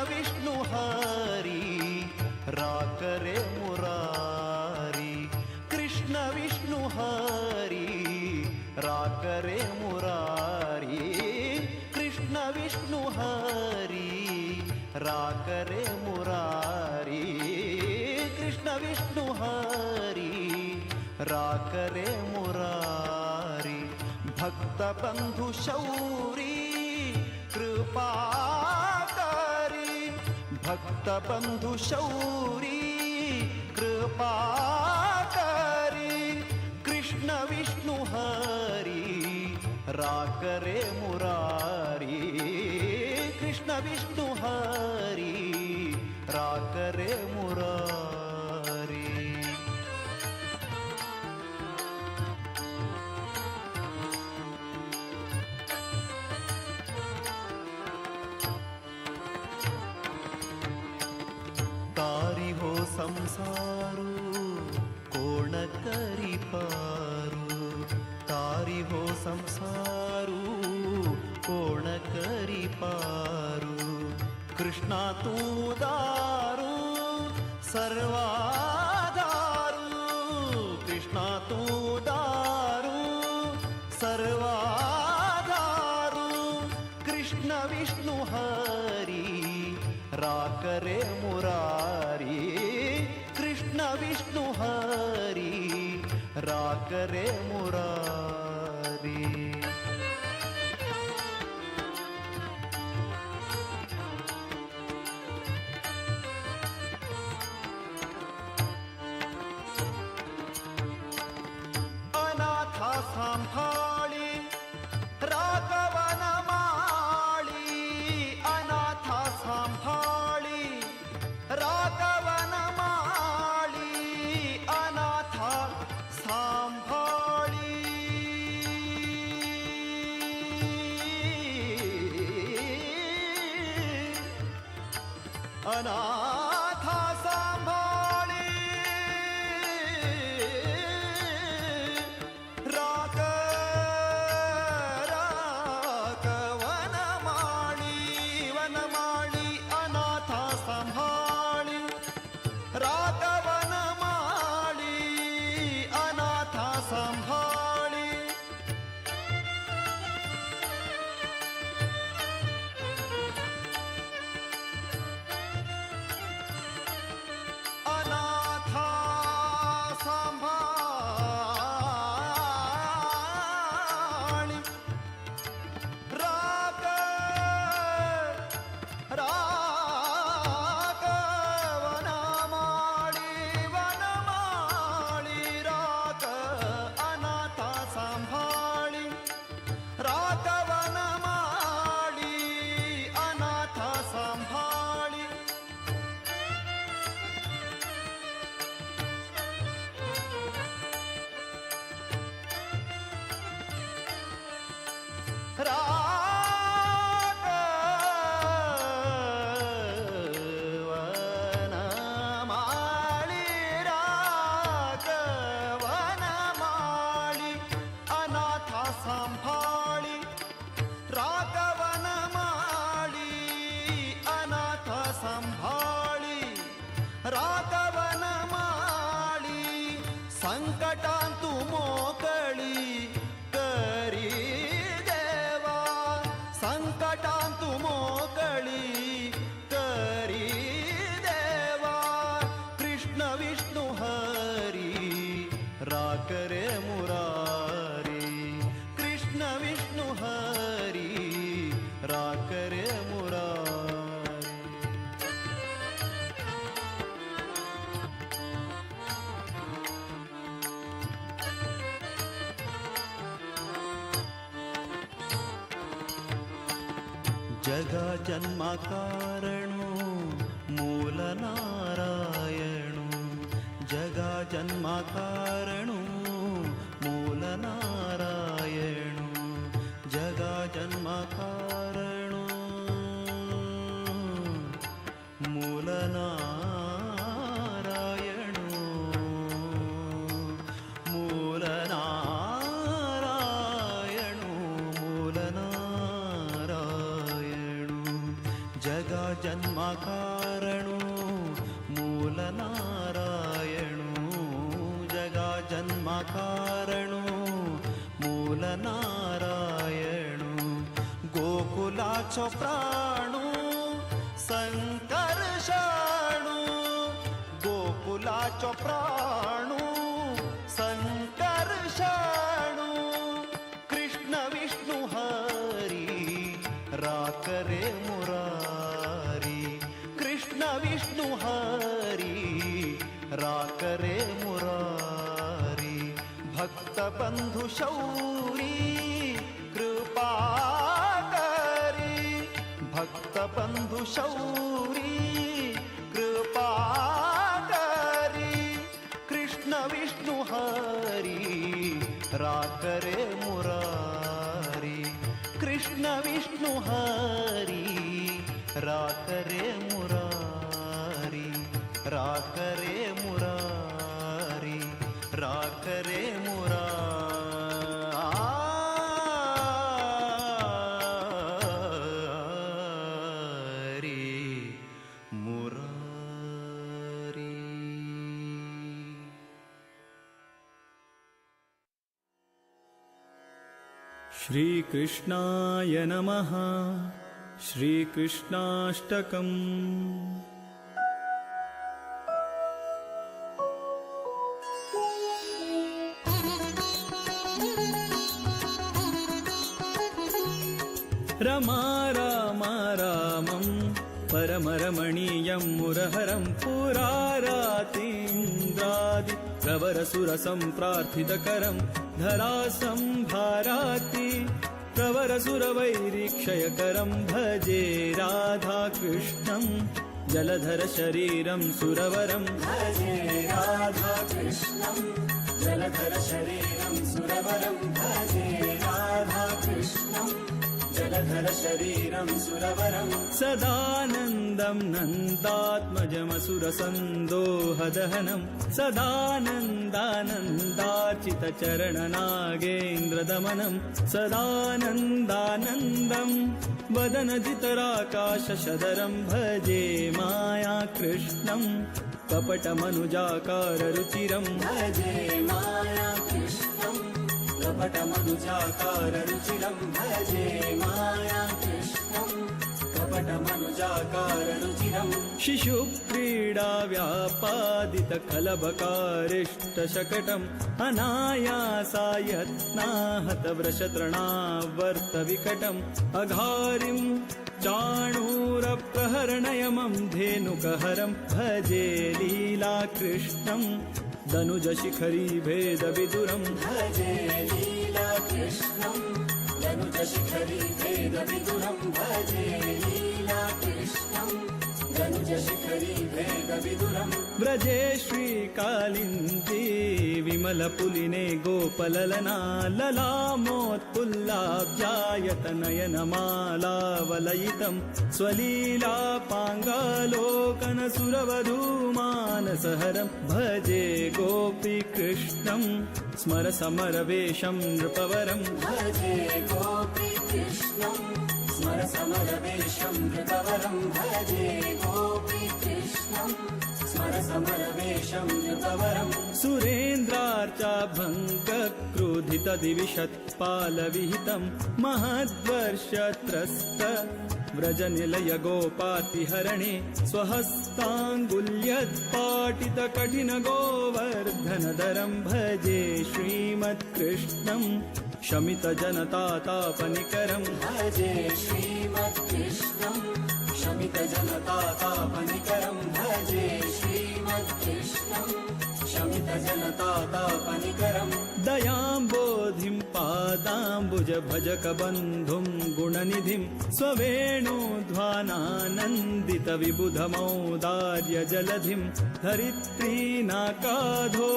विष्णु हरी राकरे मुरारी। कृष्ण विष्णु हरी राकरे मुरारी। कृष्ण विष्णु हरी राकरे मुरारी। कृष्ण विष्णु हरी राकरे मुरारी। भक्त बंधु शौरी कृपाकारी। भक्त बंधु शौरी कृपाकारी। कृष्ण विष्णु हरी राकरे मुरारी। कृष्ण विष्णु हरी राकरे मुरारी। तारी हो संसारू कोण करी पारू। तारी हो संसारू कोण करी पारू। कृष्णा तू दारू सर्वाधारू। कृष्णा तू दारू सर्वाधारू। कृष्ण विष्णु हरी राकरे मुरारी। कृष्ण विष्णु हरी राकरे मुरारी। अनाथा सांभाळी राघवन माळी। अनाथा सांभाळी राघवन माळी। अनाथा सांभाळी। अनाथा सांभाळी राग राघवन माळी वनमाळी। अनाथा सांभाळी राघवन माळी। अनाथा सांभाळी। अनाथा सांभाळी राग राग वनमाळी वनमाळी। राग अनाथा सांभाळी राग वनमाळी। अनाथा सांभाळी। राग वनमाळी राग वनमाळी। अनाथा सांभाळी राग वनमाळी। अनाथा सांभाळी राग वनमाळी। संकटांतु मोकळी करी देवा। संकटांतु मोकळी करी देवा। कृष्ण विष्णु हरी राकरे मुरारी। कृष्ण विष्णु हरी राकरे मुरारी। जगा जन्म कारणो मूल नारायणो। जगा जन्म कारणो मूल नारायणो। जगा जन्म कारणो मूल नारायणो। मूल नारायणो मूल नारायणो। जगा जन्म जन्म कारणो मूल नारायणो जगा जन्म कारणो मूल नारायणो गोकुलाचो प्राणो संकर्षणो गोकुलाचो प्राणो संकर्षणो कृष्ण विष्णु हरी राकरे मुरारी कृष्ण विष्णु हरी राकरे मुरारी भक्त बंधु शौरी कृपा करी भक्त बंधु शौरी कृपा करी कृष्ण विष्णु हरी राकरे मुरारी कृष्ण विष्णु हरी राकरे मुरारी राकरे मुरारी राकरे मुरारी मुरारी। श्रीकृष्णाय नमः। श्रीकृष्णाष्टकम्। रमा रामा रामं परमरमणीयं मुरहरं पुरारातीन्द्रादि प्रवरसुरसम्प्रार्थितकरं धरासंभाराति प्रवरसुरवैरीक्षयकरं भजे राधाकृष्णं जलधरशरीरं सुरवरं भजे राधाकृष्णं जलधरशरीरं सुरवरं भजे राधाकृष्णं जलधरशरीरं सुरवरं सदानन्दं नन्दात्मजमसुरसन्दोहदहनं सदानन्दानन्दार्चितचरणनागेन्द्रदमनं सदानन्दानन्दं वदनजितराकाशसदरं भजे मायाकृष्णं कपटमनुजाकाररुचिरं भजे मायाकृष्णं कपटमनुजाकाररुचिरं भजे मायाकृष्णं कपटमनुजाकाररुचिरं शिशुक्रीडाव्यापादितखलबकारिष्टशकटम् अनायासायत्नाहतवृषतृणावर्तविकटम् अघारिं चाणूरप्रहरणयमं धेनुकहरं भजे लीलाकृष्णं दनुजशिखरी भेदविदुरं भजे लीलाकृष्णं दनुजशिखरी भेदविदुरं भजे लीलाकृष्णं दनुजशिखरी भेदविदुरं व्रजे श्रीकालिन्दी विमलपुलिने गोपललना ललामोत्पुल्लाब्जायतनयनमालावलयितं स्वलीलापाङ्गालोकनसुरवधूमानसहरं भजे गोपीकृष्णं स्मरसमरवेषं नृपवरं भजे गोपीकृष्णं स्मरसमरवेषं नृपवरं भजे गोपीकृष्णं स्मरसमरवेषं नृपवरं सुरेन्द्रार्चाभङ्गक्रोधितदिविषत्पालविहितं महद्वर्षत्रस्त व्रजनिलयगोपातिहरणे स्वहस्ताङ्गुल्यत्पाटितकठिनगोवर्धनधरं भजे श्रीमत्कृष्णं शमितजनतातापनिकरं भजे श्रीमत्कृष्णं शमितजनतातापनिकरं भजे श्रीमत्कृष्णं शमितजनतातापनिकरं दयाम्बोधिं पादाम्बुजभजकबन्धुं गुणनिधिं स्ववेणुध्वानानन्दितविबुधमौदार्यजलधिं धरित्रीनाकाधो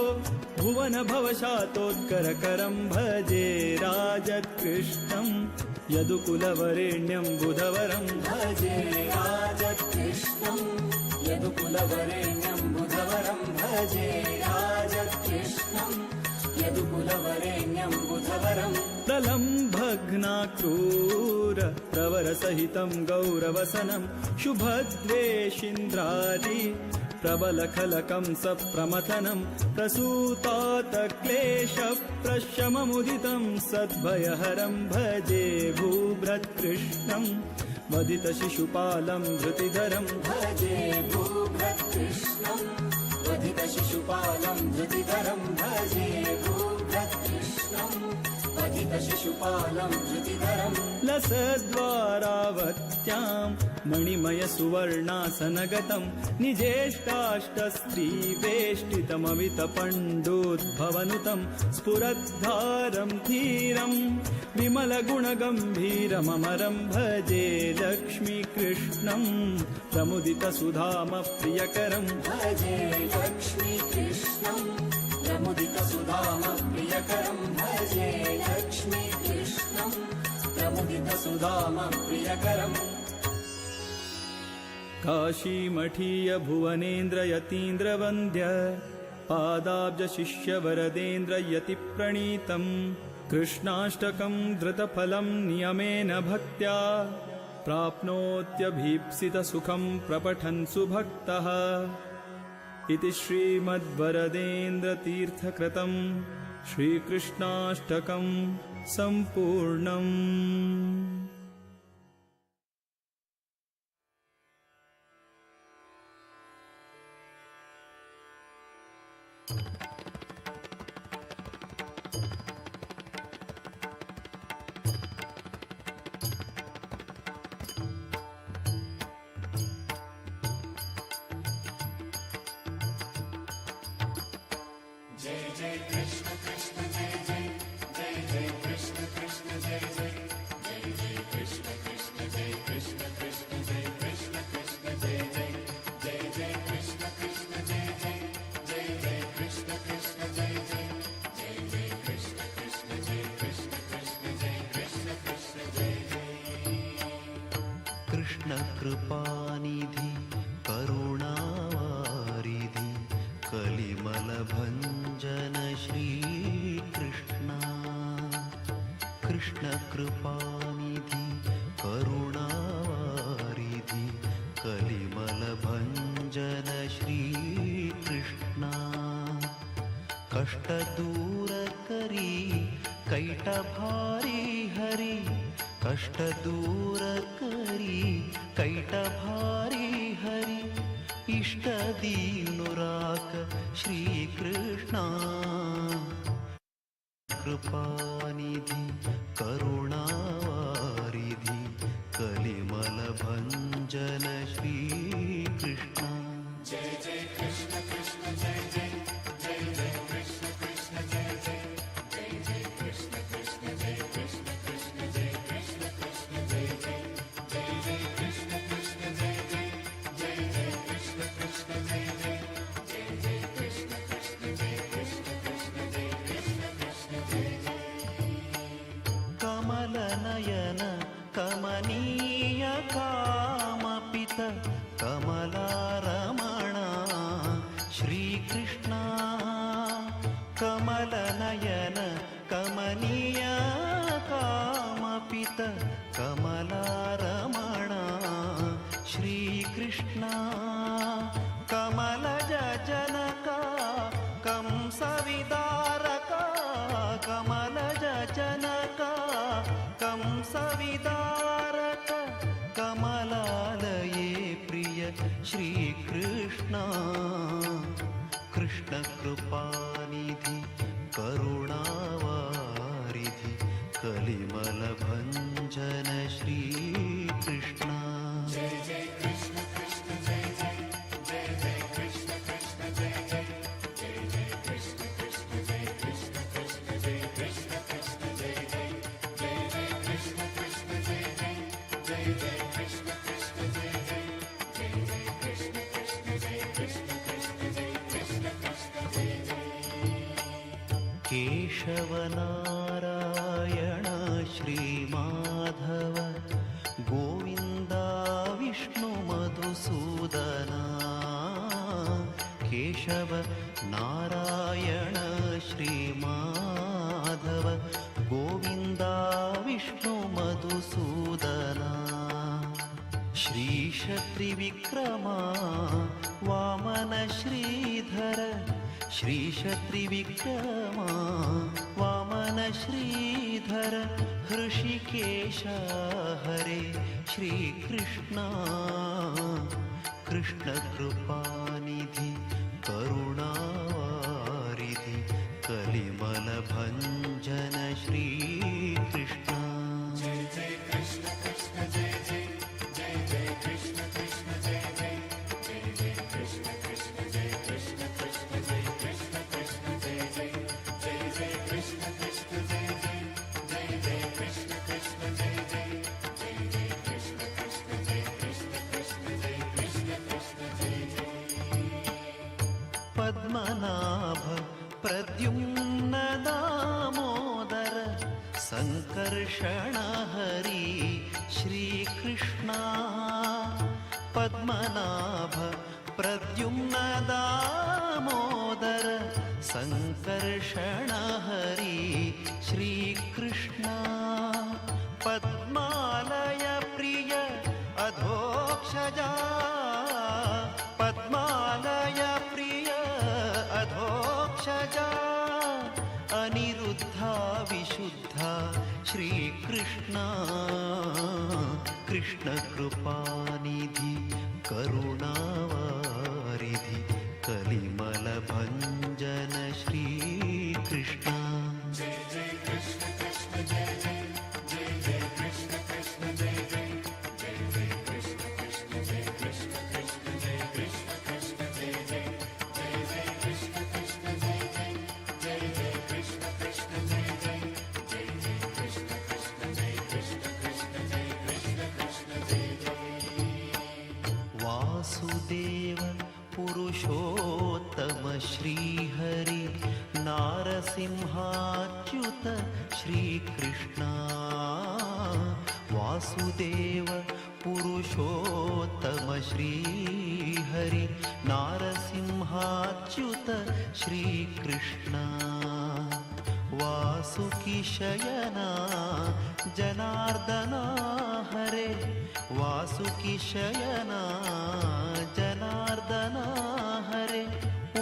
भुवनभवशातोत्करकरं भजे राजकृष्णं यदुकुलवरेण्यं बुधवरं भजे राजकृष्णं यदुकुलवरेण्यं बुधवरं भजे राजकृष्णं यदुकुलवरेण्यं बुधवरं प्रलम्भघ्नाक्रूर प्रवरसहितं गौरवसनं शुभद्वेषिन्द्रादि प्रबलखलकं सप्रमथनं प्रसूतातक्लेशप्रशममुदितं सद्भयहरं भजे भूभृत्कृष्णं वदितशिशुपालं धृतिधरं भजे भूभृत्कृष्णं वधितशिशुपालं धृतिधरं भजे भूभृत्कृष्णं वधितशिशुपालं धृतिधरं लसद्वारावत्यां मणिमयसुवर्णासनगतं निजेष्टाष्टस्त्रीवेष्टितमवितपण्डोद्भवनुतं स्फुरद्धारं धीरं विमलगुणगम्भीरममरं भजे लक्ष्मीकृष्णं प्रमुदितसुधामप्रियकरं भजे लक्ष्मीकृष्णं प्रमुदितसुधामप्रियकरं भजे लक्ष्मीकृष्णं प्रमुदितसुधामप्रियकरम् काशीमठीय भुवनेन्द्र यतीन्द्रवन्द्य पादाब्जशिष्यवरदेन्द्र यतिप्रणीतं कृष्णाष्टकं धृतफलं नियमेन भक्त्या प्राप्नोत्यभीप्सितसुखं प्रपठन् सुभक्तः। इति श्रीमद्वरदेन्द्रतीर्थकृतं श्रीकृष्णाष्टकं सम्पूर्णम्। कृष्णकृपानिधि करुणावारिधि कलिमलभञ्जन श्रीकृष्ण। कृष्णकृपानिधि करुणावारिधि कलिमलभञ्जन श्रीकृष्ण। कष्टदूरकरी कैटभारी हरि कष्टदूरकरी कैटभारी हरि इष्टदीनुराक श्रीकृष्ण। कृपानिधि करुणावारिधि कलिमलभञ्जन श्रीकृष्ण। जय जय कृष्ण कृष्ण जय जय जय जय कृष्ण कृष्ण जय जय जय जय कृष्ण कृष्ण जय कृष्ण कृष्ण जय कृष्ण कृष्ण जय जय जय जय कृष्ण कृष्ण जय जय जय जय कृष्ण कृष्ण जय जय जय जय कृष्ण कृष्ण जय कृष्ण कृष्ण जय कृष्ण कृष्ण जय जय। कमलनयन कमनीय कामपित कमलारमण श्रीकृष्ण। कमलनयन कमनीय कामपित कमलारमण श्रीकृष्ण। कमलज जनका कंसविदारका कमलज जनका कंसविदारक कमलालये प्रिय श्रीकृष्ण। कृष्णकृपानिधि करुणावारिधि कलिमलभञ्जन श्रीकृष्ण। जय जय कृष्ण कृष्ण जय जय जय जय कृष्ण कृष्ण जय जय जय जय कृष्ण कृष्ण जय कृष्ण कृष्ण जय कृष्ण कृष्ण जय जय जय जय कृष्ण कृष्ण जय जय जय जय कृष्ण कृष्ण जय जय जय जय कृष्ण कृष्ण जय कृष्ण कृष्ण जय कृष्ण कृष्ण जय जय। केशवनारायण श्रीमाधव गोविन्द विष्णु मधुसूदना। केशव नारायण श्रीमाधव गोविन्दा विष्णु मधुसूदना श्रीश त्रिविक्रमा वामन श्रीधर श्रीश त्रिविक्रमा वामन श्रीधर हृषिकेश हरे श्रीकृष्ण कृष्ण कृपानिधि करुणावारिधि कलिमलभञ्जन श्रीकृष्ण जय जय कृष्ण कृष्ण जय जय जय जय कृष्ण कृष्ण जय जय जय जय कृष्ण कृष्ण जय कृष्ण कृष्ण जय कृष्ण कृष्ण जय जय जय जय कृष्ण कृष्ण जय जय जय जय कृष्ण कृष्ण जय जय जय जय कृष्ण कृष्ण जय कृष्ण कृष्ण जय कृष्ण कृष्ण जय जय पद्मनाभ प्रद्युम्न दामोदर सङ्कर्षण हरि श्रीकृष्ण पद्मनाभ प्रद्युम्न दामोदर सङ्कर्षण हरि श्रीकृष्ण पद्मालय प्रिय अधोक्षजा पद्मालय प्रिय अधोक्षजा अनिरुद्धा विशुद्धा श्रीकृष्ण कृष्ण कृपानिधि करुणावारिधि कलिमलभञ्जन श्रीकृष्ण जय जय कृष्ण कृष्ण जय जय जय जय कृष्ण कृष्ण जय जय जय जय कृष्ण कृष्ण जय कृष्ण कृष्ण जय कृष्ण कृष्ण जय जय जय जय कृष्ण कृष्ण जय जय जय जय कृष्ण कृष्ण जय जय जय जय कृष्ण कृष्ण जय कृष्ण कृष्ण जय कृष्ण कृष्ण जय जय वासुदेव पुरुषोत्तम श्रीहरि नारसिंहाच्युत श्रीकृष्ण वासुदेव पुरुषोत्तम श्रीहरि नारसिंहाच्युत श्रीकृष्ण वासुकिशयना जनार्दना हरे वासुकिशयना जनार्दना हरे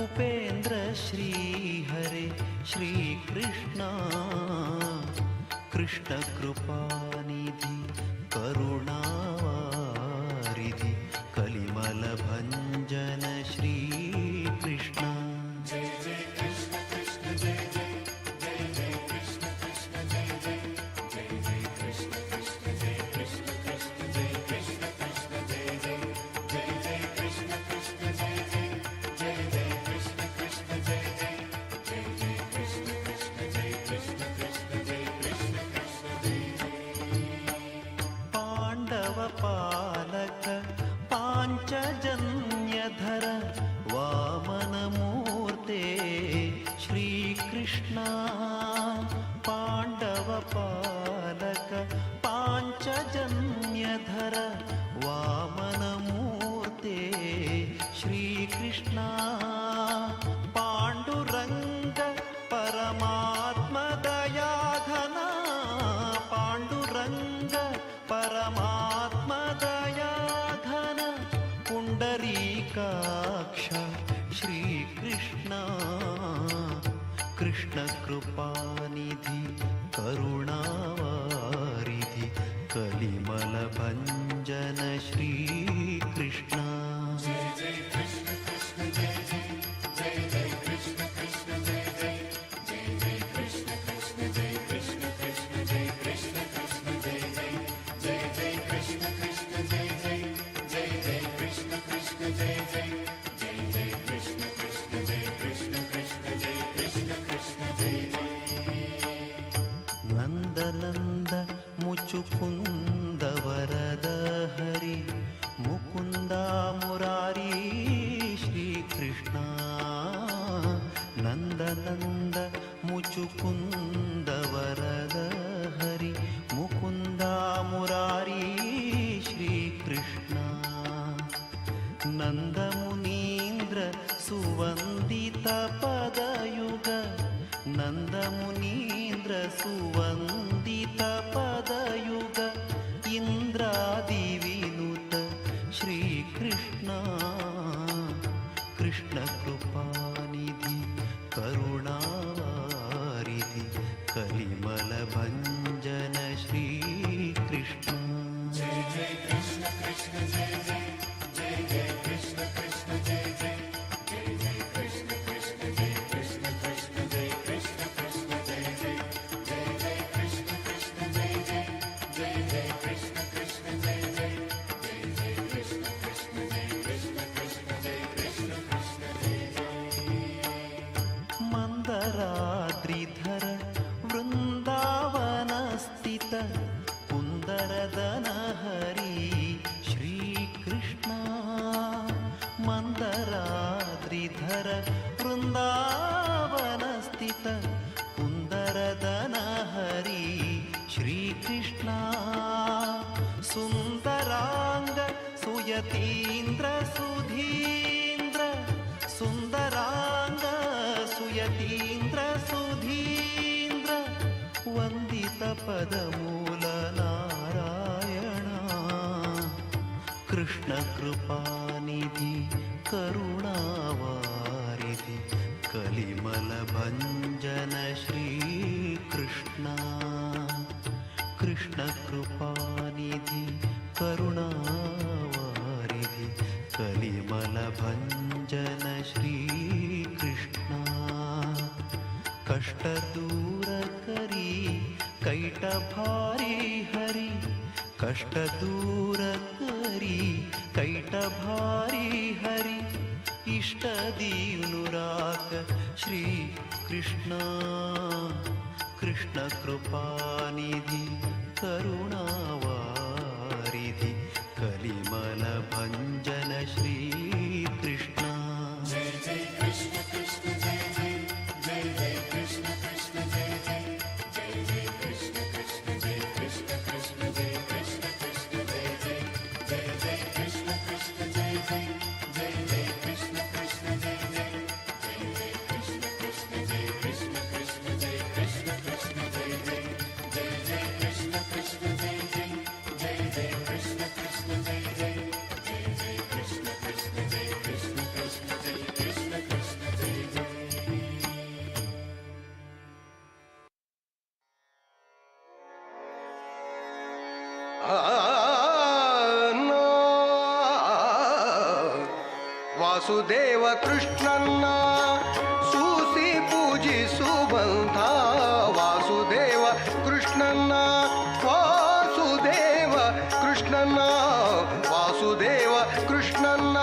उपेन्द्र श्री हरे श्रीकृष्ण कृष्ण कृपानिधि करुणावारिधि कलिमलभञ्जन श्रीकृष्ण जय जय कृष्ण कृष्ण जय जय जय जय कृष्ण कृष्ण जय जय जय जय कृष्ण कृष्ण जय कृष्ण कृष्ण जय कृष्ण कृष्ण जय जय जय जय कृष्ण कृष्ण जय जय जय जय कृष्ण कृष्ण जय जय जय जय कृष्ण कृष्ण जय कृष्ण कृष्ण जय कृष्ण कृष्ण जय जय पाण्डवपालक पाञ्चजन्यधर वामनमूर्ते श्रीकृष्ण पाण्डवपालक पाञ्चजन्यधर वामनमूर्ते श्रीकृष्ण पाण्डुरङ्ग परमात्मदयाघना पाण्डुरङ्ग परमात्मदयाघन पुण्डरीकाक्ष श्रीकृष्ण कृष्णकृपानिधि करुणावारिधि कलिमलभञ्जन श्रीकृष्ण जय जय कृष्ण कृष्ण जय जय जय जय कृष्ण कृष्ण जय जय जय जय कृष्ण कृष्ण जय कृष्ण कृष्ण जय कृष्ण कृष्ण जय जय जय जय कृष्ण कृष्ण जय जय जय जय कृष्ण कृष्ण जय जय जय जय कृष्ण कृष्ण जय कृष्ण कृष्ण जय कृष्ण कृष्ण जय जय नन्द नन्द मुचुकुन्द वरद हरि मुकुन्द मुरारी श्रीकृष्ण नन्द नन्द मुचुकुन्द वरद हरि मुकुन्द मुरारी श्रीकृष्ण नन्दमुनीन्द्र ಸುವಂದಿತ ಪದಯುಗ ನಂದಮುನೀಂದ್ರ ಸುವಂದಿತ ಪದಯುಗ ಇಂದ್ರಾದಿವಿನುತ ಶ್ರೀಕೃಷ್ಣ ಕೃಷ್ಣ ಕೃಪಾನಿಧಿ ಕರುಣಾವಾರಿಧಿ ಕಲಿಮಲ ಭಂಜನ ಶ್ರೀಕೃಷ್ಣ. जय जय कृष्ण कृष्ण जय जय जय जय कृष्ण कृष्ण जय जय जय जय कृष्ण कृष्ण जय कृष्ण कृष्ण जय कृष्ण कृष्ण जय जय जय जय कृष्ण कृष्ण जय जय जय जय कृष्ण कृष्ण जय जय जय जय कृष्ण कृष्ण जय कृष्ण कृष्ण जय कृष्ण कृष्ण जय जय. ಮಂದರಾದ್ರಿಧರ ವೃಂದಾವನ ಸ್ಥಿತ ಪುಂದರದನ ಹರಿ ಶ್ರೀಕೃಷ್ಣ. ಮಂದರಾದ್ರಿಧರ ವೃಂದಾವನ ಸ್ಥಿತ ಪುಂದರದನ ಹರಿ ಶ್ರೀಕೃಷ್ಣ. ಸುಂದರಾಂಗ ಸುಯತೀಂದ್ರ ಸುಧೀಂದ್ರ ಸುಂದರಾಂಗ ಸುಯತೀಂದ್ರ ಸುಧೀಂದ್ರ ವಂದಿತ ಪದಮೂಲ ನಾರಾಯಣ. ಕೃಷ್ಣ ಕೃಪಾನಿಧಿ ಕರುಣಾವಾರಿಧಿ ಕಲಿಮಲ ಭಂಜನ ಶ್ರೀಕೃಷ್ಣ. ಕೃಷ್ಣ ಕೃಪಾನಿಧಿ ಕರುಣಾವಾರಿಧಿ ಕಲಿಮಲ ಭಂಜನ ಶ್ರೀಕೃಷ್ಣ. ಕಷ್ಟ ದೂರ ಕರಿ ಕೈಟ ಭಾರಿ ಹರಿ ಕಷ್ಟ ದೂರ ಕರಿ ಕೈಟ ಭಾರಿ ಹರಿ ಇಷ್ಟ ದೀನುರಾಕ ಶ್ರೀ ಕೃಷ್ಣ. ಕೃಷ್ಣ ಕೃಪಾನಿಧಿ ಕರುಣಾವಾರಿಧಿ ಕಲಿಮಲ ಭಂಜನ ಶ್ರೀ ಕೃಷ್ಣ. जय जय कृष्ण कृष्ण जय जय जय जय कृष्ण कृष्ण जय जय जय जय कृष्ण कृष्ण जय कृष्ण कृष्ण जय कृष्ण कृष्ण जय जय जय जय कृष्ण कृष्ण जय जय जय जय कृष्ण कृष्ण जय जय जय जय कृष्ण कृष्ण जय कृष्ण कृष्ण जय कृष्ण कृष्ण जय जय जय जय कृष्ण कृष्ण जय जय जय जय कृष्ण कृष्ण जय जय जय जय कृष्ण कृष्ण जय कृष्ण कृष्ण जय कृष्ण कृष्ण जय जय. ವಾಸುದೇವ ಕೃಷ್ಣನ್ನ ಸೂಸಿ ಪೂಜಿಸುವಂಥ ವಾಸುದೇವ ಕೃಷ್ಣನ್ನ ವಾಸುದೇವ ಕೃಷ್ಣನ್ನ ವಾಸುದೇವ ಕೃಷ್ಣನ್ನ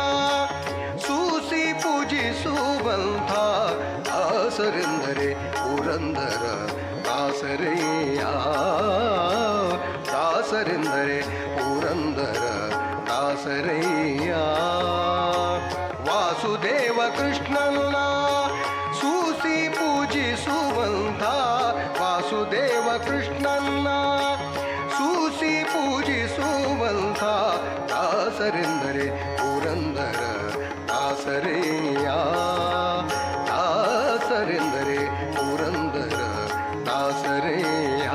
ಸೂಸಿ ಪೂಜಿಸುವಂಥ ದಾಸರೆಂದರೆ ಪುರಂದರ ದಾಸರಯ್ಯ ದಾಸರೆಂದರೆ ಪುರಂದರ ದಾಸರಯ್ಯ. ವಾಸುದೇವ ಕೃಷ್ಣನ್ನ ಸೂಸಿ ಪೂಜಿಸುವಂಥ ವಾಸುದೇವ ಕೃಷ್ಣನ್ನ ಸೂಸಿ ಪೂಜಿಸುವಂಥ ದಾಸರೆಂದರೆ ಪುರಂದರ ದಾಸರಯ್ಯ ದಾಸರೆಂದರೆ ಪುರಂದರ ದಾಸರಯ್ಯ.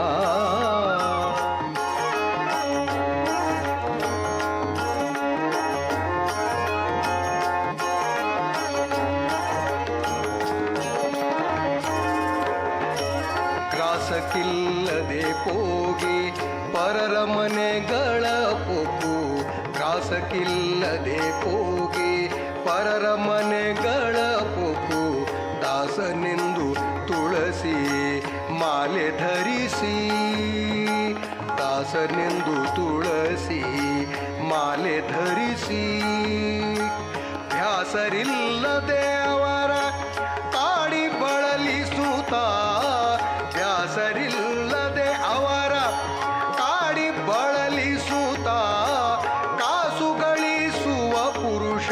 ಗ್ರಾಸಕ್ಕಿಲ್ಲದೆ ಹೋಗಿ ಪರರ ಮನೆಗಳ ಪೊಕ್ಕು ಗ್ರಾಸಕ್ಕಿಲ್ಲದೆ ಹೋಗಿ ಪರರ ಮನೆಗಳ ಪೊಕ್ಕು ದಾಸನೆಂದು ತುಳಸಿ ಮಾಲೆ ಧರಿಸಿ ದಾಸನೆಂದು ತುಳಸಿ ಮಾಲೆ ಧರಿಸಿ ವ್ಯಾಸರಿಲ್ಲದೆ ಅವರ ತಾಡಿ ಬಳಲಿಸುತ್ತ ವ್ಯಾಸರಿಲ್ಲದೆ ಅವರ ಕಾಡಿ ಬಳಲಿಸುತ್ತ ಕಾಸು ಗಳಿಸುವ ಪುರುಷ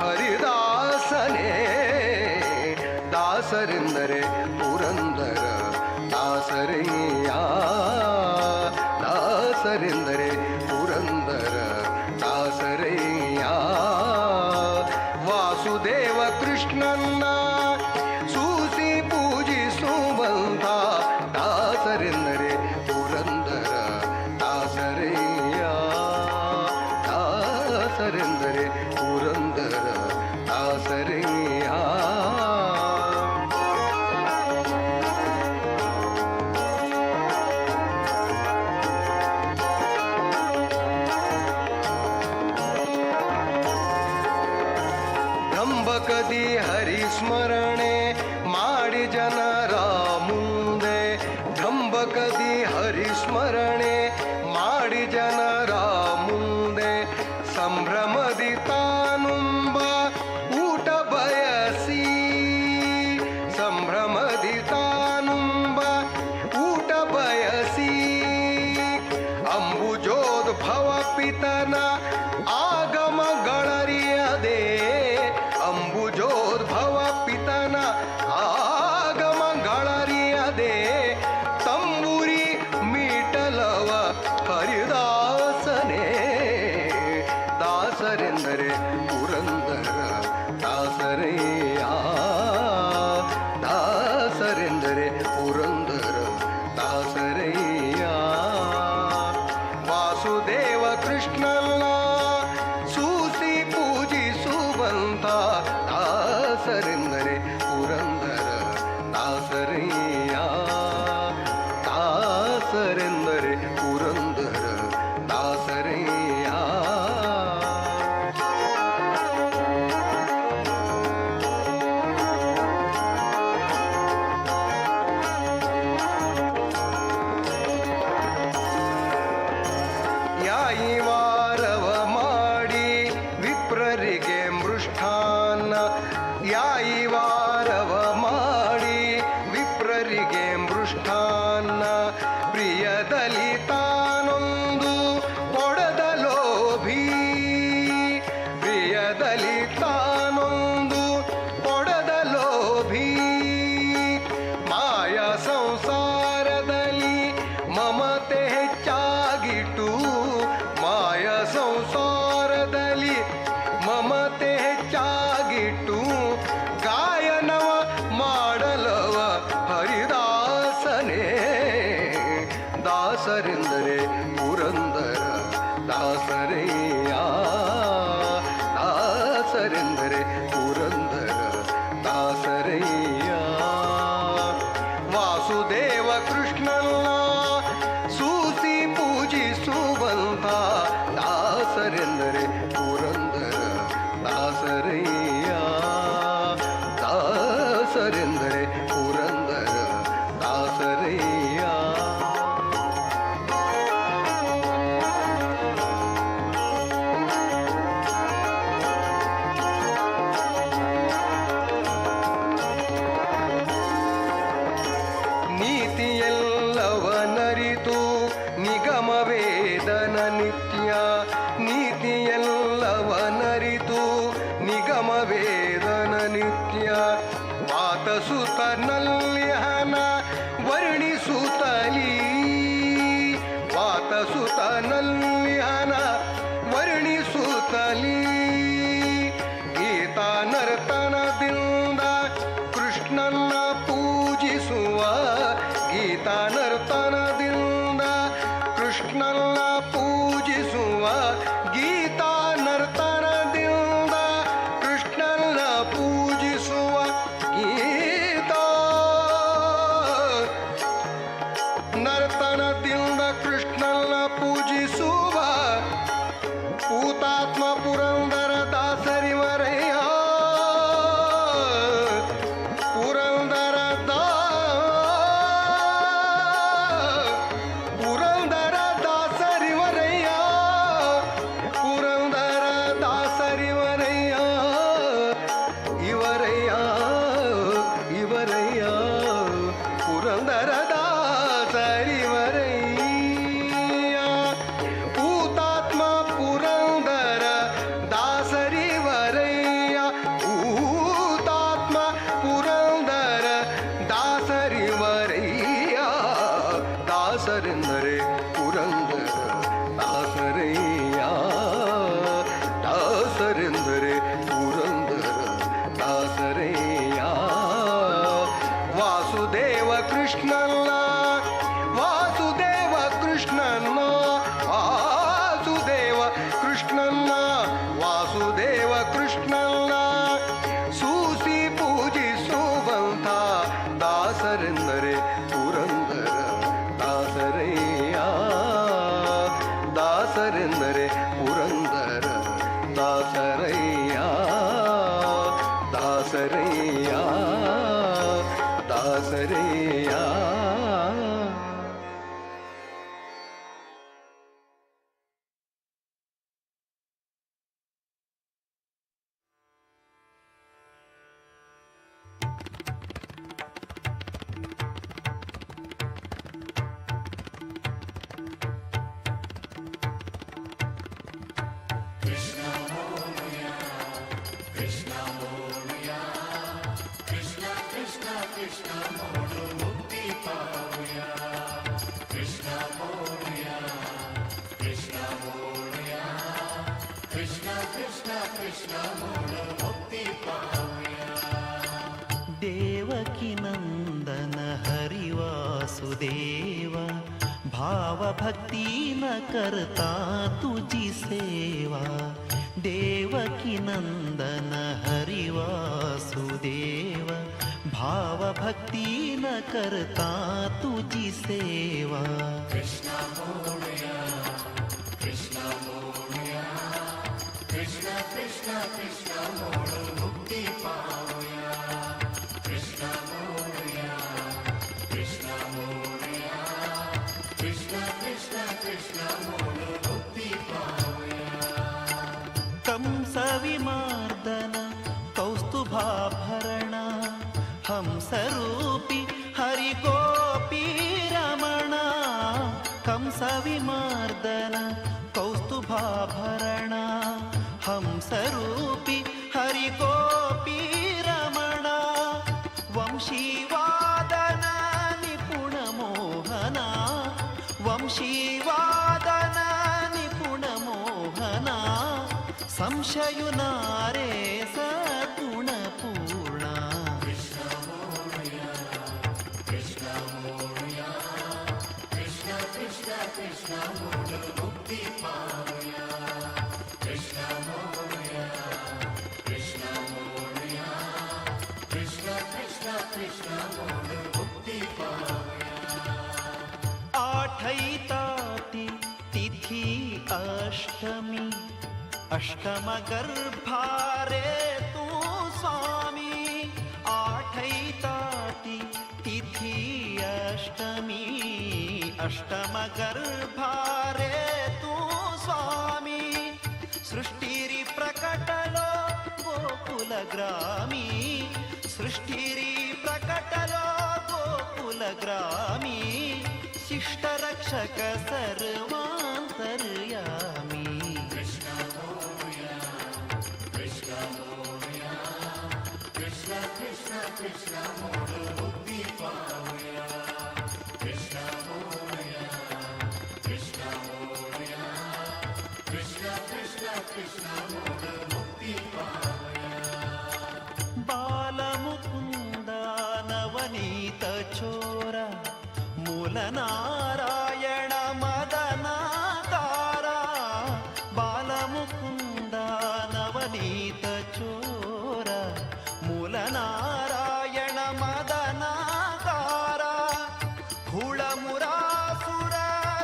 ಹರಿದಾಸನೇ. ದಾಸರೆಂದರೆ ಪುರಂದರ ದಾಸರಯ್ಯ ದಾಸರೆಂದರೆ ಪುರಂದರ ದಾಸರಯ್ಯ. ವಾಸುದೇವ ಕೃಷ್ಣ ದಾಸರಯ್ಯ. ದಂಬಕದಿ ಹರಿಸ್ಮರಣೆ ಮಾಡಿ ಜನರ ಮುಂದೆ, ದಂಬಕದಿ ಹರಿಸ್ಮರಣೆ ಮಾಡಿ ಜನರ ಮುಂದೆ, ಸಂಭ್ರಮದಿ ತಾನುಂಬ ಊಟ ಬಯಸಿ, ಸಂಭ್ರಮದಿ ತಾನುಂಬ ಊಟ ಬಯಸಿ, ಅಂಬುಜೋದ್ಭವ ಪಿತನ ಆಗಮಗಳರಿಯದೆ, ಅಂಬುಜೋದ್ಭವ ಪಿತನ ಆಗಮಗಳರಿಯದೆ, ತಂಬುರಿ ಮೀಟಲವ ಹರಿದಾಸನೇ. ದಾಸರೆಂದರೆ ಪುರಂದರ ದಾಸರಯ್ಯ, ದಾಸರೆಂದರೆ ಪುರಂದರ ದಾಸರಯ್ಯ. ವಾಸುದೇವ ಕೃಷ್ಣನ ಸೂಸಿ ಪೂಜಿಸುವಂತ ದಾಸರೆಂದರೆ ಪುರಂದರ ದಾಸರಯ್ಯ, ದಾಸರೆಂದರೆ ಪುರಂದರ ದಾಸರಯ್ಯ. ಯಾಯಿವಾರವ ಮಾಡಿ ವಿಪ್ರರಿಗೆ ಮೃಷ್ಟಾನ್ನ, ಯಾಯಿವಾರವ ಮಾಡಿ ವಿಪ್ರರಿಗೆ ಮೃಷ್ಟಾನ್ನ, ಪ್ರಿಯದಲ್ಲಿ ತಾನೊಂದು ಕೊಡದ ಲೋಭಿ, ಪ್ರಿಯದಲ್ಲಿ ತಾನೊಂದು ಕೊಡದ ಲೋಭಿ, ಮಾಯ ಸಂಸಾರದಲ್ಲಿ ಮಮತೆ ಹೆಚ್ಚಾಗಿಟ್ಟು, ಮಾಯ ಸಂಸಾರದಲ್ಲಿ ಮಮತೆ ಹೆಚ್ಚಾಗಿಟ್ಟು, ಗಾಯನವ ಮಾಡಲವ ಹರಿದಾಸನೇ. ದಾಸರೆಂದರೆ ಪುರಂದರ ದಾಸರಯ್ಯ, ದಾಸರೆಂದರೆ ಪುರಂದರ ದಾಸರಯ್ಯ. ವಾಸುದೇವ ಕೃಷ್ಣನ ಸೂಸಿ ಪೂಜಿಸುವಂತ ದಾಸರೆಂದರೆ ಪುರಂದರ ದಾಸರಯ್ಯ, ದಾಸರೆಂದರೆ ಪುರಂದರ ದಾಸರಯ್ಯ. ನೀತಿಯೆಲ್ಲವನರಿತು ನಿಗಮವೇದನ ನಿತ್ಯ, ನೀತಿಯೆಲ್ಲವನರಿತು ನಿಗಮವೇದನ ನಿತ್ಯ, ವಾತಸುತನಲ್ಯಹನ ವರ್ಣಿಸುತ್ತಲೀ, ವಾತಸುತನಲ್ಯಹನ ವರ್ಣಿಸುತ್ತಲೀ, ಗೀತಾ ನರ್ತನದಿಂದ ಕೃಷ್ಣನ ಪೂಜಿಸುವ, ಗೀತಾ ನರ್ತನದಿಂದ ಕೃಷ್ಣನ ಪೂಜಿಸುವ, ಗೀತಾ ನರ್ತನದಿಂದ ಕೃಷ್ಣನ ಪೂಜಿಸುವ, ಗೀತಾ ಹರೆಯ. ದೇವಕಿ ನಂದನ ಹರಿವಾಸುದೇವ, ಭಾವಭಕ್ತಿ ನ ಕರ್ತಾ ತುಜಿ ಸೇವಾ. ದೇವಕಿ ನಂದನ ಹರಿವಾಸುದೇವ, ಭಾವಭಕ್ತಿ ನ ಕರ್ತಾ ತುಜಿ ಸೇವಾ. ಕಂಸ ವಿಮಾರ್ದನ ಕೌಸ್ತುಭಾಭರಣ, ಹಂಸರೂಪಿ ಹರಿಗೋಪಿ ರಮಣ. ಕಂಸ ವಿಮಾರ್ದನ ಕೌಸ್ತುಭಾಭರಣ, ಹಂಸರೂಪಿ ಹರಿಗೋಪಿ ರಮಣ. ವಂಶೀವಾದನ ನಿಪುಣ ಮೋಹನ, ವಂಶೀವಾದನ ನಿಪುಣ ಮೋಹನ, ಸಂಶಯುನಾರೇ ಸಗುಣ ಪೂರ್ಣ. ಆಠೈತಾತಿ ತಿಥಿ ಅಷ್ಟಮಿ, ಅಷ್ಟಮ ಗರ್ಭಾರೆ ತೂ ಸ್ವಾಮಿ. ಆಠೈತಾತಿ ತಿಥಿ ಅಷ್ಟಮಿ, ಅಷ್ಟಮ ಗರ್ಭಾರೆ ತೂ ಸ್ವಾಮಿ. ಸೃಷ್ಟಿರಿ ಪ್ರಕಟಲೋ ಗೋಕುಲ ಗ್ರಾಮಿ, ಸೃಷ್ಟಿರಿ ಪ್ರಕಟಲೋ ಗೋಕುಲ ಗ್ರಾಮಿ. ಶಿಷ್ಟ ರಕ್ಷಕ ಸರ್ವಾಂತರ್ಯಾಮಿ. ಬಾಲಮುಕುಂದ ನವನೀತ ಚೋರ, ಮೂಲ ನಾರಾಯಣ ಮದನಾಕಾರ. ಬಾಲಮುಕುಂದ ನವನೀತ ಚೋರ, ಮೂಲ ನಾರಾಯಣ ಮದನಾಕಾರ. ಖುಳಮುರಾಸುರ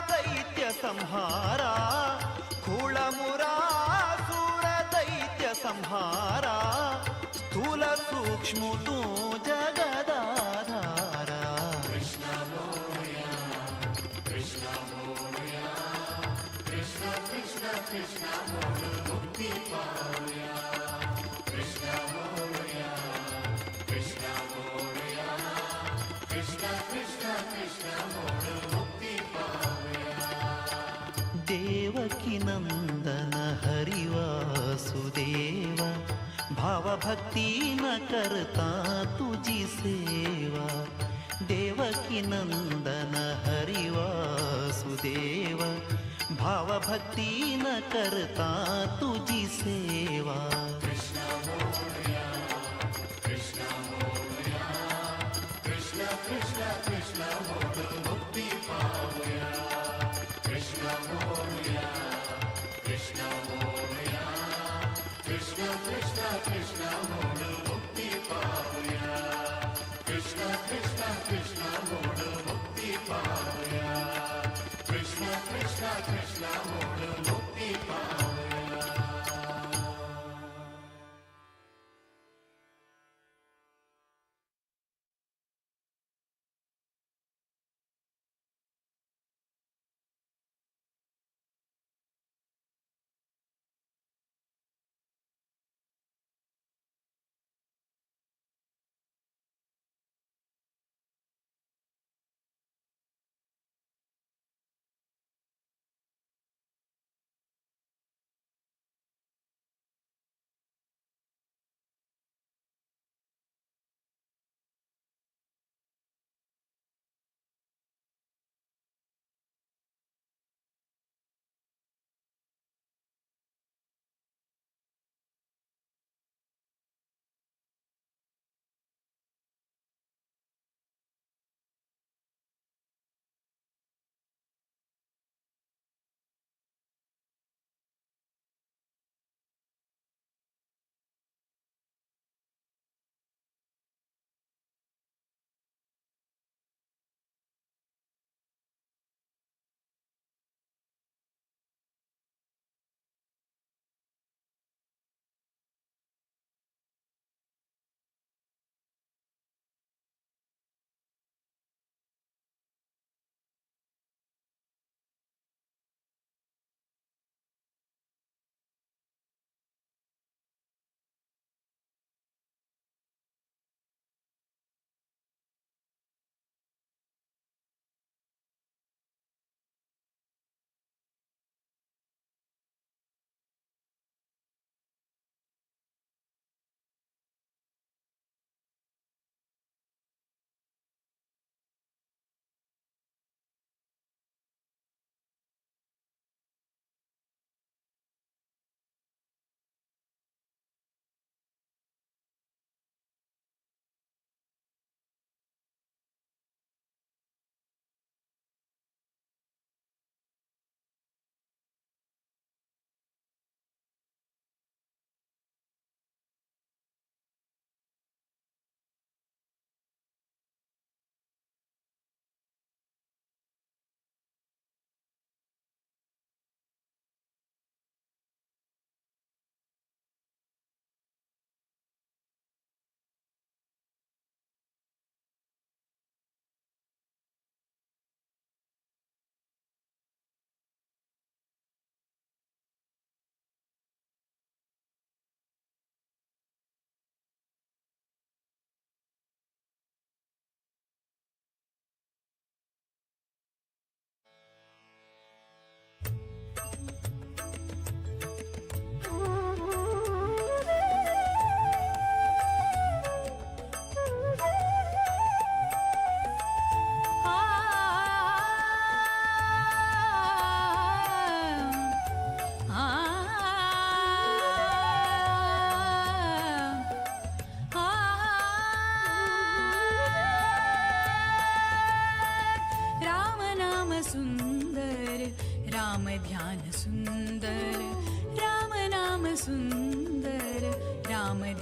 ದೈತ್ಯ ಸಂಹಾರ, ಖುಳಮುರಾಸುರ ದೈತ್ಯ ಸಂಹಾರ. ಸ್ಥೂಲ ಸೂಕ್ಷ್ಮ ತೂ ಜಗದಾಧಾರ. ದೇವಕಿ ನಂದನ ಹರಿವಾಸುದೇವ, ಭಾವಭಕ್ತಿ ನ ಕರ್ತಾ ತುಜಿ ಸೇವಾ. ದೇವಕಿ ನಂದನ ಹರಿವಾಸುದೇವ, ಭಾವಭಕ್ತಿ ನ ಕರ್ತಾ ತುಜಿ ಸೇವಾ. Krishna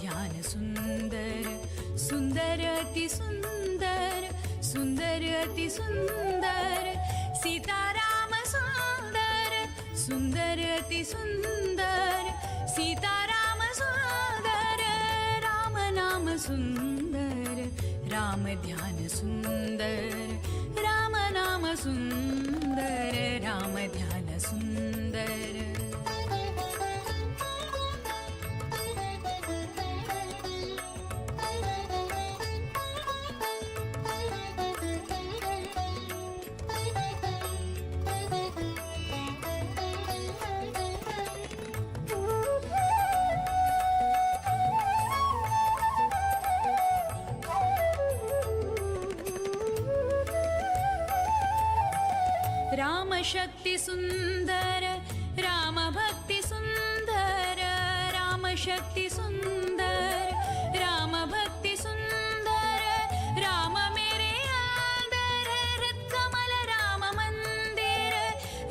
ध्यान सुंदर, सुंदर अति सुंदर, सुंदर अति सुंदर, सीताराम सुंदर, सुंदर अति सुंदर, सीताराम सुंदर, राम नाम सुंदर, राम ध्यान सुंदर, राम नाम सुंदर, राम ध्यान सुंदर। राम शक्ति सुंदर, राम भक्ति सुंदर, राम शक्ति सुंदर, राम भक्ति सुंदर, राम मेरे अंदर हृद कमल राम मंदिर,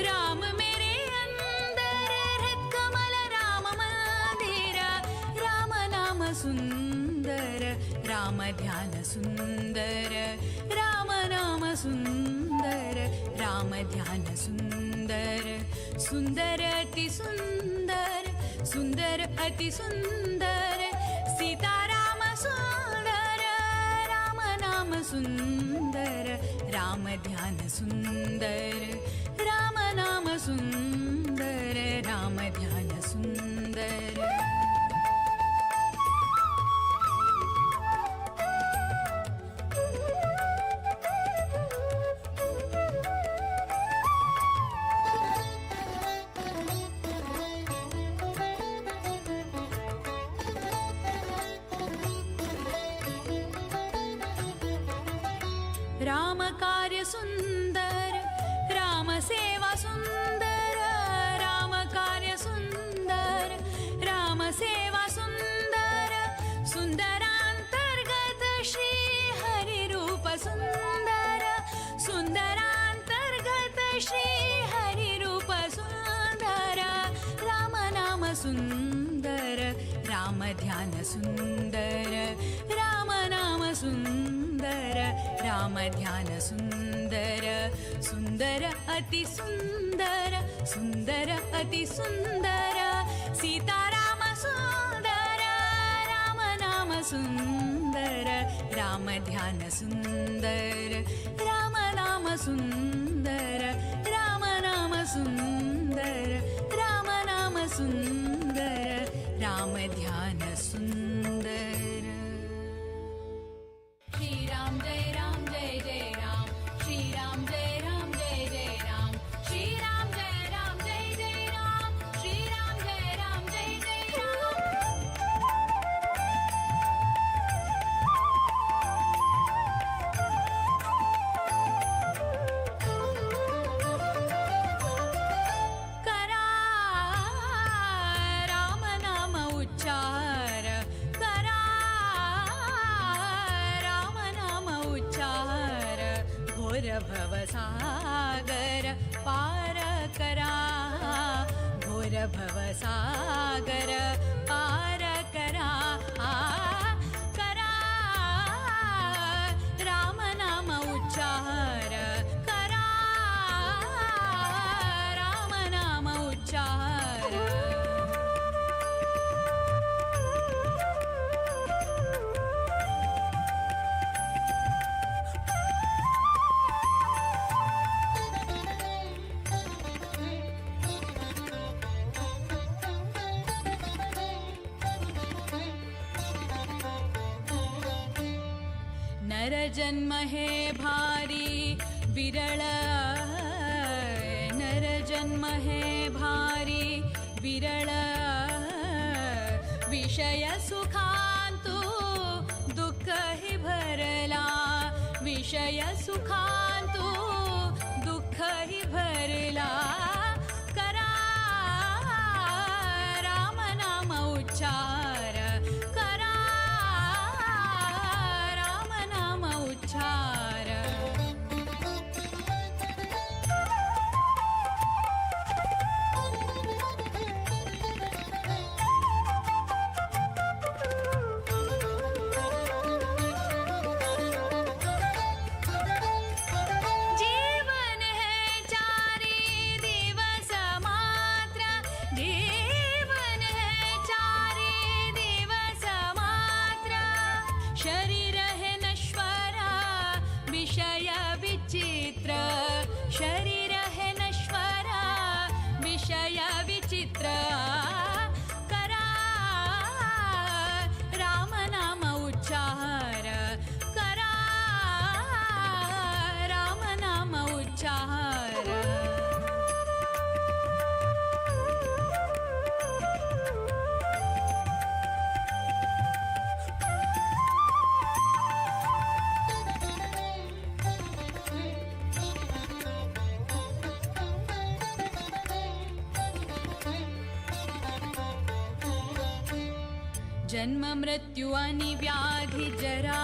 राम मेरे अंदर हृद कमल राम मंदिर, राम नाम सुंदर, राम ध्यान सुंदर, राम नाम सुंदर, राम ध्यान सुंदर, सुंदर अति सुंदर, सुंदर अति सुंदर, सीताराम सुंदर, राम नाम सुंदर, राम ध्यान सुंदर, राम नाम सुंदर, राम ध्यान सुंदर। राम कार्य सुंदर, राम सेवा सुंदर, राम कार्य सुंदर, राम सेवा सुंदर, सुंदरांतर्गत श्री हरि रूप सुंदर, सुंदरांतर्गत श्री हरि रूप सुंदर, राम नाम सुंदर, राम ध्यान सुंदर, राम नाम सुंदर, राम ध्यान सुंदर, सुंदर अति सुंदर, सुंदर अति सुंदर, सीताराम सुंदर, राम नाम सुंदर, राम ध्यान सुंदर, राम नाम सुंदर, राम नाम सुंदर, राम नाम सुंदर, राम ध्यान सुंदर। श्री राम जय राम जय जय राम, श्री राम जय राम जय जय राम, श्री राम जय राम जय जय राम, श्री राम जय राम जय जय राम। करा राम नाम उच्चार, करा राम नाम उच्चार, घोर भवसागर पार करा, घोर भवसागर पार करा, करा राम नाम उच्चार, करा राम नाम उच्चार। नर जन्म हे भारी विरळ, नर जन्म हे भारी विरळ, विषय सुखांतु दुःख ही भरला, विषय सुखांतु दुःख ही भरला, करा राम नाम उच्चार, करा राम नाम उच्चार। जन्म मृत्यु आणि व्याधी जरा,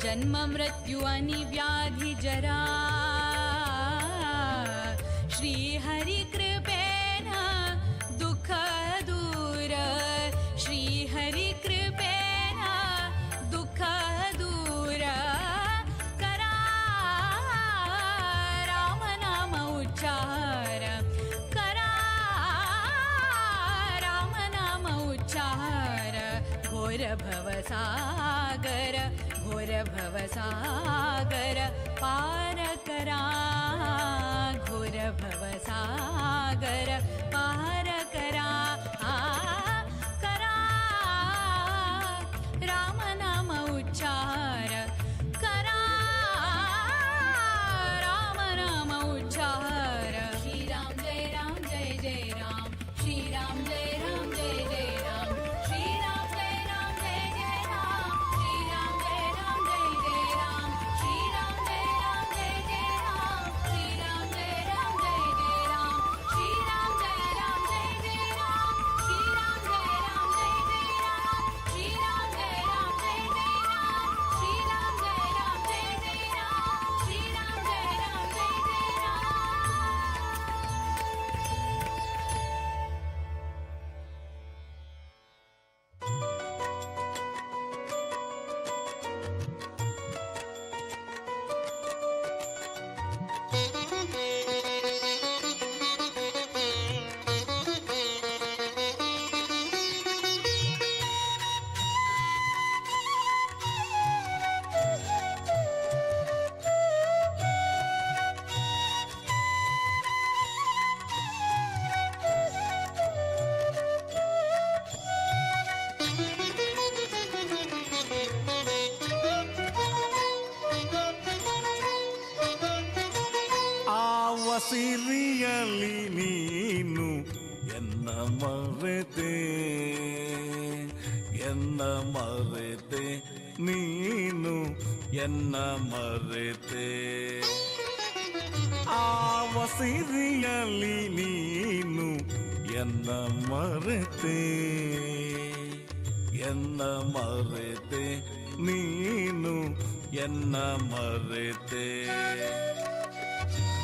जन्म मृत्यु आणि व्याधी जरा, श्री हरि कृपेन दुःख दूर, श्री हरि कृपेन दुःख दूर, करा राम नाम उच्चार, करा राम नाम उच्चार, घोर भवसागर, घोर भवसागर पार करा, घोर भवसागर पार करा, करा राम नाम उच्चार, करा राम नाम उच्चार। श्री राम जय राम जय जय राम, श्री राम जय राम जय जय राम, श्री राम जय राम जय जय राम, श्री राम जय राम जय जय राम, श्री राम जय राम जय जय राम, श्री राम जय राम जय जय राम, श्री राम जय राम जय जय राम, श्री राम जय राम जय जय राम, श्री राम जय राम जय जय राम, श्री राम जय राम जय जय राम, श्री राम जय राम जय जय राम। ಆವ ಸಿರಿಯಲಿ ನೀನು ಎನ್ನ ಮರೆತೆ, ಎನ್ನ ಮರೆತೆ ನೀನು ಎನ್ನ ಮರೆತೆ, ಆವ ಸಿರಿಯಲಿ ನೀನು ಎನ್ನ ಮರೆತೆ, ಎನ್ನ ಮರೆತೆ ನೀನು ಎನ್ನ ಮರೆತೆ।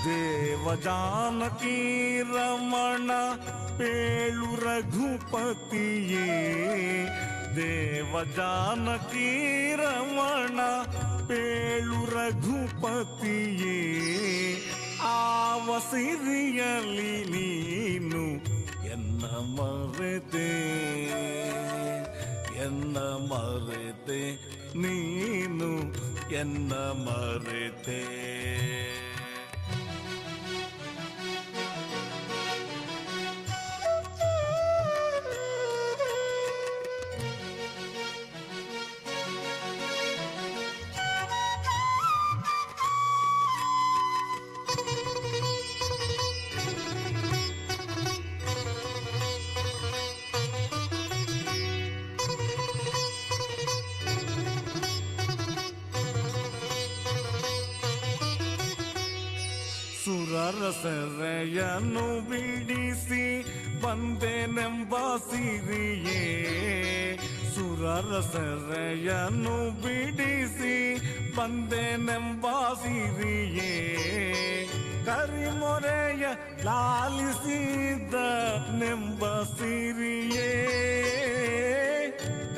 ದೇವ ಜಾನಕಿ ರಮಣ ಪೇಳು ರಘುಪತಿಯೇ, ದೇವ ಜಾನಕಿ ರಮಣ ಪೇಳು ರಘುಪತಿಯೇ, ಆವ ಸಿರಿಯಲಿ ನೀನು ಎನ್ನ ಮರೆತೆ, ಎನ್ನ ಮರೆತೆ ನೀನು ಎನ್ನ ಮರೆತೆ। ಸುರರಸರೆಯನ್ನು ಬಿಡಿಸಿ ಬಂದೆನೆಂಬ ಸಿರಿಯೇ, ಸುರರಸರೆಯನ್ನು ಬಿಡಿಸಿ ಬಂದೆನೆಂಬ ಸಿರಿಯೇ, ಕರಿಮೊರೆಯ ಲಾಲಿಸಿದ ನೆಂಬ ಸಿರಿಯೇ,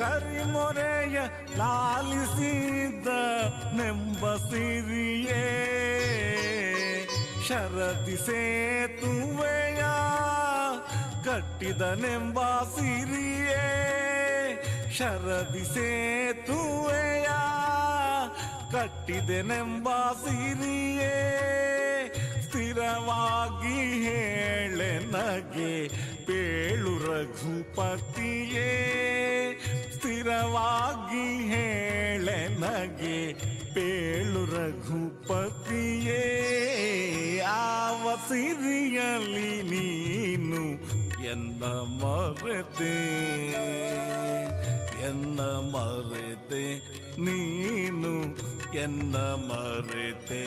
ಕರಿಮೊರೆಯ ಲಾಲಿಸಿದ ನೆಂಬ ಸಿರಿಯೇ, ಶರದಿ ಸೇತುವೆಯ ಕಟ್ಟಿದನೆಂಬ ಸಿರಿಯೇ, ಶರದಿ ಸೇತುವೆಯ ಕಟ್ಟಿದೆನೆಂಬ ಸಿರಿಯೇ, ಸ್ಥಿರವಾಗಿ ಹೇಳೆ ನಗೆ ಪೇಳು ರಘುಪತಿಯೇ, ಸ್ಥಿರವಾಗಿ ಹೇಳೆ ನಗೆ ಪೇಳು ರಘುಪತಿಯೇ, ಆವ ಸಿರಿಯಲಿ ನೀನು ಎನ್ನ ಮರೆತೆ, ಎನ್ನ ಮರೆತೆ ನೀನು ಎನ್ನ ಮರೆತೆ।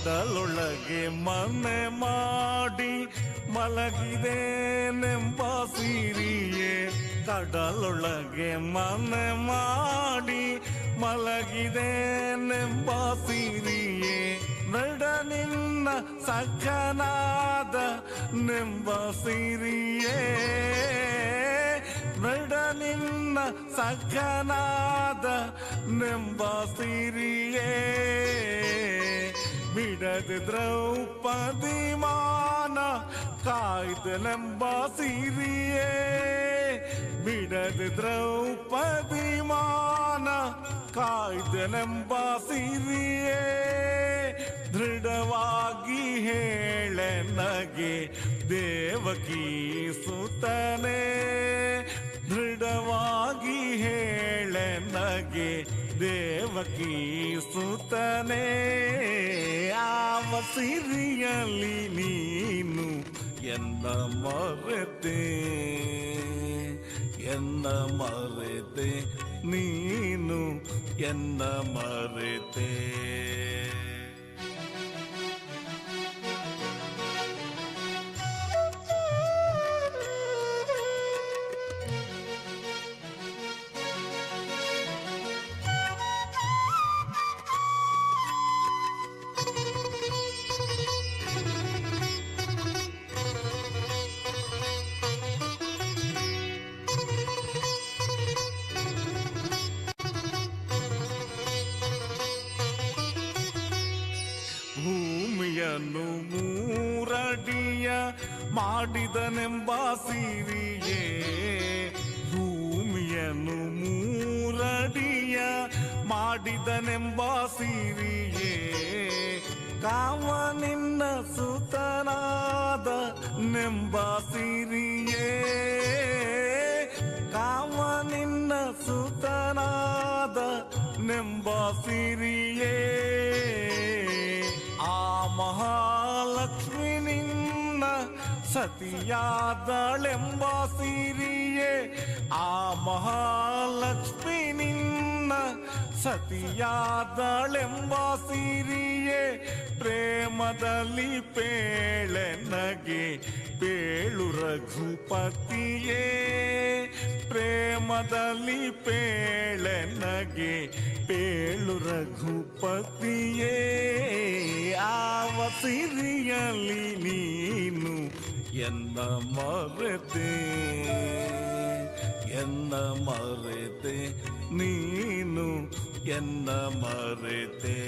ಕಡಲೊಳಗೆ ಮನೆ ಮಾಡಿ ಮಲಗಿದೇನೆಂಬ ಸಿರಿಯೇ, ಕಡಲೊಳಗೆ ಮನೆ ಮಾಡಿ ಮಲಗಿದೇನೆಂಬ ಸಿರಿಯೇ, ನಡ ನಿನ್ನ ಸಖನಾದ ನೆಂಬ ಸಿರಿಯೇ, ನಡ ನಿನ್ನ ಸಖನಾದ ನೆಂಬ ಸಿರಿಯೇ, ಬಿಡದೆ ದ್ರೌಪದಿ ಮಾನ ಕಾಯ್ದನೆಂಬ ಸಿರಿಯೇ, ಬಿಡದೆ ದ್ರೌಪದಿ ಮಾನ ಕಾಯ್ದನೆಂಬ ಸಿರಿಯೇ, ದೃಢವಾಗಿ ಹೇಳೆನಗೆ ದೇವಕಿ ಸುತನೇ, ದೃಢವಾಗಿ ಹೇಳೆನಗೆ ದೇವಕಿ ಸುತನೇ, ಆವ ಸಿರಿಯಲಿ ನೀನು ಎನ್ನ ಮರೆತೆ, ಎನ್ನ ಮರೆತೆ ನೀನು ಎನ್ನ ಮರೆತೆ. ಭೂಮಿಯನ್ನು ಮೂರಡಿಯ ಮಾಡಿದನೆಂಬ ಸಿರಿಯೇ, ಭೂಮಿಯನ್ನು ಮೂರಡಿಯ ಮಾಡಿದನೆಂಬ ಸಿರಿಯೇ, ಕಾಮ ನಿನ್ನ ಸುತನಾದ ನೆಂಬ ಸಿರಿಯೇ, ಕಾಮ ನಿನ್ನ ಸುತನಾದ ನೆಂಬ ಸಿರಿಯೇ, ಆ ಮಹಾಲಕ್ಷ್ಮಿ ನಿನ್ನ ಸತಿಯಾದಳೆಂಬ ಸಿರಿಯೇ, ಆ ಮಹಾಲಕ್ಷ್ಮಿ ನಿನ್ನ ಸತಿಯಾದಳೆಂಬ ಸಿರಿಯೇ, ಪ್ರೇಮದಲ್ಲಿ ಪೇಳೆನಗೆ ಪೇಳು ರಘುಪತಿಯೇ, ಪ್ರೇಮದಲ್ಲಿ ಪೇಳೆನಗೆ ಪೇಳು ರಘುಪತಿಯೇ, ಆವ ಸಿರಿಯಲಿ ನೀನು ಎನ್ನ ಮರೆತೆ, ಎನ್ನ ಮರೆತೆ ನೀನು ಎನ್ನ ಮರೆತೆ.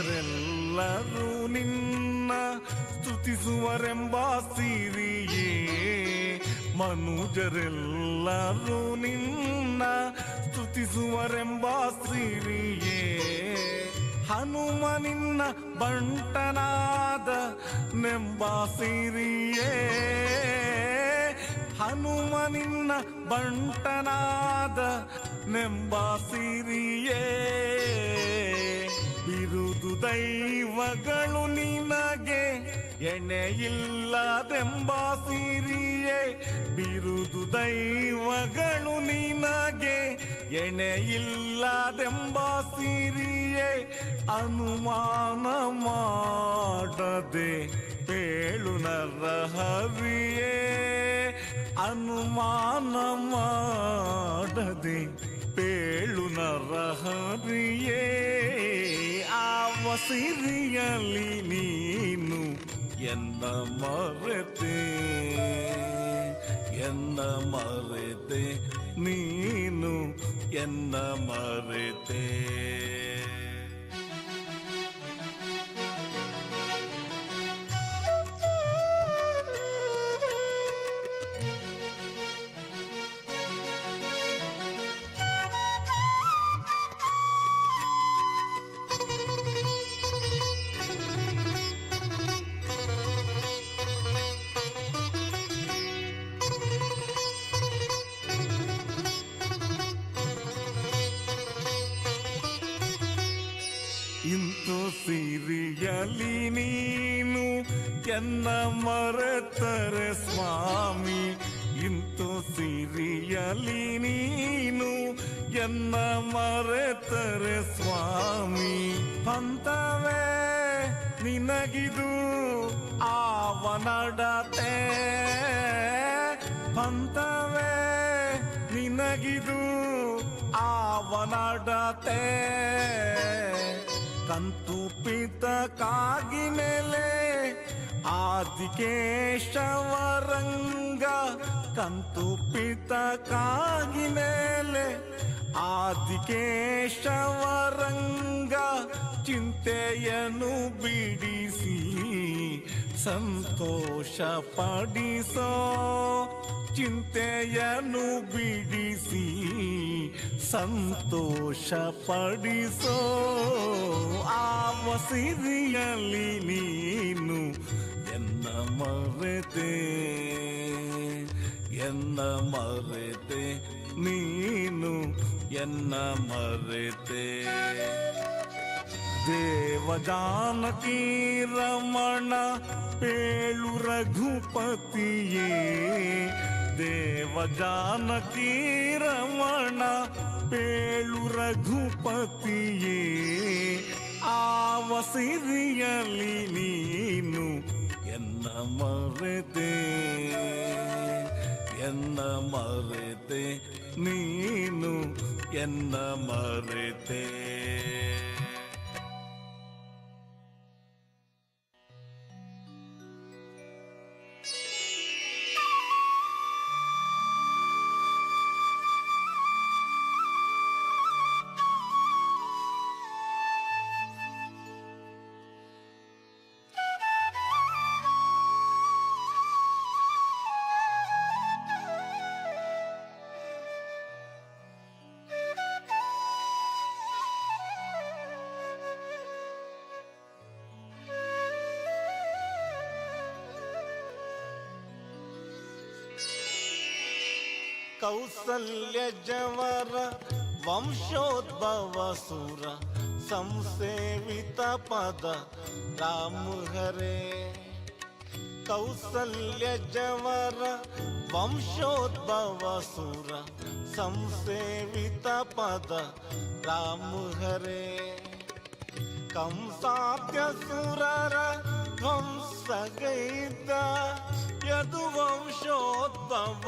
ಮನುಜರೆಲ್ಲರೂ ನಿನ್ನ ಸ್ತುತಿಸುವರೆಂಬ ಸಿರಿಯೇ, ಮನುಜರೆಲ್ಲರೂ ನಿನ್ನ ಸ್ತುತಿಸುವರೆಂಬ ಸಿರಿಯೇ, ಹನುಮ ನಿನ್ನ ಬಂಟನಾದ ನೆಂಬ ಸಿರಿಯೇ, ಹನುಮ ನಿನ್ನ ಬಂಟನಾದ ನೆಂಬ ಸಿರಿಯೇ, ಬಿರುದು ದೈವಗಳು ನಿನಗೆ ಎಣೆಯಿಲ್ಲದೆಂಬ ಸಿರಿಯೇ, ಬಿರುದು ದೈವಗಳು ನಿನಗೆ ಎಣೆಯಿಲ್ಲದೆಂಬ ಸಿರಿಯೇ, ಅನುಮಾನ ಮಾಡದೆ ಪೇಳು ನರಹರಿಯೇ, ಅನುಮಾನ ಮಾಡದೆ ಪೇಳು ನರಹರಿಯೇ, ಆವ ಸಿರಿಯಲಿ ನೀನು ಎನ್ನ ಮರೆತೆ, ಎನ್ನ ಮರೆತೆ ನೀನು ಎನ್ನ ಮರೆತೆ. ಸಿರಿಯಲಿ ನೀನು ಎನ್ನ ಮರೆತರೆ ಸ್ವಾಮಿ, ಇಂತು ಸಿರಿಯಲಿ ನೀನು ಎನ್ನ ಮರೆತರೆ ಸ್ವಾಮಿ. ಪಂಥವೇ ನಿನಗಿದು ಆವನಡತೆ, ಪಂಥವೇ ನಿನಗಿದು ಆವನಡತೆ. ಕಂತು ಪಿತಕ್ಕಾಗಿ ನೆಲೆ ಆದಿಕೇಶವರಂಗ, ಕಂತು ಪಿತಕ್ಕಾಗಿ ನೆಲೆ ಆದಿಕೇಶವರಂಗ. ಚಿಂತೆಯನ್ನು ಬಿಡಿಸಿ ಸಂತೋಷ ಪಡಿಸೋ, ಚಿಂತೆಯನ್ನು ಬಿಡಿಸಿ ಸಂತೋಷ ಪಡಿಸೋ. ಆವ ಸಿರಿಯಲಿ ನೀನು ಎನ್ನ ಮರೆತೆ, ಎನ್ನ ಮರೆತೆ ನೀನು ಎನ್ನ ಮರೆತೆ. ದೇವ ಜಾನಕಿ ರಮಣ ಪೇಳು ರಘುಪತಿಯೇ, ದೇವ ಜಾನಕಿ ರಮಣ ಪೇಳು ರಘುಪತಿಯೇ. ಆವ ಸಿರಿಯಲಿ ನೀನು ಎನ್ನ ಮರೆತೆ, ಎನ್ನ ಮರೆತೆ ನೀನು ಎನ್ನ ಮರೆತೆ. ಕೌಸಲ್ಯ ಜವರ ವಂಶೋದ್ಭವ ಸುರ ಸಂಸೇವಿತ ಪದ ರಾಮ ಹರೇ. ಕೌಸಲ್ಯ ಜವರ ವಂಶೋದ್ಭವ ಸುರ ಸಂಸೇವಿತ ಪದ ರಾಮ ಹರೇ. ಕಂಸಾದ್ಯ ಸುರರ ಧ್ವಂಸಗೈದ ಯದುವಂಶೋದ್ಭವ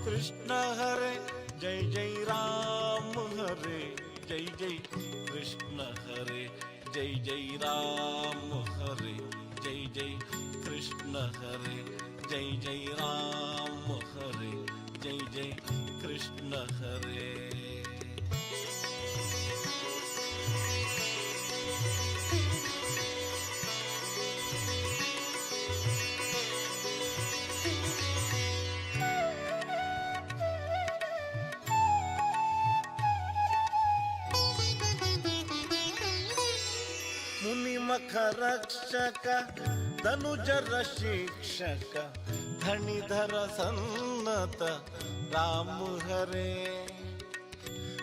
ಕೃಷ್ಣ ಹರೇ. ಜೈ ಜೈ ರಾಮ ಹರೇ, ಜೈ ಜೈ ಕೃಷ್ಣ ಹರೇ, ಜೈ ಜೈ ರಾಮ ಹರೇ, ಜೈ ಜೈ ಕೃಷ್ಣ ಹರೇ, ಜೈ ಜೈ ರಾಮ ಹರೇ, ಜೈ ಜೈ ಕೃಷ್ಣ ಹರೇ. ಮುನಿಮಖ ರಕ್ಷಕ ಧನುಜರ ಶಿಕ್ಷಕ ಧಣಿಧರ ಸನ್ನತ ರಾಮ ಹರೇ.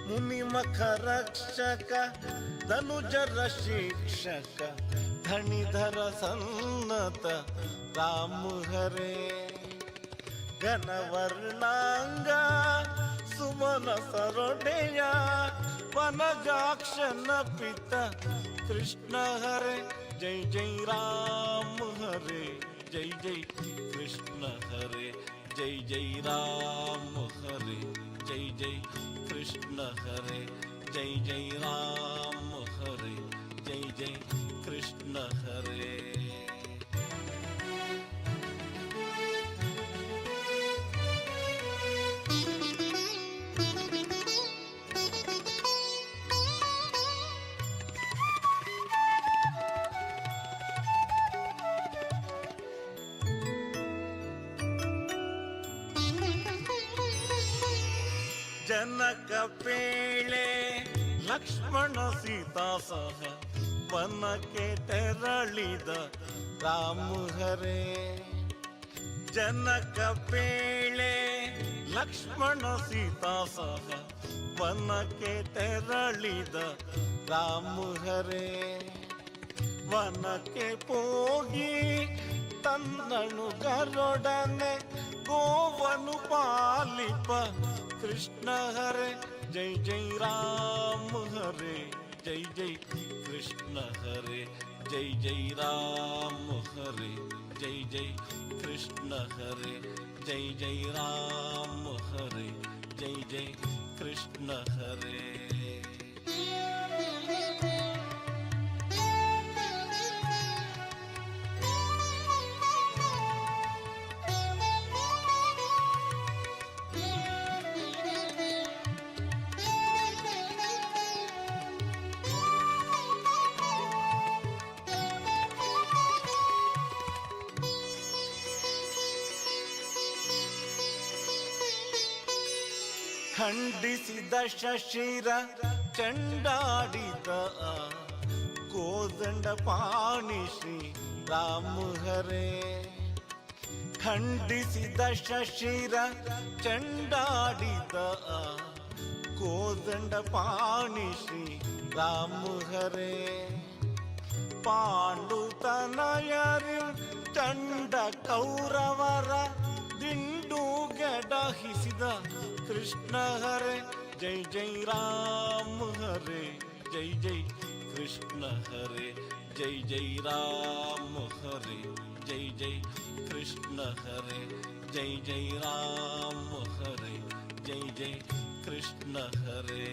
ಮುನಿಮಖ ರಕ್ಷಕ ಧನುಜರ ಶಿಕ್ಷಕ ಧಣಿಧರ ಸನ್ನತ ರಾಮ ಹರೇ. ಘನವರ್ಣಾಂಗ ಸುಮನ ಸರೊಡೆಯ ವನಜಾಕ್ಷನ ಪಿತ ಕೃಷ್ಣ ಹರೇ. ಜೈ ಜೈ ರಾಮ ಹರೇ, ಜೈ ಜೈ ಕೃಷ್ಣ ಹರೇ, ಜೈ ಜೈ ರಾಮ ಹರೇ, ಜೈ ಜೈ ಕೃಷ್ಣ ಹರೇ, ಜೈ ಜೈ ರಾಮ ಹರೇ, ಜೈ ಜೈ ಕೃಷ್ಣ ಹರೇ. ಜನಕ ಪೇಳೆ ಲಕ್ಷ್ಮಣ ಸೀತಾ ಸಹ ವನಕ್ಕೆ ತೆರಳಿದ ರಾಮ ಹರೇ. ಜನಕ ಪೇಳೆ ಲಕ್ಷ್ಮಣ ಸೀತಾ ಸಹ ವನಕ್ಕೆ ತೆರಳಿದ ರಾಮ ಹರೇ. ವನಕ್ಕೆ ಹೋಗಿ ತನ್ನಣುಗರೊಡನೆ ಗೋವನು ಪಾಲಿಪ ಕೃಷ್ಣ ಹರೆ ಜೈ ಜೈ ರಾಮ ಹರೆ ಜೈ ಜೈ ಕೃಷ್ಣ ಹರೆ ಜೈ ಜೈ ರಾಮ ಹರೆ ಜೈ ಜೈ ಕೃಷ್ಣ ಹರೆ ಜೈ ಜೈ ರಾಮ ಹರೆ ಜೈ ಜೈ ಕೃಷ್ಣ ಹರೆ. ಖಂಡಿಸಿದ ಶಶಿರ ಚಂಡಾಡಿದ ಕೋದಂಡ ಪಾಣಿ ಶ್ರೀ ರಾಮ ಹರೇ. ಖಂಡಿಸಿದ ಶಶಿರ ಚಂಡಾಡಿದ ಕೋದಂಡ ಪಾಣಿ ಶ್ರೀ ರಾಮ ಹರೇ. ಪಾಂಡುತನಯರು ಚಂಡ ಕೌರವರ ದಿಂಡು ಗಡಹಿಸಿದ ಕೃಷ್ಣ ಹರೆ ಜೈ ಜೈ ರಾಮ ಹರೆ ಜೈ ಜೈ ಕೃಷ್ಣ ಹರೆ ಜೈ ಜೈ ರಾಮ ಹರೆ ಜೈ ಜೈ ಕೃಷ್ಣ ಹರೆ ಜೈ ಜೈ ರಾಮ ಹರೆ ಜೈ ಜೈ ಕೃಷ್ಣ ಹರೇ.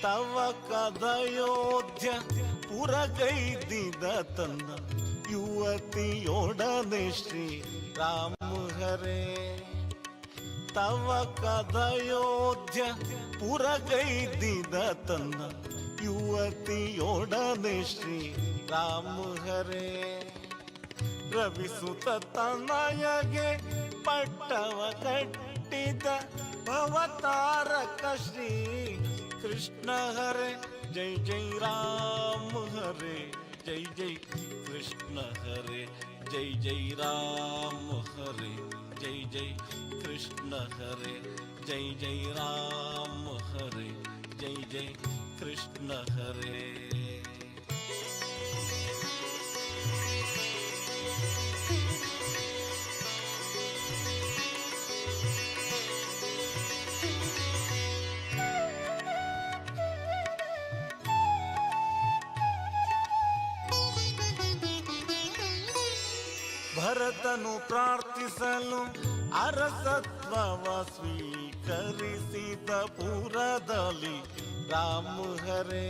ತವ ಕದಯೋಧ್ಯ ಪುರಗೈದಿದ ತನ್ನ ಯುವತಿಯೊಡನೆ ಶ್ರೀ ರಾಮ ಹರೇ. ತವ ಕದಯೋಧ್ಯ ಪುರಗೈದಿದ ತನ್ನ ಯುವತಿಯೊಡನೆ ಶ್ರೀ ರಾಮ ಹರೇ. ರವಿಸುತ ತನಯಗೆ ಪಟ್ಟವ ಕಟ್ಟಿದ ಭವತಾರಕ ಶ್ರೀ ಕೃಷ್ಣ ಹರೆ ಜೈ ಜೈ ರಾಮ ಹರೆ ಜೈ ಜೈ ಕೃಷ್ಣ ಹರೆ ಜೈ ಜೈ ರಾಮ ಹರೆ ಜೈ ಜೈ ಕೃಷ್ಣ ಹರೆ ಜೈ ಜೈ ರಾಮ ಹರೆ ಜೈ ಜೈ ಕೃಷ್ಣ ಹರೇ. ಭರತನು ಪ್ರಾರ್ಥಿಸಲು ಅರಸತ್ವವ ಸ್ವೀಕರಿಸಿದ ಪುರದಲ್ಲಿ ರಾಮ ಹರೇ.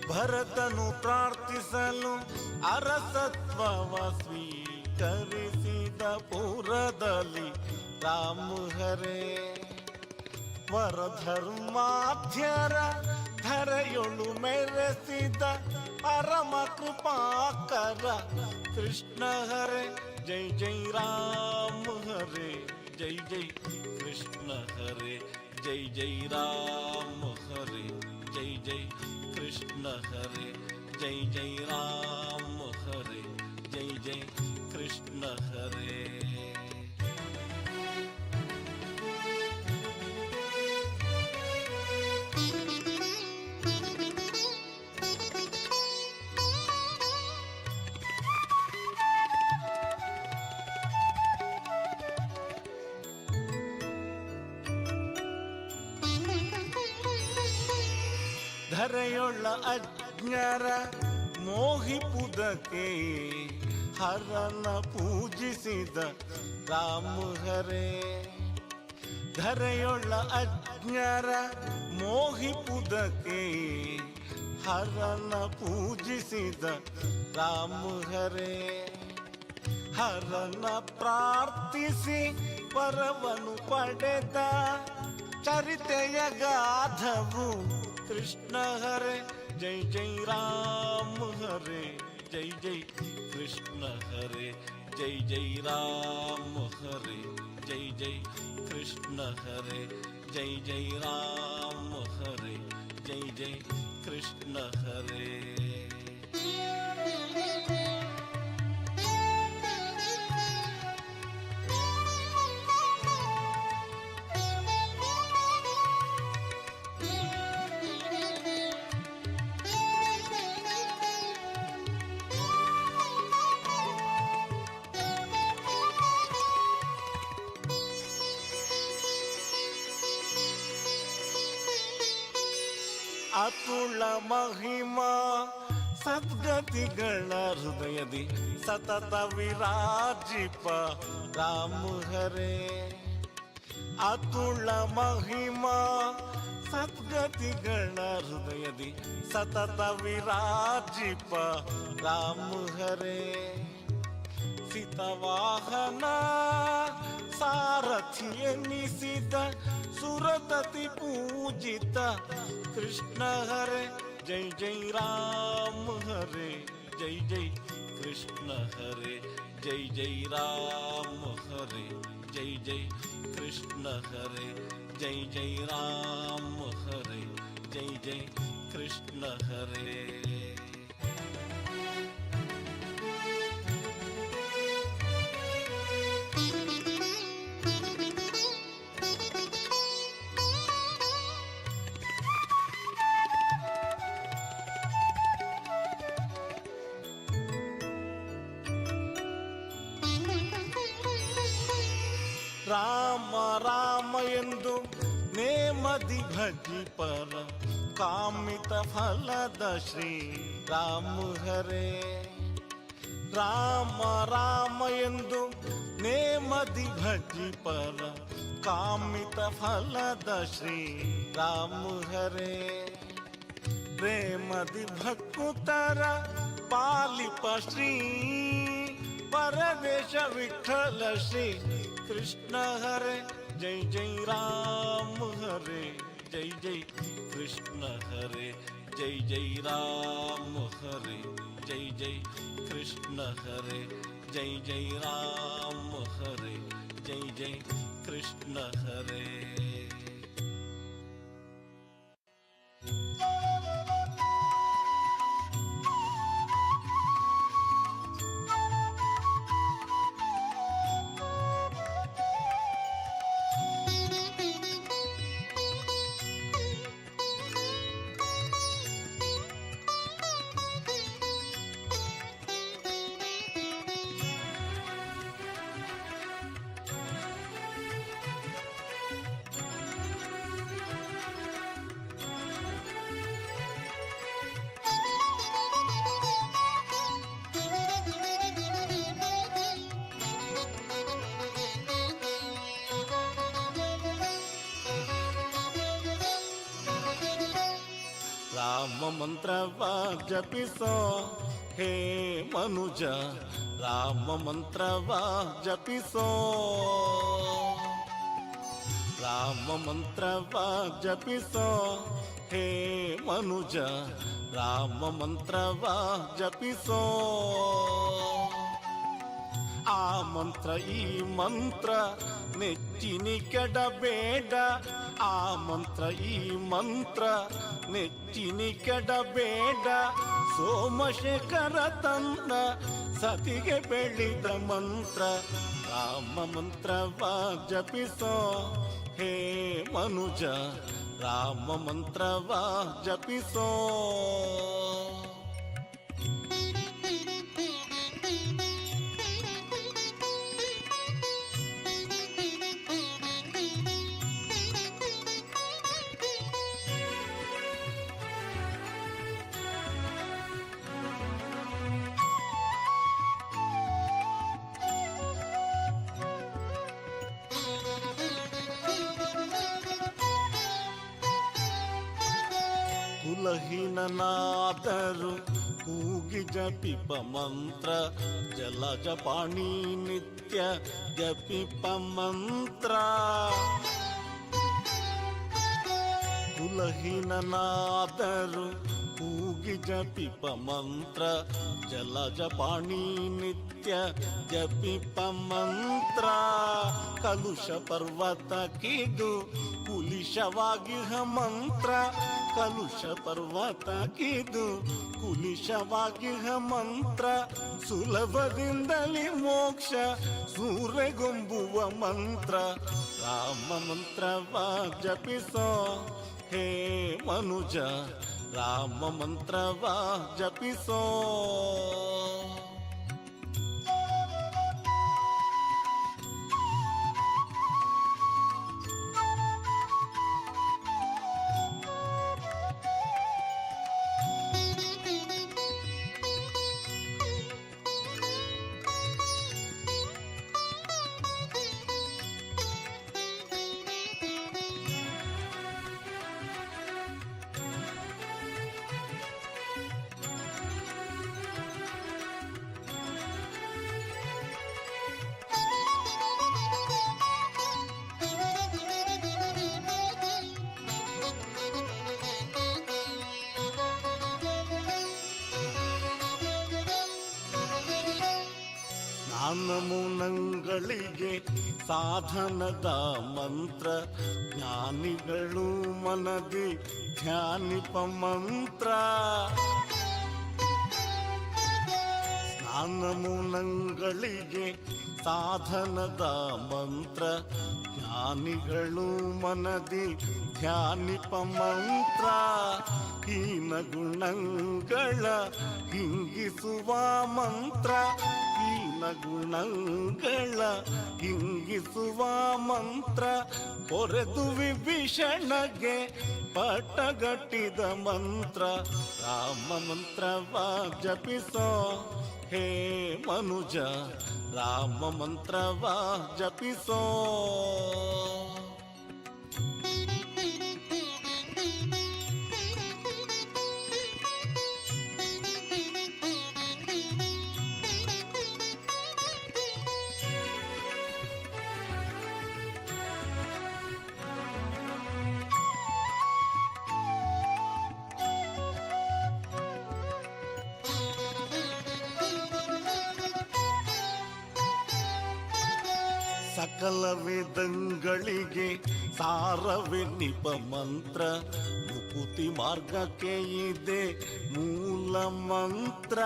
ಭರತನು ಪ್ರಾರ್ಥಿಸಲು ಅರಸತ್ವವ ಸ್ವೀಕರಿಸಿದ ಪುರದಲ್ಲಿ ರಾಮ ಹರೇ. ವರಧರ್ಮಾಧ್ಯರ ಧರೆಯೊಳು ಮೆರೆಸಿದ ಪರಮ ಕೃಪಾಕರ ಕೃಷ್ಣ ಹರೆ ಜೈ ಜೈ ರಾಮ ಹರೆ ಜೈ ಜೈ ಕೃಷ್ಣ ಹರೆ ಜೈ ಜೈ ರಾಮ ಹರೆ ಜೈ ಜೈ ಕೃಷ್ಣ ಹರೆ ಜೈ ಜೈ ರಾಮ ಹರೆ ಜೈ ಜೈ ಕೃಷ್ಣ ಹರೇ. ಧರೆಯೊಳ್ಳ ಅಜ್ಞರ ಮೋಹಿಪುದಕ್ಕೆ ಹರನ ಪೂಜಿಸಿದ ರಾಮ ಹರೇ. ಧರೆಯೊಳ್ಳ ಅಜ್ಞರ ಮೋಹಿಪುದಕ್ಕೆ ಹರನ ಪೂಜಿಸಿದ ರಾಮ ಹರೇ. ಹರನ ಪ್ರಾರ್ಥಿಸಿ ವರವನು ಪಡೆದ ಚರಿತೆಯ ಗಾಧವು ಕೃಷ್ಣ ಹರೆ ಜೈ ಜೈ ರಾಮ ಹರೆ ಜೈ ಜೈ ಕೃಷ್ಣ ಹರೆ ಜೈ ಜೈ ರಾಮ ಹರೆ ಜೈ ಜೈ ಕೃಷ್ಣ ಹರೆ ಜೈ ಜೈ ರಾಮ ಹರೆ ಜೈ ಜೈ ಕೃಷ್ಣ ಹರೆ. ಅತುಳ ಮಹಿಮಾ ಸದ್ಗತಿಗಳ ಹೃದಯದಿ ಸತತ ವಿರಾಜಿಪ ರಾಮ ಹರೇ. ಅತುಳ ಮಹಿಮಾ ಸದ್ಗತಿಗಳ ಹೃದಯದಿ ಸತತ ವಿರಾಜಿಪ ರಾಮ ಹರೇ. ಸಿತವಾಹನ ಸಾರಥಿಯೆನಿಸಿದ ಸುರತತಿ ಪೂಜಿತ ಕೃಷ್ಣ ಹರೆ ಜೈ ಜೈ ರಾಮ ಹರೆ ಜೈ ಜೈ ಕೃಷ್ಣ ಹರೆ ಜೈ ಜೈ ರಾಮ ಹರೆ ಜೈ ಜೈ ಕೃಷ್ಣ ಹರೆ ಜೈ ಜೈ ರಾಮ ಹರೆ ಜೈ ಜೈ ಕೃಷ್ಣ ಹರೆ. ರಾಮ ರಾಮ ಎಂದು ನೇಮದಿ ಭಜಿಪರ ಕಾಮಿತ ಫಲದ ಶ್ರೀ ರಾಮ ಹರೇ. ರಾಮ ರಾಮ ಎಂದು ನೇಮದಿ ಭಜಿಪರ ಕಾಮಿತ ಫಲದ ಶ್ರೀ ರಾಮ ಹರೇ. ಪ್ರೇಮದಿ ಭಕ್ತರ ಪಾಲಿಪ ಶ್ರೀ ಪರದೇಶ ವಿಠಲ ಶ್ರೀ ಕೃಷ್ಣ ಹರೆ ಜೈ ಜೈ ರಾಮ ಹರೆ ಜೈ ಜೈ ಕೃಷ್ಣ ಹರೆ ಜೈ ಜೈ ರಾಮ ಹರೆ ಜೈ ಜೈ ಕೃಷ್ಣ ಹರೆ ಜೈ ಜೈ ರಾಮ ಹರೆ ಜೈ ಜೈ ಕೃಷ್ಣ ಹರೆ. ರಾಮ ಮಂತ್ರವ ಜಪಿಸೋ ಹೇ ಮನುಜ, ರಾಮ ಮಂತ್ರವ ಜಪಿಸೋ, ರಾಮ ಮಂತ್ರವ ಜಪಿಸೋ ಹೇ ಮನುಜ, ರಾಮ ಮಂತ್ರವ ಜಪಿಸೋ. ಆ ಮಂತ್ರ ಈ ಮಂತ್ರ ನೆಚ್ಚಿನಿ ಕೆಡಬೇಡ, ಆ ಮಂತ್ರ ಈ ಮಂತ್ರ ನೆಚ್ಚಿನಿ ಕೆಡಬೇಡ. ಸೋಮಶೇಖರ ತನ್ನ ಸತಿಗೆ ಬೆಳೆದ ಮಂತ್ರ ರಾಮ ಮಂತ್ರವ ಜಪಿಸೋ ಹೇ ಮನುಜ, ರಾಮ ಮಂತ್ರವ ಜಪಿಸೋ. ಕುಲಹೀನನಾದರು ಕೂಗಿ ಜಪಿಪ ಮಂತ್ರ, ಜಲಜ ಪಾಣಿ ನಿತ್ಯ ಜಪಿಪ ಮಂತ್ರ. ಕುಲಹೀನನಾದರು ಕೂಗಿ ಜಪಿಪ ಮಂತ್ರ, ಜಲಜ ಪಾಣಿ ನಿತ್ಯ ಜಪಿಪ ಮಂತ್ರ. ಕಲುಷ ಪರ್ವತ ಕಿದು ಕುಲಿಶವಾಗಿಹ ಮಂತ್ರ, ಕಲುಷ ಪರ್ವತ ಕಿದು ಕುಲಿಶವಾಗಿಹ ಮಂತ್ರ. ಸುಲಭದಿಂದಲೇ ಮೋಕ್ಷ ಸೂರೆಗೊಂಬುವ ಮಂತ್ರ. ರಾಮ ಮಂತ್ರವ ಜಪಿಸೋ ಹೇ ಮನುಜ, ರಾಮ ಮಂತ್ರವ ಜಪಿಸೋ. ಜ್ಞಾನಮುನಂಗಳಿಗೆ ಸಾಧನದ ಮಂತ್ರ, ಜ್ಞಾನಿಗಳು ಮನದಿ ಧ್ಯಾನಿಪ ಮಂತ್ರ. ಸ್ನಾನಮುನಂಗಳಿಗೆ ಸಾಧನದ ಮಂತ್ರ, ಜ್ಞಾನಿಗಳು ಮನದಿ ಧ್ಯಾನಿಪ ಮಂತ್ರ. ಹೀನ ಗುಣಗಳ ಹಿಂಗಿಸುವ ಮಂತ್ರ, ಹೀನ ಗುಣಗಳ ಹಿಂಗಿಸುವ ಮಂತ್ರ. ಕೊರೆದು ವಿಭೀಷಣಗೆ ಪಟ್ಟಗಟ್ಟಿದ ಮಂತ್ರ. ರಾಮ ಮಂತ್ರವ ಜಪಿಸೋ ಹೇ ಮನುಜ, ರಾಮ ಮಂತ್ರವ ಜಪಿಸೋ. ಸಕಲ ವೇದಂಗಳಿಗೆ ಸಾರವೆನ್ನಿಪ ಮಂತ್ರ, ಮುಕುತಿ ಮಾರ್ಗಕ್ಕೆ ಇದೆ ಮೂಲ ಮಂತ್ರ.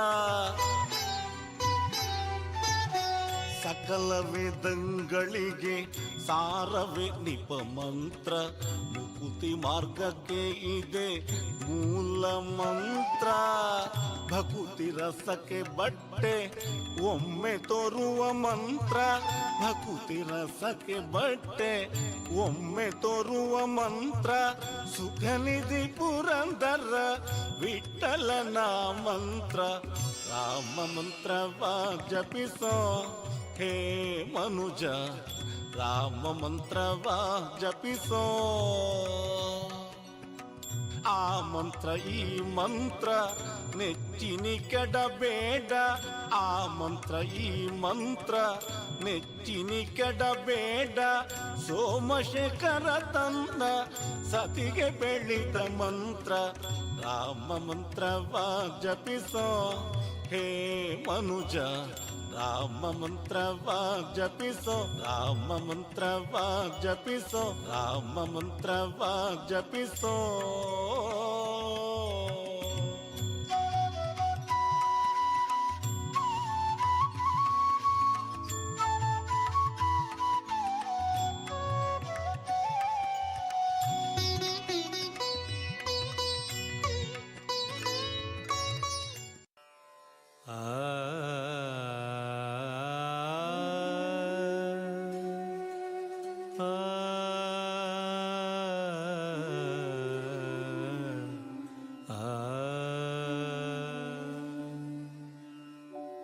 ಸಕಲ ವೇದಂಗಳಿಗೆ ಸಾರವೆನ್ನಿಪ ಮಂತ್ರ, ಮುಕುತಿ ಮಾರ್ಗಕ್ಕೆ ಇದೆ ಮೂಲ ಮಂತ್ರ. ಭಕುತಿ ರಸಕ್ಕೆ ಬಟ್ಟೆ ಒಮ್ಮೆ ತೋರುವ ಮಂತ್ರ, ಭಕುತಿ ರಸಕ್ಕೆ ಬಟ್ಟೆ ಒಮ್ಮೆ ತೋರುವ ಮಂತ್ರ. ಸುಖನಿಧಿ ಪುರಂದರ ವಿಠಲನ ಮಂತ್ರ. ರಾಮ ಮಂತ್ರವ ಜಪಿಸೋ ಹೇ ಮನುಜ, ರಾಮ ಮಂತ್ರವ ಜಪಿಸೋ. ಆ ಮಂತ್ರ ಈ ಮಂತ್ರ ನೆಚ್ಚಿನಿ ಕೆಡಬೇಡ, ಆ ಮಂತ್ರ ಈ ಮಂತ್ರ ನೆಚ್ಚಿನಿ ಕೆಡಬೇಡ. ಸೋಮಶೇಖರ ತನ್ನ ಸತಿಗೆ ಬೆಳೆದ ಮಂತ್ರ. ರಾಮ ಮಂತ್ರವ ಜಪಿಸೋ ಹೇ ಮನುಜ, ರಾಮ ಮಂತ್ರವ ಜಪಿಸೋ, ರಾಮ ಮಂತ್ರವ ಜಪಿಸೋ, ರಾಮ ಮಂತ್ರವ ಜಪಿಸೋ.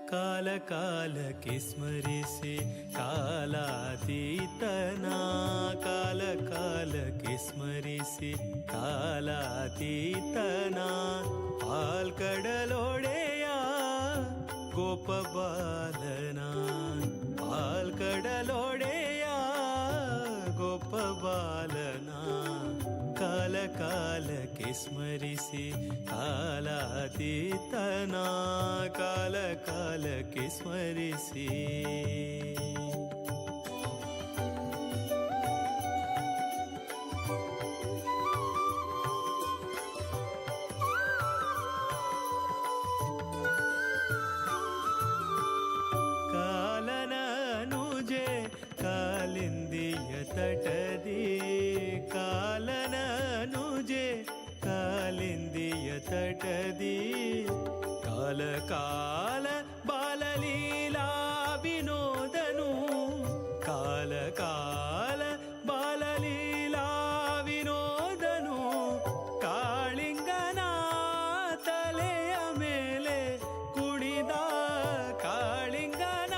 ಕಾಲ ಕಾಲಕ್ಕೆ ಸ್ಮರಿಸಿ ಕಾಲಾತೀತನ, ಕಾಲ ಕಾಲಕ್ಕೆ ಸ್ಮರಿಸಿ ಕಾಲಾತೀತನ. ಪಾಲ್ಕಡಲೊಡೆಯ ಗೋಪಬಾಲನ, ಪಾಲ್ಕಡಲೊಡೆಯ ಗೋಪಬಾಲನ. ಕಾಲ ಕಾಲಕ್ಕೆ ಕಾಲಕ್ಕೆ ಸ್ಮರಿಸಿ ಕಾಲಾತೀತನ ಕಾಲ ಕಾಲಕ್ಕೆ ಸ್ಮರಿಸಿ. ಕಾಲನನುಜೆ ಕಾಲಿಂದಿಯ ತಟದಿ, ಕಾಲನನುಜೆ ಕಾಲಿಂದಿಯ ತಟದಿ, ಕಾಲ ಕಾಲ ಬಾಲಲೀಲಾ ವಿನೋದನು, ಕಾಲ ಕಾಲ ಬಾಲಲೀಲಾ ವಿನೋದನು, ಕಾಳಿಂಗನ ತಲೆಯ ಮೇಲೆ ಕುಣಿದ, ಕಾಳಿಂಗನ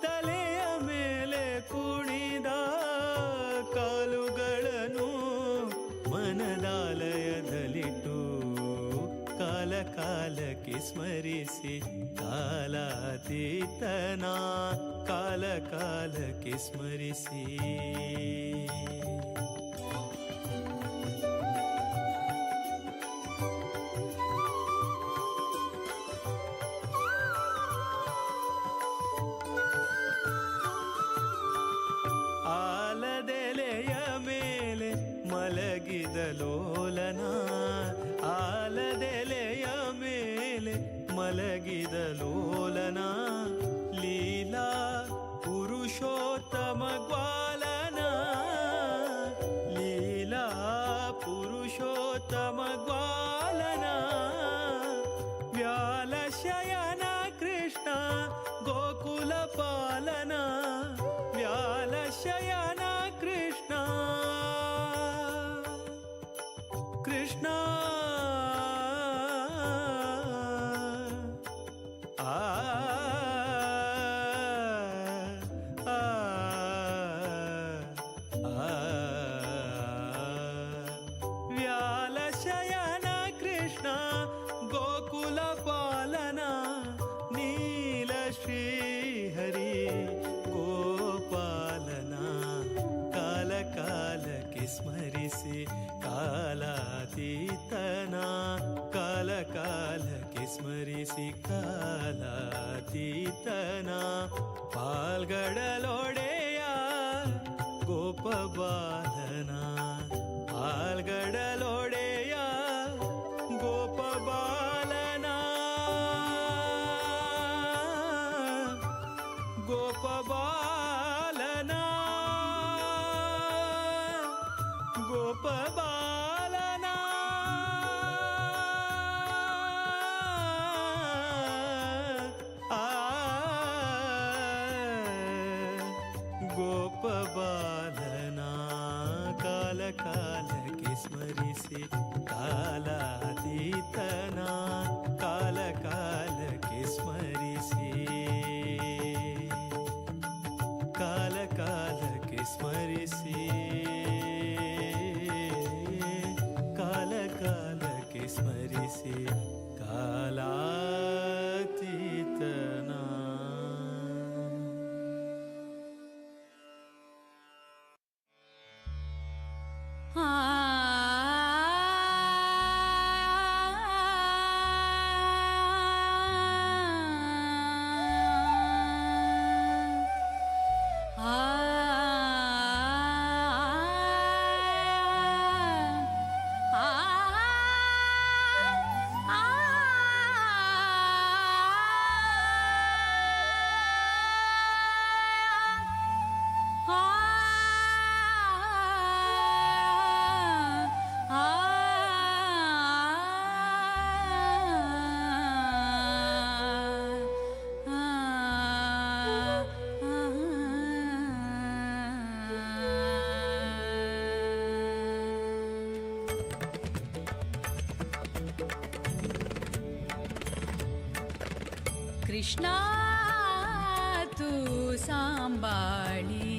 ತಲೆಯ ಮೇಲೆ ಕುಣಿದ, ಕಾಲುಗಳನ್ನು ಮನದಾಲಯದಲ್ಲಿಟ್ಟು ಕಾಲ ಕಾಲಕ್ಕೆ ಸ್ಮರಿಸಿ ಕಾಲಾತೀತನ ಕಾಲ ಕಾಲಕ್ಕೆ ಸ್ಮರಿಸಿ. ಆಲದೆಲೆಯ ಮೇಲೆ ಮಲಗಿದ ಲೋಲನ, ಆಲದೆಲೆಯ ಮೇಲೆ ಮಲಗಿದ ಲೋಲನ, ಲೀಲಾ ಪುರುಷೋತ್ತಮ ಗ್ವಾಲನ, ಲೀಲಾ ಪುರುಷೋತ್ತಮ ಗ್ವಾಲನ, ವ್ಯಾಲಶಯನ ಕೃಷ್ಣ ಗೋಕುಲ ಪಾಲನ, ವ್ಯಾಲಶಯನ ಕೃಷ್ಣ ಕೃಷ್ಣ ಆ ಆ ಆ ವ್ಯಾಲಶಯನ ಕೃಷ್ಣ ಗೋಕುಲ ಪಾಲನ, ನೀಲ ಶ್ರೀ ಹರಿ ಗೋಪಾಲನ, ಕಾಲ ಕಾಲಕ್ಕೆ ಸ್ಮರಿಸಿ ಕಾಲಾತೀತನ ಕಾಲ ಕಾಲಕ್ಕೆ ಸ್ಮರಿಸಿ ಕಾಲಾತೀತನ, ಪಾಲ್ಗಡಲೊಡೆಯ ಗೋಪಬಾಲನ, ಪಾಲ್ಗಡಲೊಡೆಯ ಗೋಪಬಾಲನ, ಗೋಪಬಾಲನ, ಗೋಪಬಾಲನ, ಆ ಗೋಪಬಾಲನ, ಕಾಲ ಕಾಲಕ್ಕೆ ಸ್ಮರಿಸಿ ಕಾಲಾತೀತನ ಕಾಲ ಕಾಲಕ್ಕೆ ಸ್ಮರಿಸಿ, ಕಾಲ ಕಾಲಕ್ಕೆ ಸ್ಮರಿಸಿ, ಕಾಲ ಕಾಲಕ್ಕೆ ಸ್ಮರಿಸಿ ಕಾಲಾತೀತನ. कृष्णा तू सांभाळी,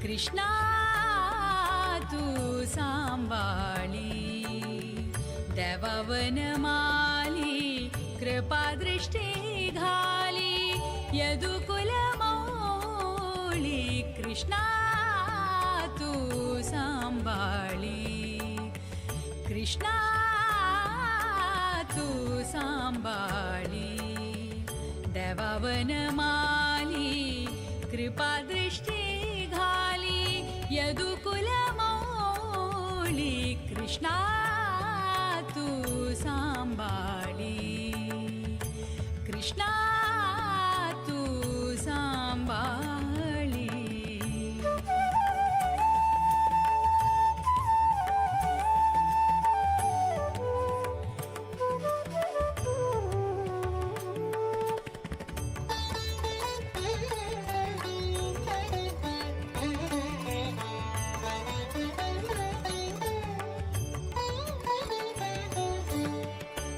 कृष्णा तू सांभाळी, देवावनमाली कृपा दृष्टी घाली, यदुकुल मौली कृष्णा तू सांभाळी. कृष्णा तू सांभाळी देवावन माली कृपा दृष्टी घाली यदुकुल मौली कृष्णा तू सांभाळी कृष्णा तू सांभाळी.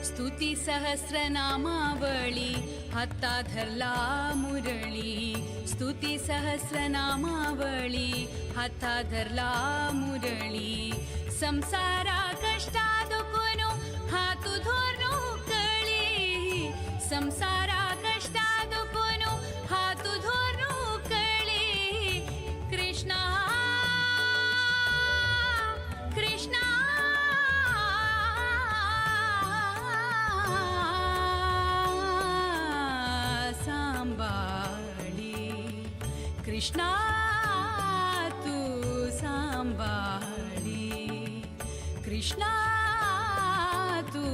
स्तुती सहस्रनामावळी हाता धरला मुरळी स्तुती सहस्रनामावळी हाता धरला मुरळी संसारा कष्टा दुकुनु हातु धोरू कळी संसारा कष्टा दुकुनु हातु धोरू कळी कृष्णा कृष्णा सांभाळी कृष्णा तू सांभाळी कृष्णा तू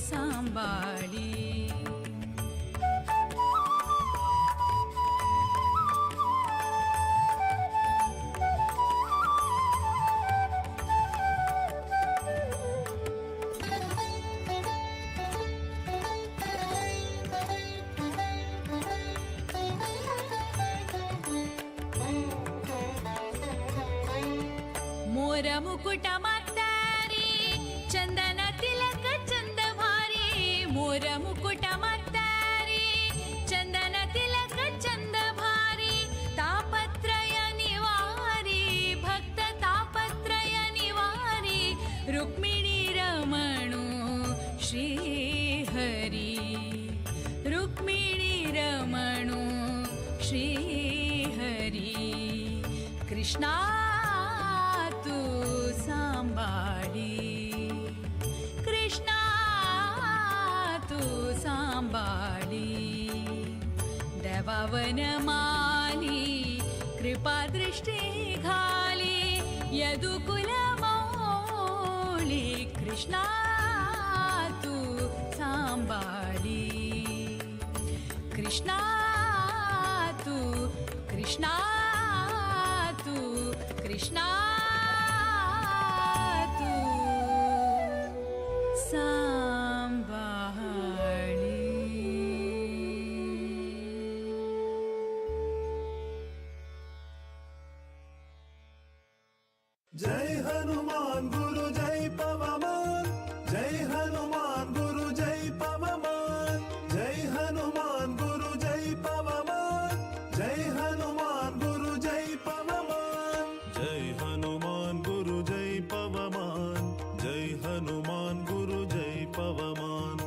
सांभाळी. मोर मुकुट मातारी चंदन तिलक चंद भारी मोर मुकुट मातारी चंदन तिलक चंद भारी तापत्रय निवारी भक्त तापत्रय निवारी रुक्मिणी रमणु श्री हरी रुक्मिणी रमणु श्री हरी कृष्णा तू सांभाळी कृष्णा तू सांभाळी देवावन माली कृपा दृष्टी घाली यदुकुल मौली कृष्णा तू सांभाळी कृष्णा तू कृष्णा तू कृष्णा तू सांभाळी. जय हनुमान गुरु जय पवमान जय हनुमान गुरु जय पवमान जय हनुमान गुरु जय पवमान जय हनुमान गुरु जय पवमान जय हनुमान गुरु जय पवमान जय हनुमान गुरु जय पवमान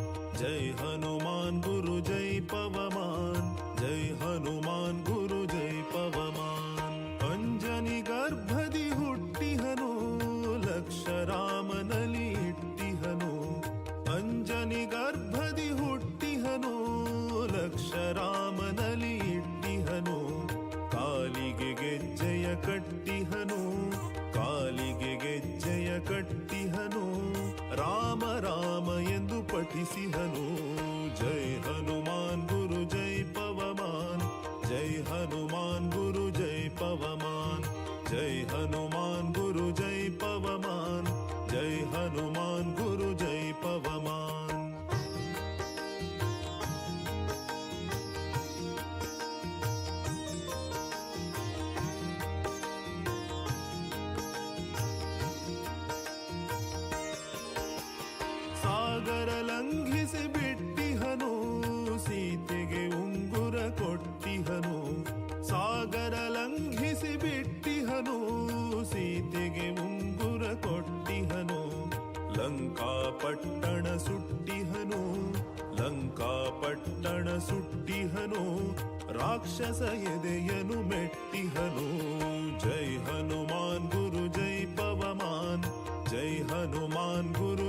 जय हनुमान गुरु जय पवमान जय हनुमान गुरु जय पवमान. ಅಂಜನಿ ಗರ್ಭದಿ ಹುಟ್ಟಿಹನು ಲಕ್ಷ ರಾಮನಲಿ ಇಟ್ಟಿಹನು ಅಂಜನಿ ಗರ್ಭದಿ ಹುಟ್ಟಿಹನು ಲಕ್ಷ ರಾಮನಲಿ ಇಟ್ಟಿಹನು ಕಾಲಿಗೆ ಗೆಜ್ಜೆಯ ಕಟ್ಟಿಹನು ಕಾಲಿಗೆ ಗೆಜ್ಜೆಯ ಕಟ್ಟಿಹನು ರಾಮ ರಾಮ ಎಂದು ಪಠಿಸಿಹನು. ಜೈ ಹನುಮಾನ್ ಗುರು ಜೈ ಪವಮಾನ್ ಜೈ ಹನುಮಾನ್ ಗುರು ಜೈ ಪವಮಾನ್ ಜೈ ಹನುಮಾನ್ ಗುರು ಜೈ ಪವಮಾನ್ ಜೈ ಹನುಮಾನ್ ಗುರು ಜೈ ಪವಮಾನ್. ಸಾಗರ ಲಂಘಿಸಿ ಬಿಟ್ಟಿಹನು ಸೀತೆಗೆ ಉಂಗುರ ಕೊಟ್ಟಿಹನು ಸಾಗರ ಲಂಘಿಸಿ ಬಿಟ್ಟಿಹನು ಸೀತೆಗೆ ಉಂಗುರ ಕೊಟ್ಟಿಹನು ಲಂಕಾ ಪಟ್ಟಣ ಸುಟ್ಟಿಹನು ಲಂಕಾ ಪಟ್ಟಣ ಸುಟ್ಟಿಹನು ರಾಕ್ಷಸ ಎದೆಯನು ಮೆಟ್ಟಿಹನು. ಜೈ ಹನುಮಾನ್ ಗುರು ಜೈ ಪವಮಾನ್ ಜೈ ಹನುಮಾನ್ ಗುರು.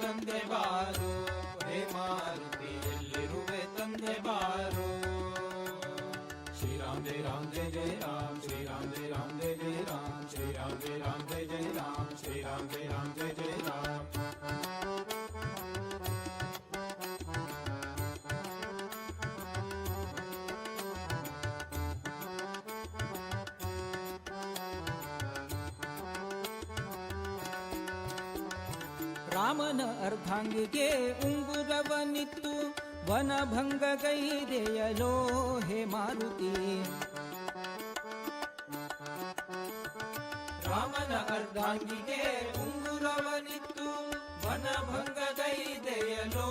ತಂದೆ ಬಾರೋ, ಹೇ ಮಾರುತಿ ಎಲ್ಲಿರುವೆ ತಂದೆ ಬಾರೋ. ಶ್ರೀರಾಮ್ ಜಯ ರಾಮ್ ಜಯ ಜಯ ರಾಮ್, ಶ್ರೀರಾಮ್ ಜಯ ರಾಮ್ ಜಯ ಜಯ ರಾಮ್, ಶ್ರೀರಾಮ್ ಜಯ ರಾಮ್ ಜಯ ಜಯ ರಾಮ್, ಶ್ರೀರಾಮ್ ಜಯ ರಾಮ್ ಜಯ ಜಯ ರಾಮ್. ರಾಮನ ಅರ್ಧಾಂಗಿಗೆ ಉಂಗುರವನಿತ್ತು ವನಭಂಗಗೈದೆಯಲೋ ಹೇ ಮಾರುತಿ. ರಾಮನ ಅರ್ಧಾಂಗಿಗೆ ಉಂಗುರವನಿತ್ತು ವನಭಂಗಗೈದೆಯಲೋ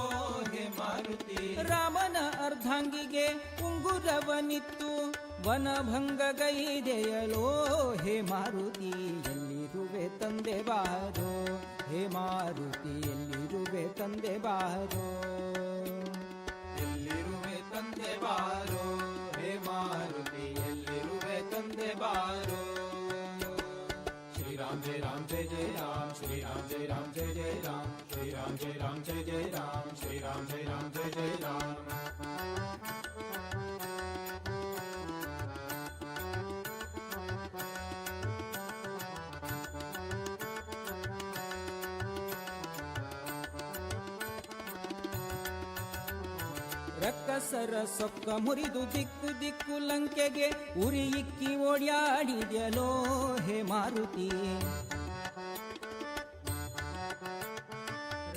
ಹೇ ಮಾರುತಿ. ರಾಮನ ಅರ್ಧಾಂಗಿಗೆ ಉಂಗುರವನಿತ್ತು ವನಭಂಗಗೈದೆಯಲೋ ಹೇ ಮಾರುತಿ. ಎಲ್ಲಿರುವೆ ತಂದೆ ಬಾರೋ, ಹೇ ಮಾರುತಿ ಎಲ್ಲಿರುವೆ ತಂದೆ ಬಾರೋ. ಎಲ್ಲಿರುವೆ ತಂದೆ ಬಾರೋ, ಹೇ ಮಾರುತಿ ಎಲ್ಲಿರುವೆ ತಂದೆ ಬಾರೋ. ಶ್ರೀರಾಮ್ ಜಯ ರಾಮ್ ಜಯ ಜಯ ರಾಮ್, ಶ್ರೀರಾಮ್ ಜಯ ರಾಮ್ ಜಯ ಜಯ ರಾಮ್, ಶ್ರೀರಾಮ್ ಜಯ ರಾಮ್ ಜಯ ಜಯ ರಾಮ್, ಶ್ರೀರಾಮ್ ಜಯ ರಾಮ್ ಜಯ ಜಯ ರಾಮ್. ರಕ್ಕಸರ ಸೊಕ್ಕ ಮುರಿದು ದಿಕ್ಕು ದಿಕ್ಕು ಲಂಕೆಗೆ ಉರಿಯಿಕ್ಕಿ ಓಡ್ಯಾಡಿದೆಯಲೋ ಹೇ ಮಾರುತಿ.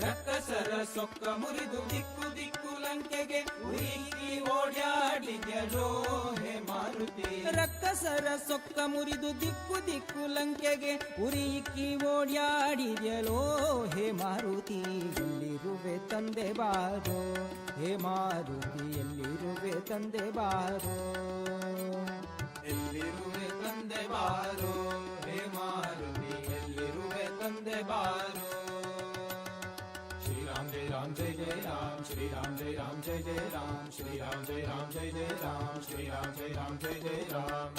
ರಕ್ಕಸರ ಸೊಕ್ಕ ಮುರಿದು ದಿಕ್ಕು ದಿಕ್ಕು ಲಂಕೆಗೆ ಉರಿಯಿಕ್ಕಿ ಓಡ್ಯಾಡಿದೆಯಲೋ ಹೇ ಮಾರುತಿ. ರಕ್ಕಸರ ಸೊಕ್ಕ ಮುರಿದು ದಿಕ್ಕು ದಿಕ್ಕು ಲಂಕೆಗೆ ಉರಿಯಿಕ್ಕಿ ಓಡ್ಯಾಡಿದೆಯಲೋ ಹೇ ಮಾರುತಿ. ಎಲ್ಲಿರುವೆ ತಂದೆ ಬಾರೋ, ಹೇ ಮಾರುತಿ ಎಲ್ಲಿರುವೆ ತಂದೆ ಬಾರೋ. ಎಲ್ಲಿರುವೆ ತಂದೆ ಬಾರೋ, ಹೇ ಮಾರುತಿ ಎಲ್ಲಿರುವೆ ತಂದೆ ಬಾರೋ. ಶ್ರೀರಾಮ್ ಜಯ ರಾಮ್ ಜಯ ಜಯ ರಾಮ್, ಶ್ರೀರಾಮ್ ಜಯ ರಾಮ್ ಜಯ ಜಯ ರಾಮ್, ಶ್ರೀರಾಮ್ ಜಯ ರಾಮ್ ಜಯ ಜಯ ರಾಮ್, ಶ್ರೀರಾಮ್ ಜಯ ರಾಮ್ ಜಯ ಜಯ ರಾಮ್.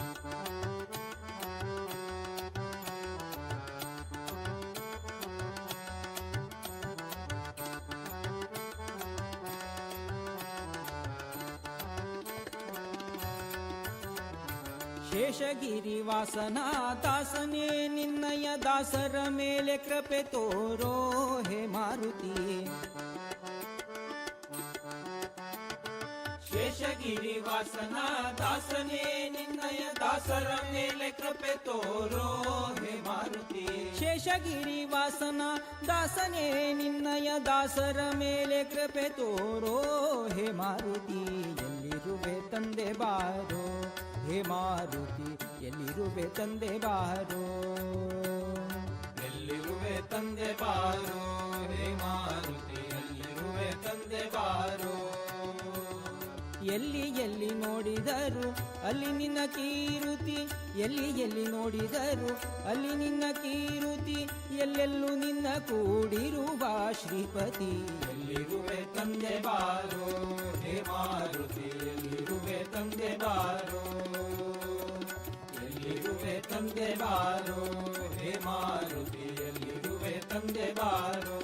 ಶೇಷಗಿರಿವಾಸನ ದಾಸನೇ ನಿನ್ನಯ ದಾಸರ ಮೇಲೆ ಕೃಪೆ ತೋರೋ ಹೇ ಮಾರುತಿ. ಶೇಷಗಿರಿವಾಸನ ದಾಸನೇ ನಿನ್ನಯ ದಾಸರ ಮೇಲೆ ಕೃಪೆ ತೋರೋ ಹೇ ಮಾರುತಿ. ಶೇಷಗಿರಿವಾಸನ ದಾಸನೇ ನಿನ್ನಯ ದಾಸರ ಮೇಲೆ ಕೃಪೆ ತೋರೋ ಹೇ ಮಾರುತಿ. ಎಲ್ಲಿರುವೆ ತಂದೆ ಬಾರೋ, ಹೇ ಮಾರುತಿ ಎಲ್ಲಿರುವೆ ತಂದೆ ಬಾರೋ. ಎಲ್ಲಿರುವೆ ತಂದೆ ಬಾರೋ, ಹೇ ಮಾರುತಿ ಎಲ್ಲಿರುವೆ ತಂದೆ ಬಾರೋ. ಎಲ್ಲಿ ಎಲ್ಲಿ ನೋಡಿದರು ಅಲ್ಲಿ ನಿನ್ನ ಕೀರುತಿ, ಎಲ್ಲಿ ಎಲ್ಲಿ ನೋಡಿದರು ಅಲ್ಲಿ ನಿನ್ನ ಕೀರುತಿ, ಎಲ್ಲೆಲ್ಲೂ ನಿನ್ನ ಕೂಡಿರುವ ಶ್ರೀಪತಿ. ಎಲ್ಲಿರುವೆ ತಂದೆ ಬಾರೋ, ಹೇ ಮಾರುತಿ ಎಲ್ಲಿರುವೆ ತಂದೆ ಬಾರೋ. ಎಲ್ಲಿರುವೆ ತಂದೆ ಬಾರೋ, ಹೇ ಮಾರುತಿ ಎಲ್ಲಿರುವೆ ತಂದೆ ಬಾರೋ.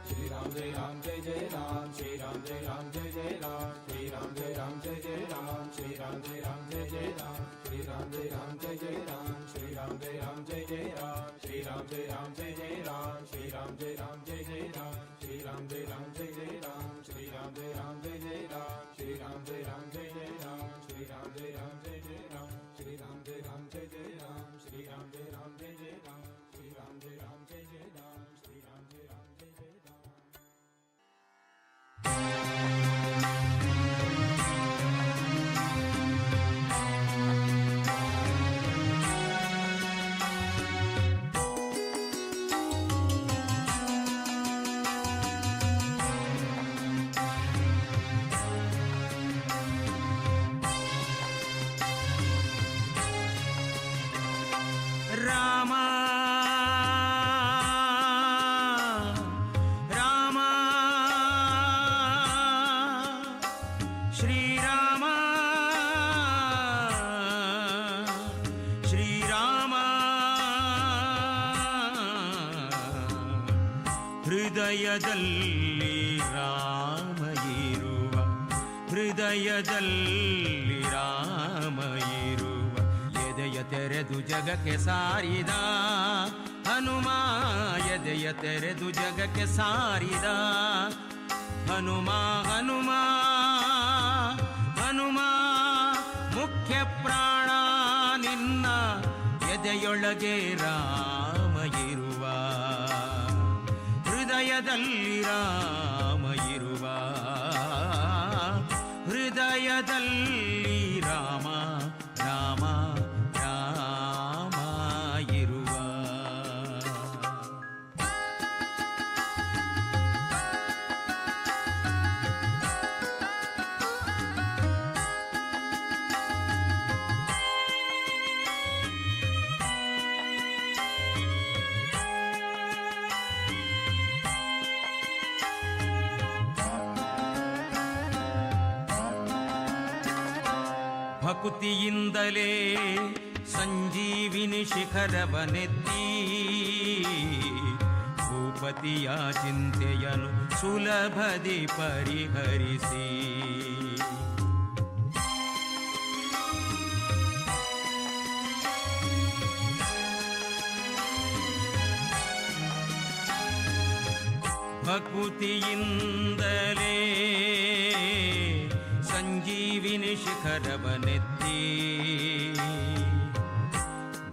ಶ್ರೀರಾಮ್ ಜಯ ರಾಮ್ ಜಯ ಜಯ ರಾಮ್, ಶ್ರೀರಾಮ್ ಜಯ ರಾಮ್ ಜಯ ಜಯ ರಾಮ್, ಶ್ರೀರಾಮ್ ಜಯ ರಾಮ್ ಜಯ ಜಯ ರಾಮ್, ಶ್ರೀರಾಮ್ ಜಯ ರಾಮ್ ಜಯ ಜಯ ರಾಮ್, ಶ್ರೀರಾಮ್ ಜಯ ರಾಮ್ ಜಯ ಜಯ ರಾಮ್, ಶ್ರೀರಾಮ್ ಜಯ ರಾಮ್ ಜಯ ಜಯ ರಾಮ್, ಶ್ರೀರಾಮ್ ಜಯ ರಾಮ್ ಜಯ ಜಯ ರಾಮ್, ಶ್ರೀರಾಮ್ ಜಯ ರಾಮ್ ಜಯ ಜಯ ರಾಮ್, ಶ್ರೀರಾಮ್ ಜಯ ರಾಮ್ ಜಯ ಜಯ ರಾಮ್, ಶ್ರೀರಾಮ್ ಜಯ ರಾಮ್ ಜಯ ಜಯ ರಾಮ್, ಶ್ರೀರಾಮ್ ಜಯ ರಾಮ್ ಜಯ ಜಯ ರಾಮ್, ಶ್ರೀರಾಮ್ ಜಯ ರಾಮ್ ಜಯ ಜಯ ರಾಮ್, ಶ್ರೀರಾಮ್ ಜಯ ರಾಮ್ ಜಯ ಜಯ ರಾಮ್, ಶ್ರೀರಾಮ್ ಜಯ ರಾಮ್ ಜಯ ಜಯ ರಾಮ್, ಶ್ರೀರಾಮ್ ಜಯ ರಾಮ್ ಜಯ ಜಯ ರಾಮ್, ಶ್ರೀರಾಮ್ ಜಯ ರಾಮ್ ಜಯ ಜಯ ರಾಮ್. ರಾಮ ರಾಮ ಶ್ರೀರಾಮ ಶ್ರೀರಾಮ ಹೃದಯದಲ್ಲಿ ರಾಮ ಇರುವ, ಹೃದಯದಲ್ಲಿ ರಾಮ ಇರುವ, ಎದೆಯ ತೆರೆದು ಜಗಕ್ಕೆ ಸಾರಿದ ಹನುಮ, ಎದೆಯ ತೆರೆದು ಜಗಕ್ಕೆ ಸಾರಿದ ಹನುಮ. ಹನುಮ ಹನುಮ ಮುಖ್ಯ ಪ್ರಾಣ ನಿನ್ನ ಎದೆಯೊಳಗೆ ರಾಮ ಇರುವ, ಹೃದಯದಲ್ಲಿ ರಾಮ ಇರುವ, ಹೃದಯದಲ್ಲಿ ರಾಮ ರಾಮ ರಾಮ ಇರುವ. ಭಕುತಿಯಿಂದಲೇ ಸಂಜೀವಿನಿ ಶಿಖರವನೆತ್ತಿ ಭೂಪತಿಯ ಚಿಂತೆಯನು ಸುಲಭದಿ ಪರಿಹರಿಸಿ. ಭಕುತಿಯಿಂದಲೇ ಸಂಜೀವಿನಿ ಶಿಖರವನೆತ್ತಿ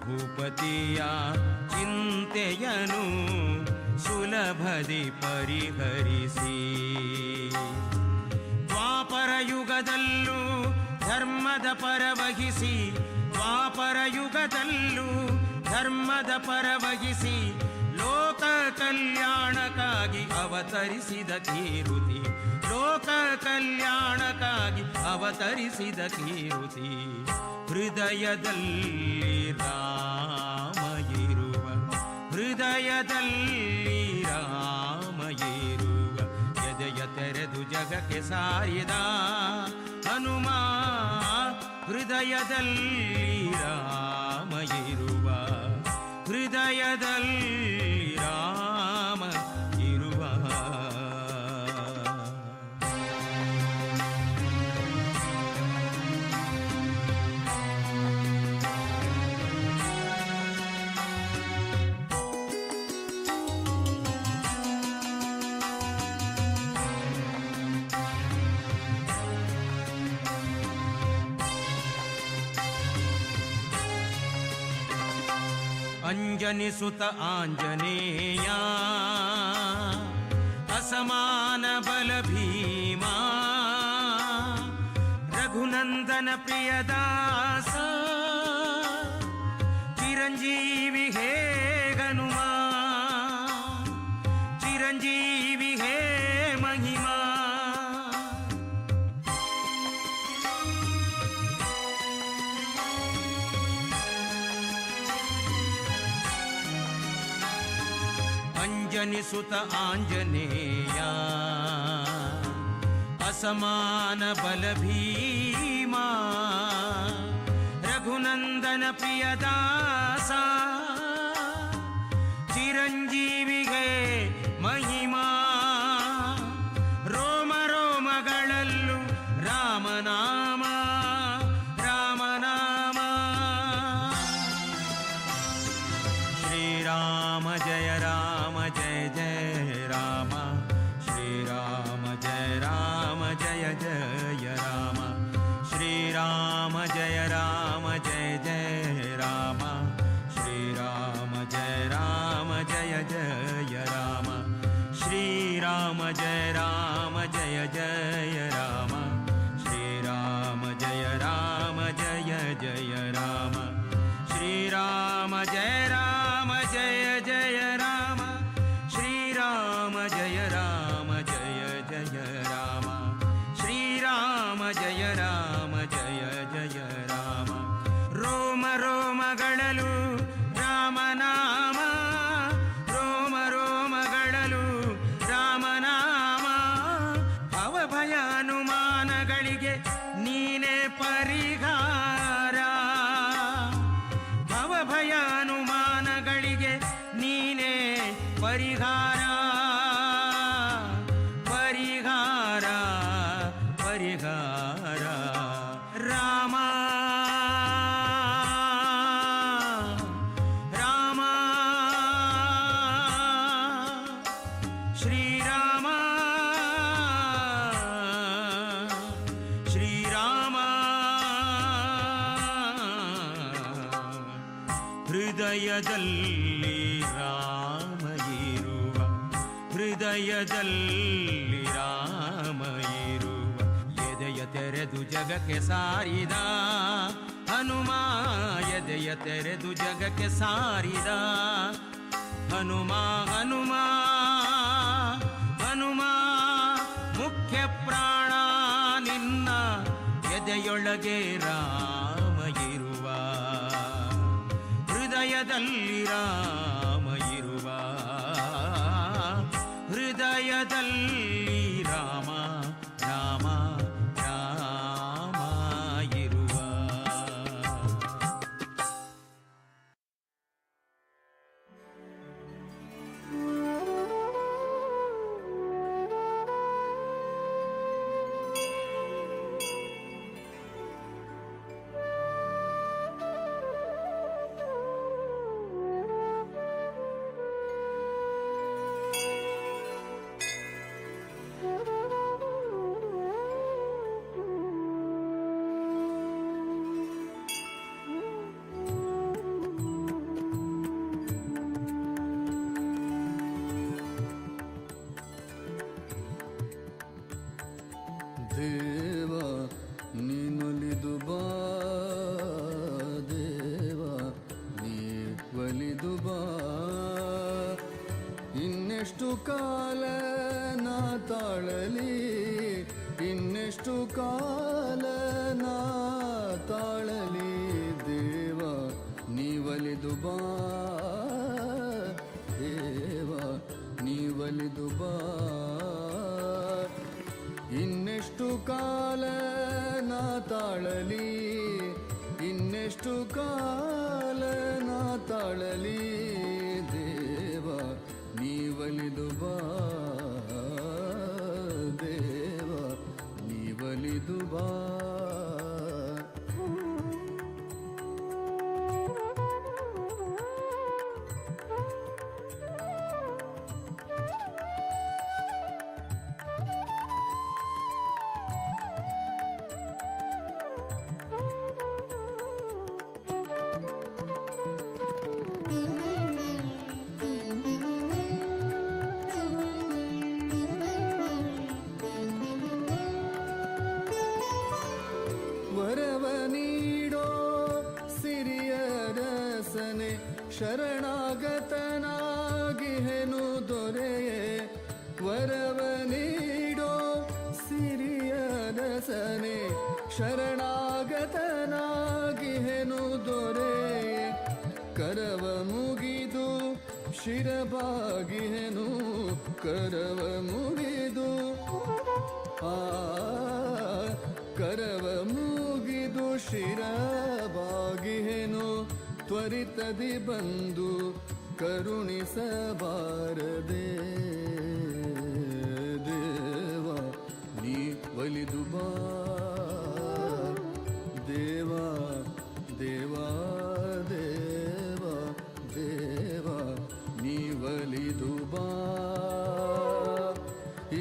ಭೂಪತಿಯ ಚಿಂತೆಯನು ಸುಲಭದಿ ಪರಿಹರಿಸಿ. ದ್ವಾಪರ ಯುಗದಲ್ಲೂ ಧರ್ಮದ ಪರವಹಿಸಿ, ದ್ವಾಪರ ಯುಗದಲ್ಲೂ ಧರ್ಮದ ಪರವಹಿಸಿ ಲೋಕ ಕಲ್ಯಾಣಕ್ಕಾಗಿ ಅವತರಿಸಿದ ಕೀರುತಿ, ಲೋಕ ಕಲ್ಯಾಣಕ್ಕಾಗಿ ಅವತರಿಸಿದ ಕೀರುತಿ. ಹೃದಯದಲ್ಲಿ ರಾಮ ಇರುವ, ಹೃದಯದಲ್ಲಿ ರಾಮ ಇರುವ, ಎದೆಯ ತೆರೆದು ಜಗಕ್ಕೆ ಸಾರಿದ ಹನುಮ, ಹೃದಯದಲ್ಲಿ ರಾಮ ಇರುವ, ಹೃದಯದಲ್ಲಿ ರಾಮ ಇರುವ. ಅಂಜನಿಸುತ ಆಂಜನೇಯ ಅಸಮಾನ ಬಲ ಭೀಮಾ, ರಘುನಂದನ ಪ್ರಿಯದಾಸ ಚಿರಂಜೀವಿ ಹೇ ಹನುಮಾ, ಚಿರಂಜೀವಿ ಹೇ ಮಹಿಮಾ. ಅಂಜನಿಸುತ ಆಂಜನೇಯ ಅಸಮಾನ ಬಲ ಭೀಮಾ, ರಘುನಂದನ ಪ್ರಿಯದಾಸ ಚಿರಂಜೀವಿಗೆ ಮಹಿಮಾ. ರೋಮ ರೋಮಗಳಲ್ಲೂ ರಾಮನಾಮ ರಾಮನಾಮ. ಶ್ರೀರಾಮ ಜಯ ರಾಮ ಜಯ ಜಯ ರಾಮ, ಶ್ರೀರಾಮ ಜಯ ರಾಮ ಜಯ ಜಯ ರಾಮ, ಶ್ರೀರಾಮ ಜಯ ರಾಮ ಜಯ ಜಯ ರಾಮ, ಶ್ರೀರಾಮ ಜಯ ರಾಮ ಜಯ ಜಯ ರಾಮ, ಶ್ರೀರಾಮ ಜಯ ರಾಮ ಜಯ ಜಯ ರಾಮ, ಶ್ರೀರಾಮ ಜಯ ರಾಮ ಜಯ ಜಯ ರಾಮ, ಶ್ರೀರಾಮ ಜಯ ರಾಮ ಜಯ ಜಯ ರಾಮ, ಶ್ರೀರಾಮ ಜಯ ರಾಮ ಜಯ ಜಯ ರಾಮ, ಶ್ರೀರಾಮ ಜಯ ರಾಮ ಜಯ ಜಯ ರಾಮ. ರೋಮ ರೋಮಗಳಲು ರಾಮನಾಮ, ರೋಮ ರೋಮಗಳಲು ರಾಮನಾಮ. ಭವಭಯ ಅನುಮಾನಗಳಿಗೆ ನೀನೇ ಪರಿಹಾರ, ಭವಭಯ ಅನುಮಾನಗಳಿಗೆ ನೀನೇ ಪರಿಹಾರ. ಹೃದಯದಲ್ಲಿ ರಾಮ ಇರುವ, ಹೃದಯದಲ್ಲಿ ರಾಮ ಇರುವ. ಎದೆಯ ತೆರೆದು ಜಗಕ್ಕೆ ಸಾರಿದ ಹನುಮ, ಎದೆಯ ತೆರೆದು ಜಗಕ್ಕೆ ಸಾರಿದ ಹನುಮ. ಹನುಮ ಹನುಮ ಮುಖ್ಯ ಪ್ರಾಣ ನಿನ್ನ ಎದೆಯೊಳಗೆ ರಾಮ ಇರುವ, ಹೃದಯದಲ್ಲಿ ರಾಮ ಇರುವ, ಹೃದಯದಲ್ಲಿ ರಾಮ ರಾಮ ರಾಮ ಇರುವ. ದೇವ ನೀನೊಲಿದು ಬಾ, ದೇವ ನೀ ಒಲಿದು ಬಾ. ಇನ್ನೆಷ್ಟು ಕಾಲ ನಾ ತಾಳಲಿ, ಇನ್ನೆಷ್ಟು ಕಾಲ ನಾ ತಾಳಲಿ, ದೇವ ನೀವಲಿದು ಬಾ, ದೇವ ನೀವಲಿದು ಬಾ. ಇನ್ನೆಷ್ಟು ಕಾಲ ನಾ ತಾಳಲಿ, ಇನ್ನೆಷ್ಟು ಕಾಲ ನಾ ತಾಳಲಿ, ದೇವ ನೀವಲಿದು ಬಾ, ದೇವ ನೀವಲಿದು ಬಾ. ವರವ ನೀಡೋ ಸಿರಿಯ ರಸನೆ, ಶರಣಾಗತನಾಗಿಹೆನು ದೊರೆಯೇ. ವರವ ನೀಡೋ ಸಿರಿಯ ರಸನೆ, ಶರಣಾಗತನಾಗಿಹೆನು ದೊರೆಯೇ. ಕರವ ಮುಗಿದು ಶಿರಬಾಗಿಹೆನು, ಕರವ ಮುಗಿದು ಆ ಕರವ ಮುಗಿದು ಶಿರಬಾಗಿಹೆನು. ತ್ವರಿತದಿ ಬಂದು ಕರುಣಿಸಬಾರದೆ, ದೇವ ನೀ ಒಲಿದು ಬಾ, ದೇವ ದೇವ ದೇವ ದೇವ ನೀ ಒಲಿದು ಬಾ.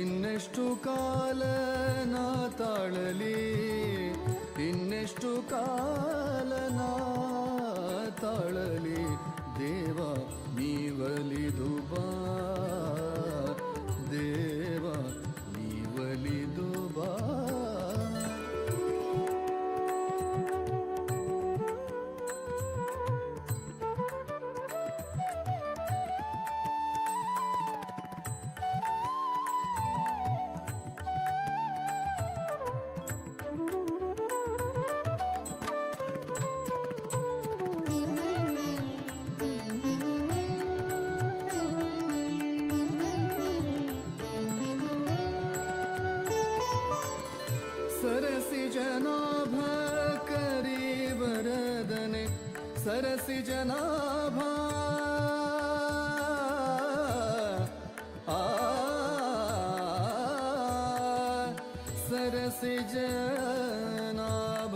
ಇನ್ನೆಷ್ಟು ಕಾಲ ನಾ ತಾಳಲಿ, ಇನ್ನೆಷ್ಟು ಕಾಲ ನಾ ತಾಳಲಿ, ದೇವ ನೀವಲಿದು ಬಾ, ದೇವ ನೀವಲಿದು ಬಾ. सरसि जनाभ करी वरदने, सरसि जनाभ आ, सरसि जनाभ,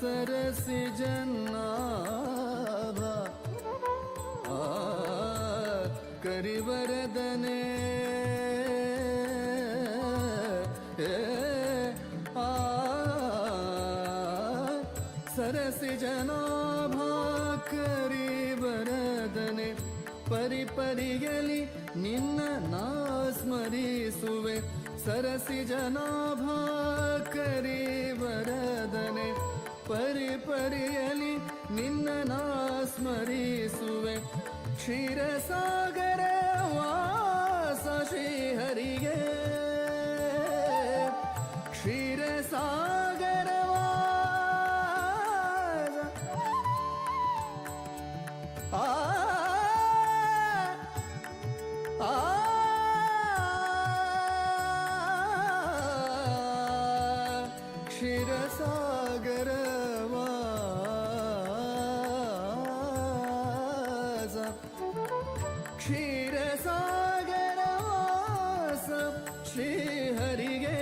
सरसि जनाभ आ, करी वरदने आ, सरसि जनाभा ಪರಿಪರಿಯಲಿ ನಿನ್ನ ನಾ ಸ್ಮರಿಸುವೆ. ಸರಸಿ ಜನಾಭ ಕರಿ ವರದನೆ, ಪರಿಪರಿಯಲಿ ನಿನ್ನ ನಾ ಸ್ಮರಿಸುವೆ. ಕ್ಷೀರಸಾಗರ ವಾಸ ಶ್ರೀಹರಿಗೆ, ಕ್ಷೀರಸಾಗರ ವಾಸ ಆ ಆ ಕ್ಷೀರಸಾಗರ ವಾಸ, ಕ್ಷೀರಸಾಗರ ವಾಸ ಶ್ರೀಹರಿಗೆ.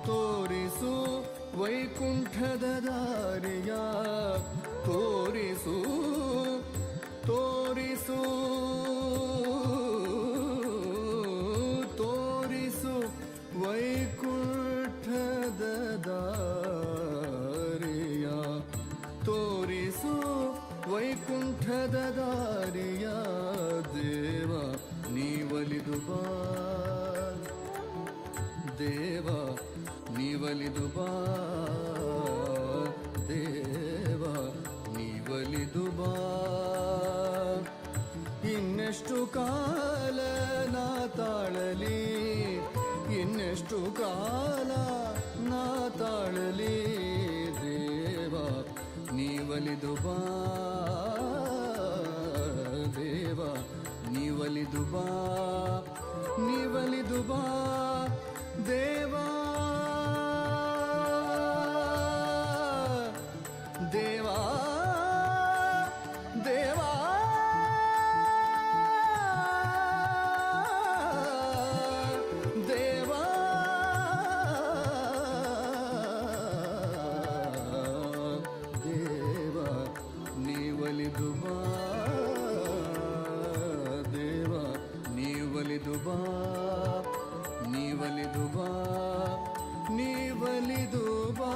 ತೋರಿಸು ವೈಕುಂಠದ ದಾರಿಯ, ತೋರಿಸು ತೋರಿಸು ತೋರಿಸು ವೈಕುಂಠದ ದಾರಿಯ, ತೋರಿಸು ವೈಕುಂಠದ ದಾರಿಯ. ದೇವ ನೀವಲಿದು ಬಾ, ದೇವ ನೀವಲಿದು ಬಾ, ದೇವ ನೀವಲಿದು ಬಾ. ಇನ್ನೆಷ್ಟು ಕಾಲ ನಾ ತಾಳಲಿ, ಇನ್ನೆಷ್ಟು ಕಾಲ ನಾ ತಾಳಲಿ. ದೇವ ನೀವಲಿದು ಬಾ, ದೇವ ನೀವಲಿದು ಬಾ, ನೀವಲಿದು ಬಾ ದೇವಾ ದೇವಾ ದೇವಾ ದೇವಾ ದೇವ ನೀವಲಿದು ಬಾ, ದೇವ ನೀವಲಿದು ಬಾ, ನೀವಲಿದು ಬಾ, ನೀವಲಿದು ಬಾ.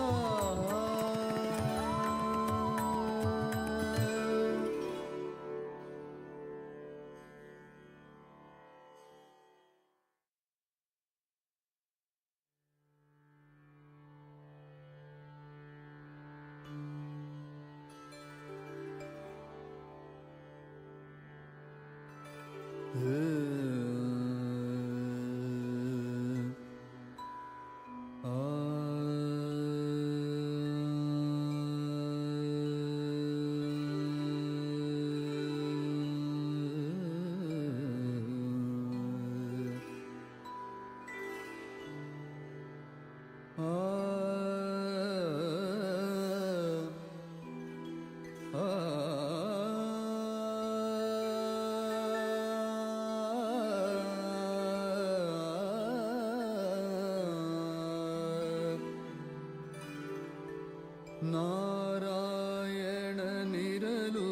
ನಾರಾಯಣನಿರಲು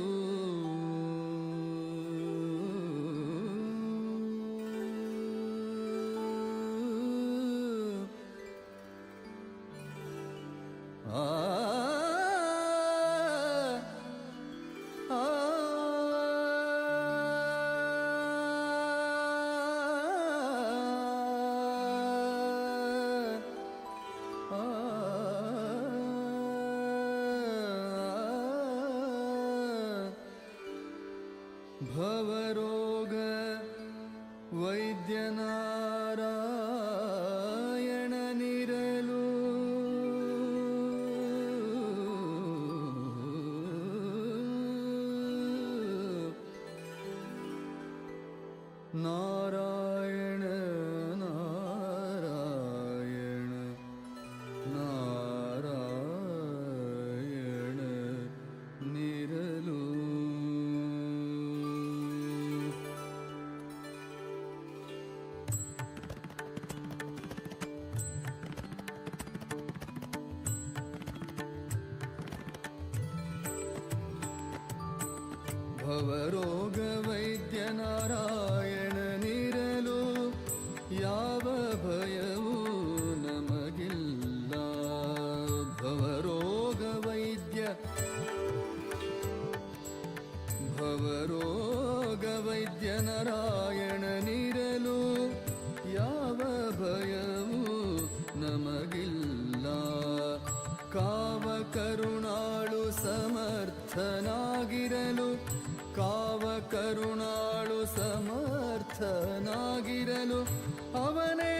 ಆ ಆ ಭವರೋಗ ವೈದ್ಯನಾರಾಯಣನಿರಲು ನಾರಾಯಣ ನಾರಾಯಣ ನಾರಾಯಣ ನಿರಲು. ಭವರೋಗ ವೈದ್ಯನಾರಾಯಣನಿರಲು ಯಾವ ಭಯವೂ ನಮಗಿಲ್ಲ. ಭವರೋಗ ವೈದ್ಯ ಭವ ಭವರೋಗ ವೈದ್ಯನಾರಾಯಣನಿರಲು ಯಾವ ಭಯವೂ ನಮಗಿಲ್ಲ. ಕಾವ ಕರುಣಾಳು ಸಮರ್ಥನಾಗಿರಲು, ಕಾವ ಕರುಣಾಳು ಸಮರ್ಥನಾಗಿರಲು, ಅವನೇ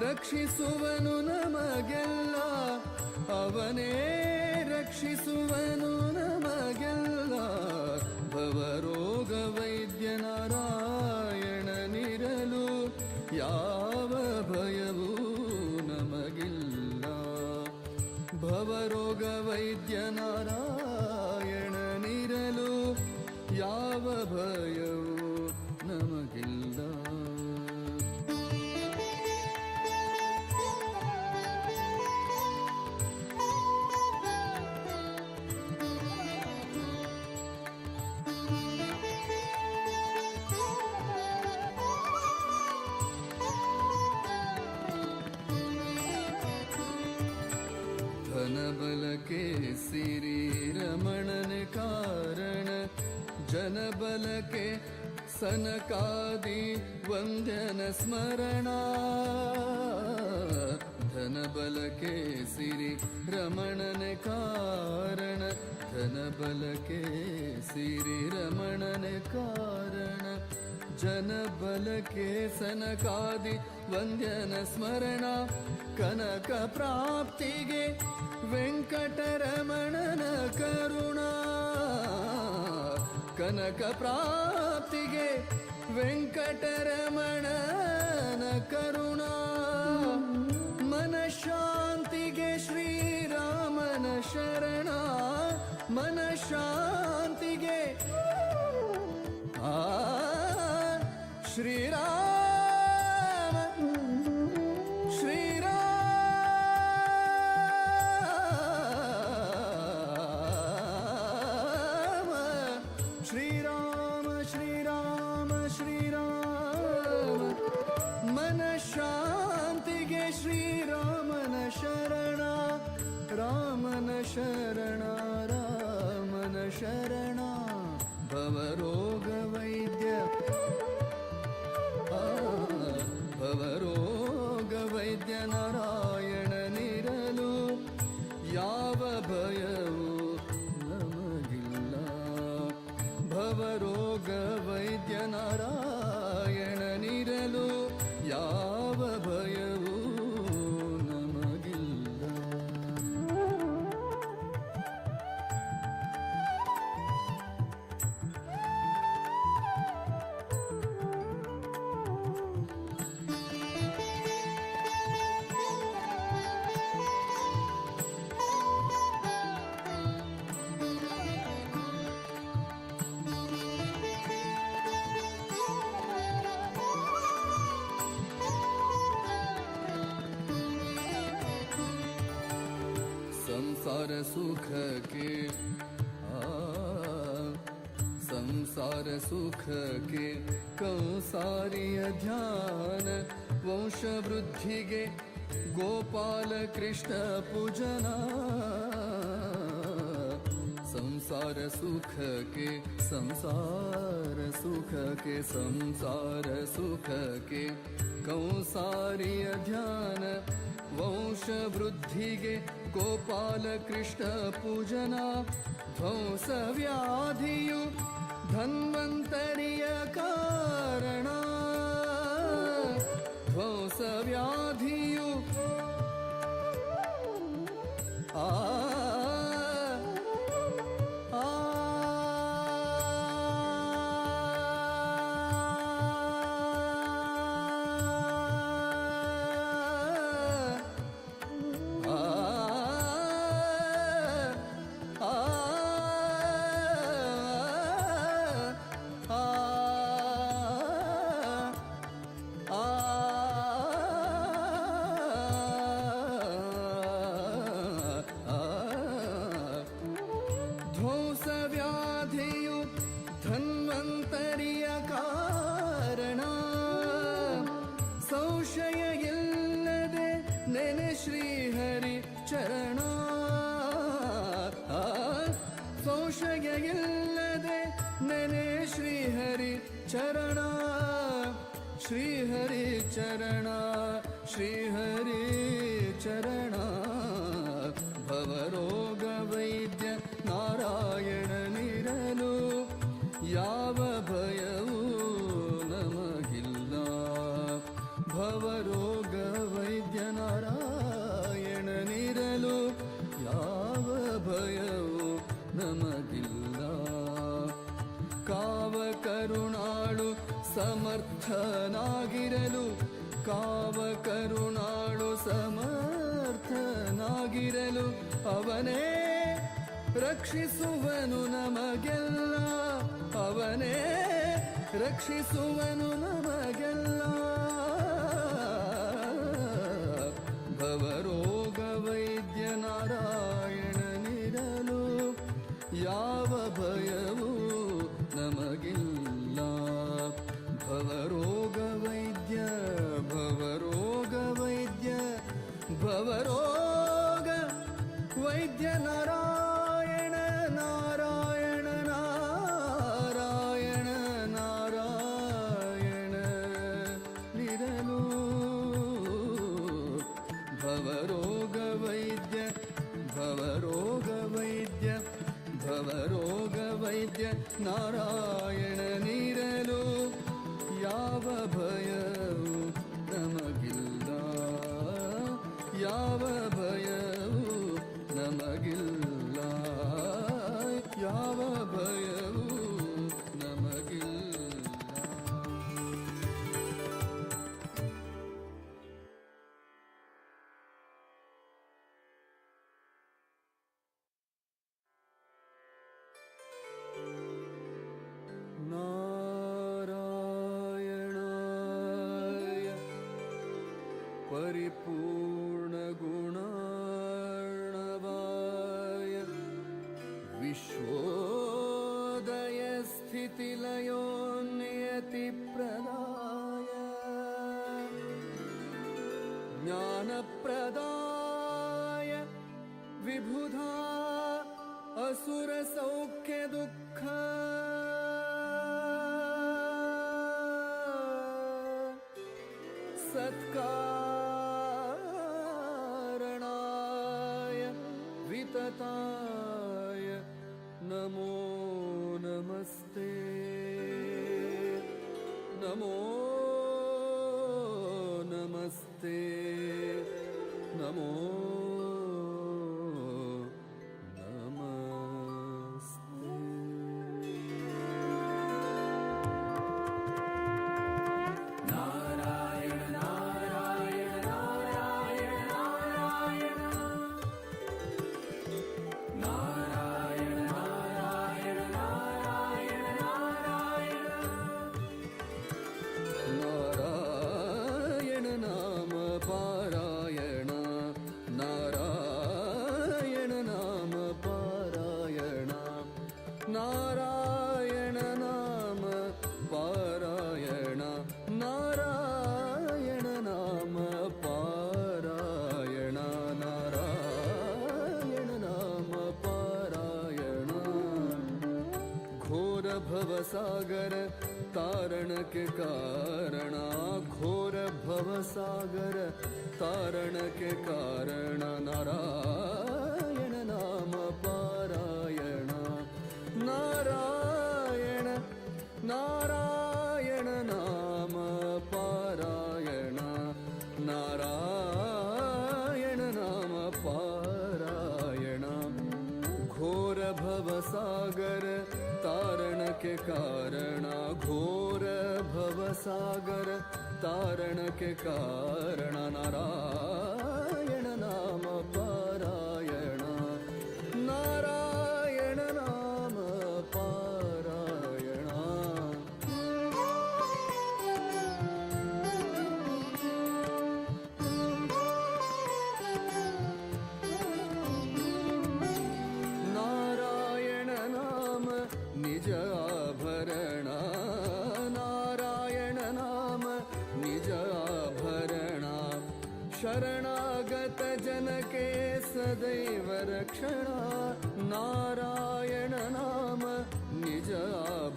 ರಕ್ಷಿಸುವನು ನಮಗೆಲ್ಲ, ಅವನೇ ರಕ್ಷಿಸುವನು ನಮಗೆಲ್ಲ. ಭವರೋಗ ವೈದ್ಯನಾರಾಯಣನಿರಲು ಯಾವ ಭಯವೂ ನಮಗಿಲ್ಲ. ಭವರೋಗ ವೈದ್ಯನಾರಾಯಣನಿರಲು ಯಾವ ಭಯವೂ ನಮಗಿಲ್ಲ. ಧನಬಲಕ್ಕೆ ಸಿರಿ ರಮಣನ ಕಾರಣ, ಜನಬಲಕ್ಕೆ ಸನಕಾದಿ ವಂದ್ಯನ ಸ್ಮರಣ. ಧನಬಲಕ್ಕೆ ಸಿರಿ ರಮಣನ ಕಾರಣ, ಧನಬಲಕ್ಕೆ ಸಿರಿ ರಮಣನ ಕಾರಣ, ಜನಬಲಕ್ಕೆ ಸನಕಾದಿ ವಂದ್ಯನ ಸ್ಮರಣ. ಕನಕ ಪ್ರಾಪ್ತಿಗೆ ವೆಂಕಟರಮಣನ ಕರುಣ, ಕನಕ ಪ್ರಾಪ್ತಿಗೆ ವೆಂಕಟರಮಣನ ಕರುಣ. ಮನಶಾಂತಿಗೆ ಶ್ರೀರಾಮನ ಶರಣ, ಮನಶಾಂತಿಗೆ ಆ ಶ್ರೀರಾಮ ಶ್ರೀರಾಮ ಶ್ರೀರಾಮ ಶ್ರೀರಾಮ ಶ್ರೀರಾಮ. ಮನಶಾಂತಿಗೆ ಶ್ರೀರಾಮನ ಶರಣ, ರಾಮನ ಶರಣ, ರಾಮನ ಶರಣ. ಭವರೋಗ ವೈದ್ಯ, ಭವರೋಗ ವೈದ್ಯ ನಾರಾಯಣನಿರಲು ಯಾವ ಭಯವೂ ನಮಗಿಲ್ಲ. ಭವರೋಗ ವೈದ್ಯ ನಾರಾಯಣನಿರಲು ಯಾವ ಭಯವೂ ನಮಗಿಲ್ಲ. ಸಂಸಾರ ಸುಖಕ್ಕೆ ಆ ಸಂಸಾರ ಸುಖಕ್ಕೆ ಕಂಸಾರಿಯ ಧ್ಯಾನ, ವಂಶವೃದ್ಧಿಗೆ ಗೋಪಾಲ ಕೃಷ್ಣ ಪೂಜನ. ಸಂಸಾರ ಸುಖಕ್ಕೆ, ಸಂಸಾರ ಸುಖಕ್ಕೆ, ಸಂಸಾರ ಸುಖಕ್ಕೆ ಕಂಸಾರಿಯ ಧ್ಯಾನ, ವಂಶವೃದ್ಧಿಗೆ ಗೋಪಾಲ ಕೃಷ್ಣ ಪೂಜನ. ಧ್ವಂಸ ವ್ಯಾಧಿಯು ಧನ್ವಂತರಿಯ ಕಾರಣ, ಧ್ವಂಸ ವ್ಯಾಧಿಯು ಆ ಆ ಆ ಆ ಆ ಆ ಧ್ವಂಸ ವ್ಯಾಧಿಯು ಧನ್ವಂತರಿಯ ಕಾರಣ, ಸಂಶಯ ಇಲ್ಲದೆ ನೆನೆ ಶ್ರೀಹರಿ ಚರಣ. ಸಂಶಯ ಇಲ್ಲದೆ ನೆನೆ ಶ್ರೀಹರಿ ಚರಣ, ಶ್ರೀಹರಿ ಚರಣ, ಶ್ರೀಹರಿ ಚರಣ. ಭವರೋಗ ವೈದ್ಯ ನಾರಾಯಣನಿರಲು ಯಾವ ಭಯವೂ ನಮಗಿಲ್ಲ. ಭವರೋಗ ವೈದ್ಯ ನಾರಾಯಣನಿರಲು ಯಾವ ಭಯವೂ ನಮಗಿಲ್ಲ. ಕಾವ ಕರುಣಾಳು ಸಮರ್ಥನಾಗಿರಲು, ಕಾವ ಕರುಣಾಳು ಸಮರ್ಥನಾಗಿರಲು ಅವನೇ ರಕ್ಷಿಸುವನು ನಮಗೆಲ್ಲ, ಅವನೇ ರಕ್ಷಿಸುವನು ನಮಗೆಲ್ಲ. ಭವರೋಗ ವೈದ್ಯ ನಾರಾಯಣನಿರಲು ಯಾವ ಭಯವೂ ನಮಗಿಲ್ಲ. ಭವರೋಗ ವೈದ್ಯ, ಭವರೋಗ ವೈದ್ಯ, ಭವರೋಗ ವೈದ್ಯ ನಾರಾಯಣ ನಾರಾಯಣ ನಾರಾಯಣ ನಾರಾಯಣ ನಿರಲು. ಭವರೋಗ ವೈದ್ಯ, ಭವರೋಗ ವೈದ್ಯ, ಭವರೋಗ ವೈದ್ಯ ನಾರಾಯಣ ನಿರಲು ಯಾವ ಭಯವೂ ನಮಗಿಲ್ಲ, ಯಾವ ಭಯವೂ ನಮಗಿಲ್ಲ, ಯಾವ ಭಯವೂ ನಮಗಿಲ್ಲ. ನಾರಾಯಣಾಯ ಪರಿಪೂರ್ಣಗುಣಾರ್ಣವಾಯ ವಿಶ್ವೋದಯ ಸ್ಥಿತಿಲಯೋ ನಿಯತಿಪ್ರದಾಯ ಜ್ಞಾನಪ್ರದಾಯ ವಿಬುಧಾ ಅಸುರ ಸೌಖ್ಯ ದುಃಖ ಸತ್ಕಾರಣಾಯ ವಿತತಾಯ ನಮೋ ನಮಸ್ತೆ, ನಮೋ ನಮಸ್ತೆ, ನಮೋ ನಮಸ್ತೆ. ನಾರಾಯಣ ನಾಮ ಪಾರಾಯಣ, ನಾರಾಯಣ ನಾಮ ಪಾರಾಯಣ, ನಾರಾಯಣ ನಾಮ ಪಾರಾಯಣ, ನಾರಾಯಣ ನಾಮ ಪಾರಾಯಣ, ನಾರಾಯಣ ನಾಮ ಪಾರಾಯಣ. घोर भवसागर तारण के कारण, घोर भवसागर तारण के कारण नारायण नाम पारायण, नारायण नारायण नाम पारायण, नारायण नाम पारायण. घोर भवसागर तारण के कारण, घोर भवसागर तारण के कारण नारायण नाम पारायण, नारायण नाम पारायण. नारायण नाम निज आभरण, नारायण नाम निज आभरण, शरणागत जन के सदैव रक्षण. नारायण नाम निज आभरण,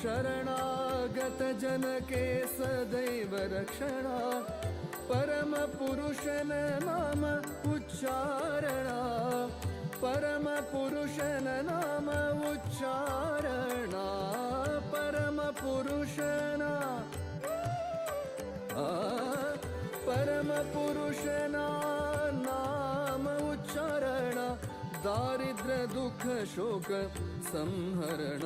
शरणागत जन के सदैव रक्षणा परम पुरुषन नाम उच्चारणा परम पुरुषन नाम उच्चारणा परम पुरुषना परम पुरुषना नाम उच्चारण दारिद्र दुःख शोक संहरण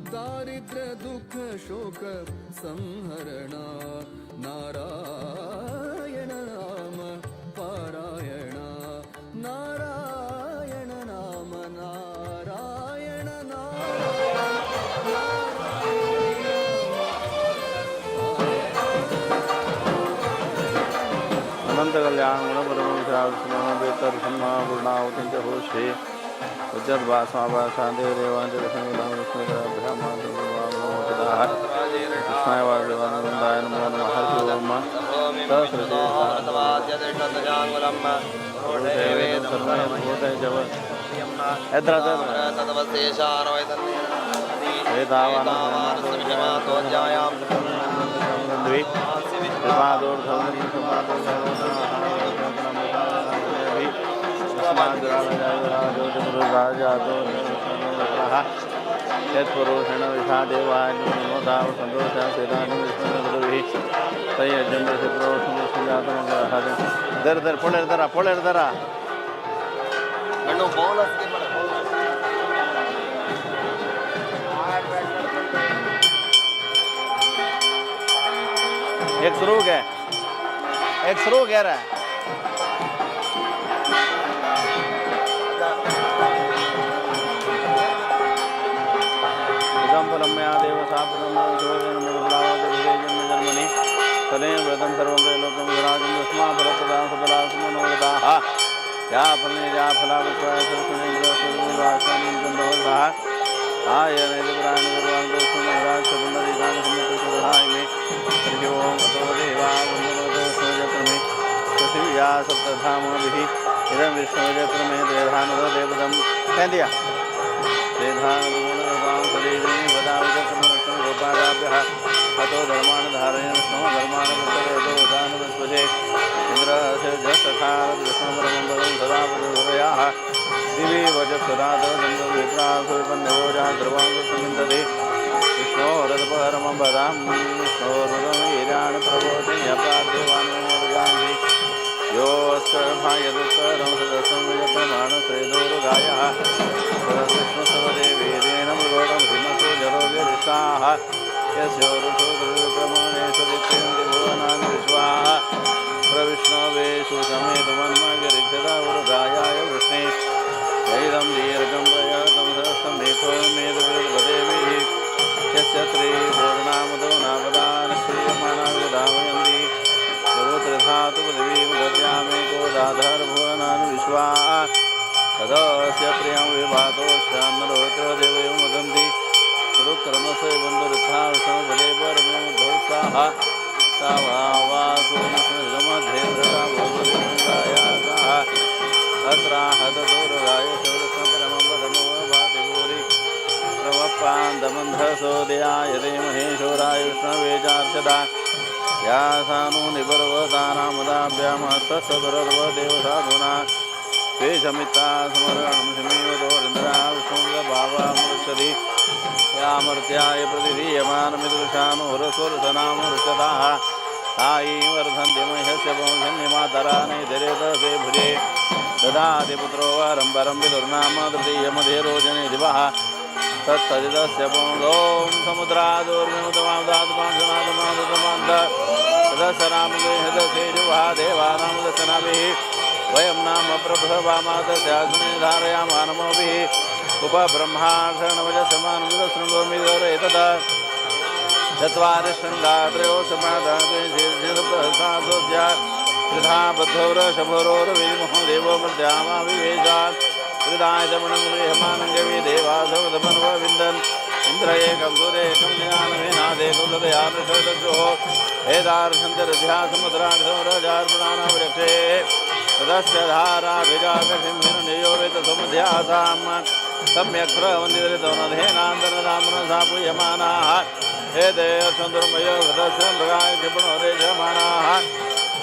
दारिद्र दुःख शोक संहरण नारायण नाम पारायण नारायण नाम नारायण नारायण. अनंत कल्याण गुण परम पूर्णावती हो श्री कृष्णाय वासुदेवाय नमो नमः. हरि ओम. यत्पुरुषेण विषादेवाय नमो ताव संतोषा सेदानि विष्णुभिः दर दर पोळेर दरा पोळेर दरा. एक शुरू गया, एक शुरू गया रहा. इदं देव जन्मनि तदेव व्रतं सर्वं त्रैलोक्यं विराजं तस्मा फलप्रदां सबलां सुमनोरथाः या फले या फला पृथिव्या सप्तधामभिः इदं विष्णुजक्रमे त्रेधानुदेवतं कह दिया त्रेधानुगोपादाभ्यः अतो धर्मान् धारयन् विष्णो धर्मान् वितरतो दानवस्पजे इन्द्रस्य विष्णुपरमं पदं सदा पदुरयाः दिवि वचत्सदादविप्रासुविपन्नवोजा ध्रुवांसमिन्दते विष्णोरत्परमं पदां विष्णोरुदमीरान् प्रबोधयपादेवान्मोर्गान्ति योऽस्कर्भायदुत्तरं सदसं विजप्रमाणश्रेदोरुगायः विष्णुसवदेवीरेण मृगोणं हिमसो जरो व्यरिष्टाः यस्योरुषो दुर्विक्रमाणेषु दित्यन्ति भुवनानि विश्वाः प्रविष्णवेषु समेतमन्मगरिच्छदा उरुगायाय वृष्णे चैदं दीर्घं प्रयातं सहस्रं मेथो मेधविर्वदेभिः यस्य त्रिपूर्णामुदो नापदान् श्रीयमानाविधावयन्ति सर्वत्रधातु पृथिवीं दद्यामेको दाधारभुवनानि विश्वाः तदस्य प्रियं विभातोऽस्यान्नरोत्र देवयो वदन्ति गुरुक्रमस्य बन्धुरुत्था विष्णुपदे परमोद्धोत्साह तावावासोमध्ये भृता अत्राहतदूरगाय शौरसपरमं पदमो भाति भूरि प्रवपान्दमन्धसोदयाय महेश्वराय विष्णवे चार्चदा यासानो निपर्वतानामुदाभ्यामस्तसुरर्वदेवसाधुना पेशमित्ता स्मरणं शमीवतोरिन्द्रा विष्णुभावामृषति यामर्त्याय प्रतिधीयमानमिदृशानुरसुरसनामृषदाः तायी वर्धन्ति मह्यस्य वंशन्यमातराणि धरेतसे भुजे ददाति पुत्रो वरं परं विदुर्नाम तृतीयमधेरोजने दिवः तत्तदितस्य पुंसों समुद्रादूर्मिमुतमादातमांसनातमादतमान्त तदसनामदेहदसेजुवः देवानां दशनाभिः वयं नाम प्रभवामातस्यासने धारयामानमोभिः उपब्रह्माशरणवजसमानमिदशृङ्गोमिदरेतद चत्वारि शृङ्गा त्रयो समाधास्या त्रिधा बद्धौरशभरोरविमहो देवो मृद्यामाविवेशात् त्रिधाय शमणं गृहमानं देवासवदमन्वविन्दन् इन्द्र एकं सूर्येकं ज्ञानमेनादेकं तदयानुषदक्षोः एतार्षन्तरध्या समुद्राणसौरजार्पणानावृक्षे तदस्य धाराभिजाकसिंहिर्नियोवितसमुध्यासाम् सम्यक् प्रवन्दितौनधेनान्तरदामनसा पूयमानाः एते चन्द्रमयो घृतस्य मृगाय क्षिपणोरेशमाणाः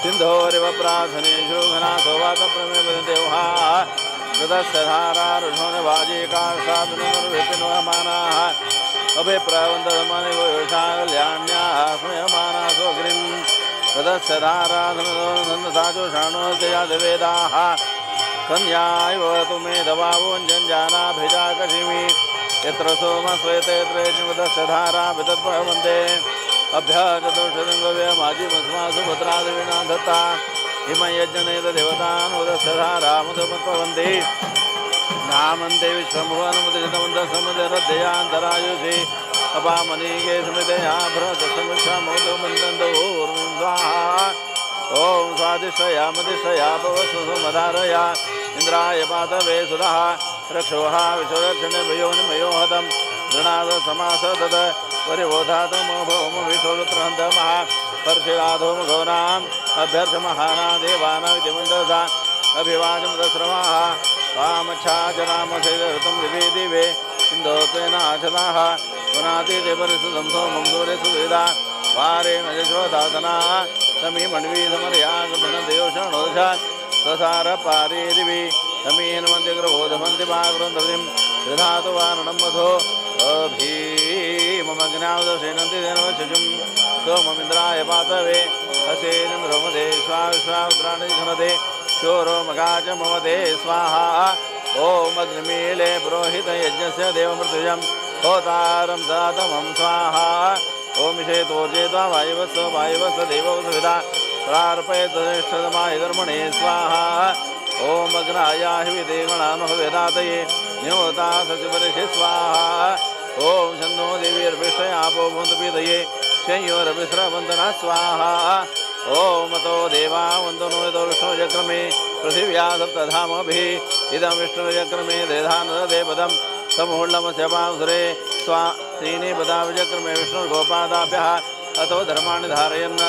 सिन्धोरिव प्रार्थनेषु घनाथो वातप्रमेवदेवहाः घृतस्य धारारुषोणवाजीकाष्ठाभिनुर्विपिनवमानाः अभिप्रवन्तधमनिवयोषा कल्याण्याः स्मयमानासो अग्निं घृतस्य धाराधमदोषाणोजयादिवेदाः कन्याय भवतु मे दवावोञ्जञ्जानाभिजाकशिमि यत्र सोमस्वेते यत्र धारा विदद्भवन्ते अभ्याचतुर्षदङ्गव्यमाजीमस्मासु भद्रादेवीना दत्ता हिमयज्ञनेत देवतान् उदस्य धारा मधुमत्पवन्ति नामन्ते विश्वभुवनमुदितमन्तसमुदरध्ययान्तरायुषि अपामनीके समितया भ्रतसमुषमोदमन्दोर्मिं स्वाहा। ॐ स्वादिष्टया मदिष्टया पवसुमधारया इन्द्राय पातवे सुरः रक्षोहा विश्वदक्षिणभयोनिमयो हतं गृणाद समास तद परिबोधातमो भौम विश्वरुत्रहन्तमः परशिराधो मुघोनाम् अभ्यर्थमहाना देवानामिति मन्दसा अभिवाचमदश्रवाः वामच्छाचरामसैदऋतं दिवे दिवे सिन्धोत्वेनाशदाः पुनातिते परिसुतं सोमं दूरे सुवेदा वारेण यशोदासनाः समीमण्वी समर्या गृह्णदेयोषणोदश ससार पारे दिवि समीन्वन्ति मागृन्धवतिं त्रिधातु वारणं मधो अभीममग्नावदशेनन्ति देनवशुचिं सोममिन्द्राय पातवे हसेन्द्रमदे स्वाविश्वाउद्राणि घनते शोरो मघा च ममते स्वाहा। ॐ अग्निमीले पुरोहितयज्ञस्य देवमृतुजं होतारं दातमं स्वाहा। ॐ विषेतोर्जेत्वा वायुवस्व वायुवस्व देवसुविधा प्रार्पयतनिष्ठतमाय कर्मणे स्वाहा। ॐ अग्नायाहि विदेगणानुहवेदातये न्योता सचिपरिषि स्वाहा। ॐ छन्दो देवीर्भिषयापो भवन्तु पीतये संयोरभिस्रवन्दना स्वाहा। ॐ अतो देवा वन्दनो यतो विष्णुचक्रमे पृथिव्या सप्तधामभिः इदं विष्णुचक्रमे देधानदेपदं समूर्णमस्य पांसुरे स्वा त्रीणि पदाभिचक्रमे विष्णुर्गोपादाभ्यः अतो धर्माणि धारयन्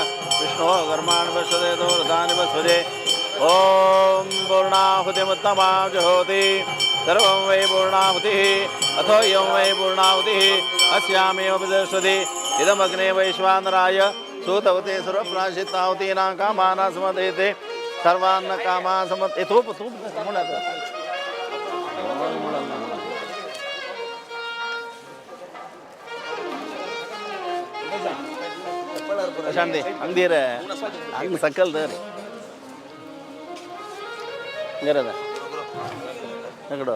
विष्णोः कर्माणि पश्यते तो व्रतानि पश्यते। ॐ पूर्णाहुतिमुत्तमां जुहोति सर्वं वै पूर्णाहुतिः अथो इयं वै पूर्णाहुतिः अस्यामेव प्रदर्शति। इदमग्ने वैश्वानराय सूतवते सुरप्राशितावतीनां कामाना समदयते सर्वान्न कामा समत तूप तूप ಶಾಂತಿ ಹಂಗೀರ ಹಂಗೆ ಸಕ್ಕಲ್ದ ರೀ ಹಂಗಾರದ ಎಕಡೋ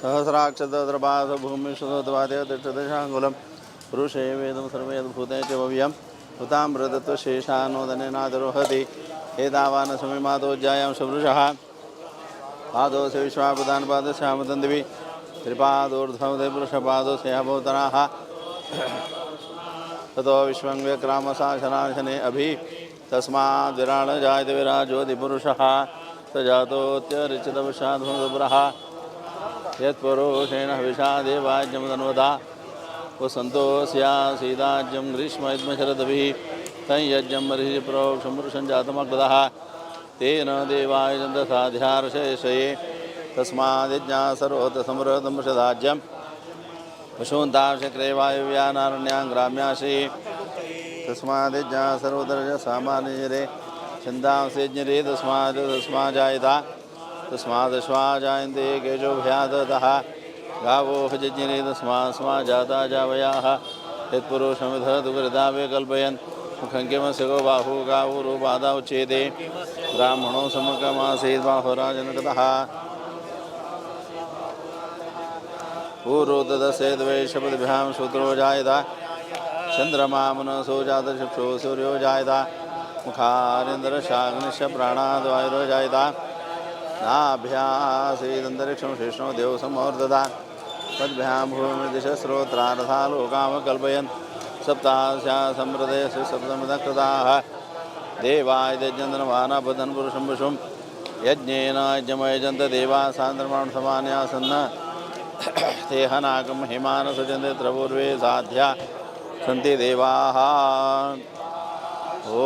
ಸಹಸ್ರಾಕ್ಷತದ್ರಪಾದ ಭೂಮಿ ಸುಧೋದ್ವಾದೇವ ಪುರುಷೇ ವೇದಂ ಸರ್ವೇದ್ಭೂತೆ ಚ ಭವ್ಯಂ ಹುತಾಮೃತತ್ವಶೇಷಾನೋದನೇನಾದರೋಹತಿ ಏತಾವಾನ ಸಮಿಮಾತೋಜ್ಜಾಯಾಂ ಸುವೃಷಃ ಪಾದೋಸ ವಿಶ್ವಾಪದಾನ್ ಪಾದಶ್ಯಾಮತಂದಿವಿ ತ್ರಿಪಾದೋರ್ಧ್ವಮದೆ ಪುರುಷಪಾದೋ ಸ್ಯಾಭೂತರಾः ततो विश्वं व्यक्रामशासनाशने अभि तस्माद् विराण जायते विराजोऽधिपुरुषः स जातोऽत्यरिचितवशाध्वपुरः यत्पुरुषेण हविषा देवाज्यमदन्वता वसन्तोऽस्यासीदाज्यं ग्रीष्मयुग्मशरदभिः तं यज्ञं बर्हिः प्रोक्षं पुरुषं जातमग्रदः तेन देवाय चन्द्रसाध्यार्षये तस्माद्यज्ञा सर्वोत्तसमृतं वृषदाज्यं पशून्ताशक्रे वायुव्यानारण्यां ग्राम्याशे तस्माद्यज्ञा सर्वदर्ज सामान्यरे छन्दांसेज्ञरे तस्माद् तस्माजायता तस्मादश्वा जायन्ते केशोभ्यादतः गावो हजज्ञरे तस्मात् स्मा जाता जावयाः यत्पुरुषमिधतु कल्पयन् मुखं किमस्य गो बाहु गावोरुपादा उच्येते ब्राह्मणो समुखमासीत् बाहुराजनकतः पूर्वोददस्यद्वैषपद्भ्यां शूद्रो जायत चन्द्रमा मनसो जातशिक्षो सूर्यो जायत मुखारिन्द्रशाग्निश्च प्राणाद् वायुरो जायत नाभ्यासीदन्तरिक्षं शेष्णो देव समवर्धता पद्भ्यां भूमिदिशस्रोत्रारथा लोकामकल्पयन् सप्तास्या समृदयस्य सप्तमदकृताः देवाय यज्ञन्दनवानपदन् पुरुषं पशुं यज्ञेन यज्ञमयजन्त देवा सान्द्रमाण समान्यासन्न तेहनाकं हिमानसजन्ते त्रपूर्वे साध्या सन्ति देवाः। ॐ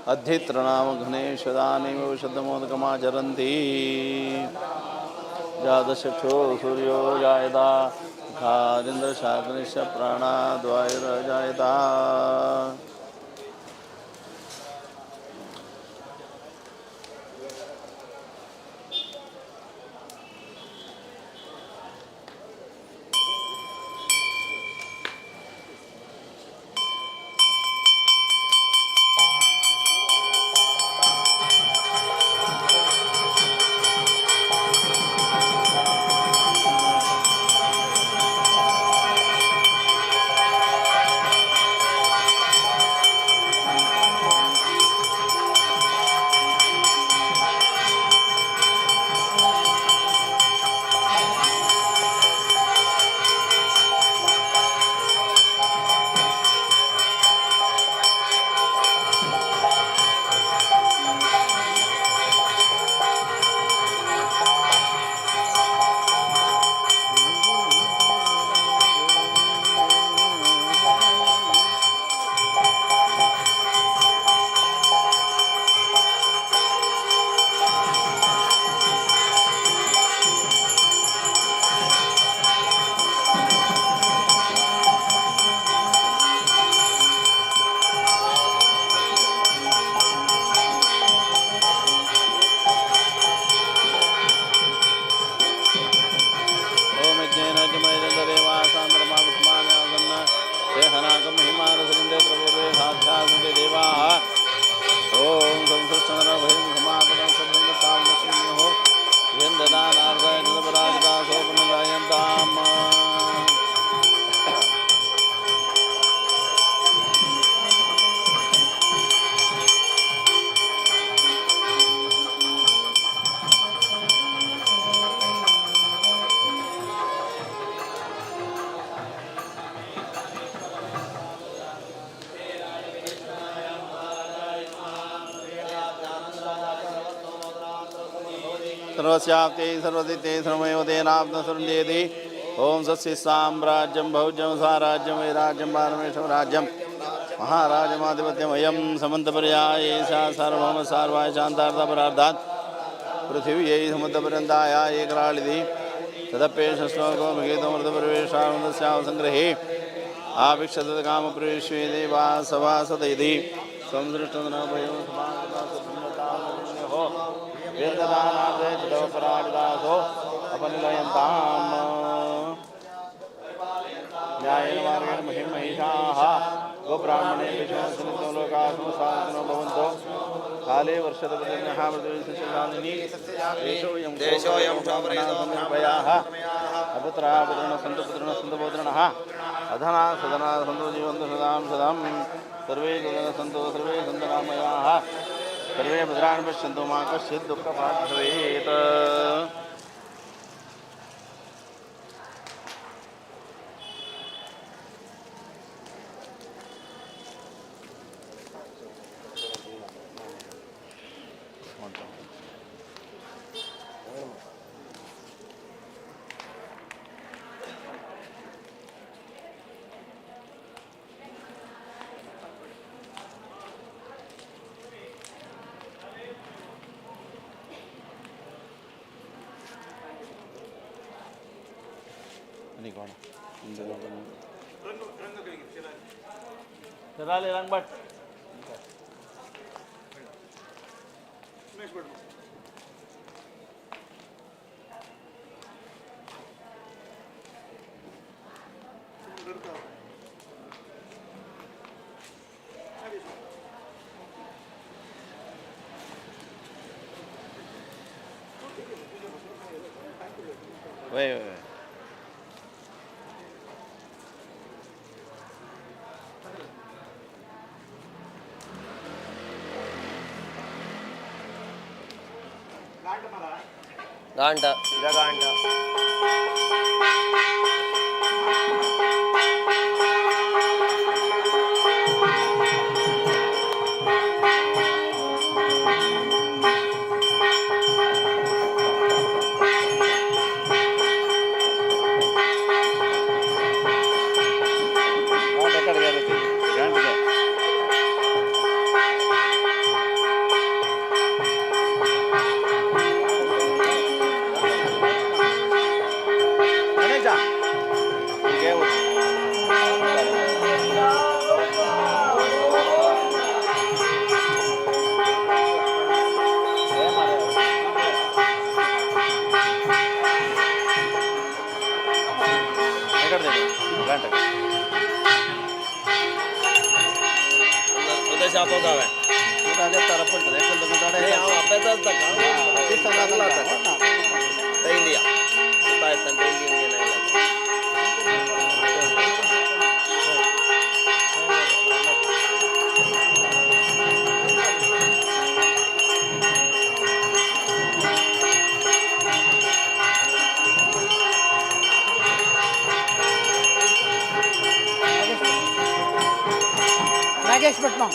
अद्धित्रनामघनेश्वदानेव शुद्धमोदकमाचरन्ति। जातचक्षो सूर्यो जायता खादिन्द्रशाग्निश्च प्राणाद्वायुरजायता। सर्वस्याप्ते सर्वसिद्धे सर्वमेव तेनाप्तसुरञ्जेति। ओम सस्य साम्राज्यं भौज्यं स्वराज्यं वैराज्यं पारमेश्वर राज्यं महाराजमाधिपत्यमयं समन्तपर्याय सा सार्वभौम सार्वाय शान्तार्थपरार्थात् पृथिव्यै समुद्रपर्यन्ताय एकराळिति तदप्येष श्लोको भगीतमृतपरिवेशानन्दस्यावसङ्ग्रहे आभिक्षतकामप्रवेश्वे देवा सवासदयति संसृष्टनभयं समागतासुभ्रतामो वेददानादपराडिदासो अपनिलयन्ताम् न्यायेन मार्गेण महिं महिषाः गोब्राह्मणे विश्वसनितो लोकाः संसारिणो भवन्तो। काले वर्षतपजन्यः पृथिवीसस्यशालिनी देशोऽयं निर्भयाः अपुत्राः पुत्रिणः सन्तु पुत्रिणः सन्तु पौत्रिणः अधना सदना सन्तु जीवन्तु सदां सदां सर्वे जनाः सन्तु सर्वे सन्तु रामयाः सर्वे भद्राणि पश्यन्तु मा कश्चित् दुःखभाग् भवेत्। रंग भट वही वही गांटा गांटा गांटा कट गया। ಕಡೆ ಗಂಟೆ ನಾಗೇಶ್ ಭಟ್ ಮಾಮ.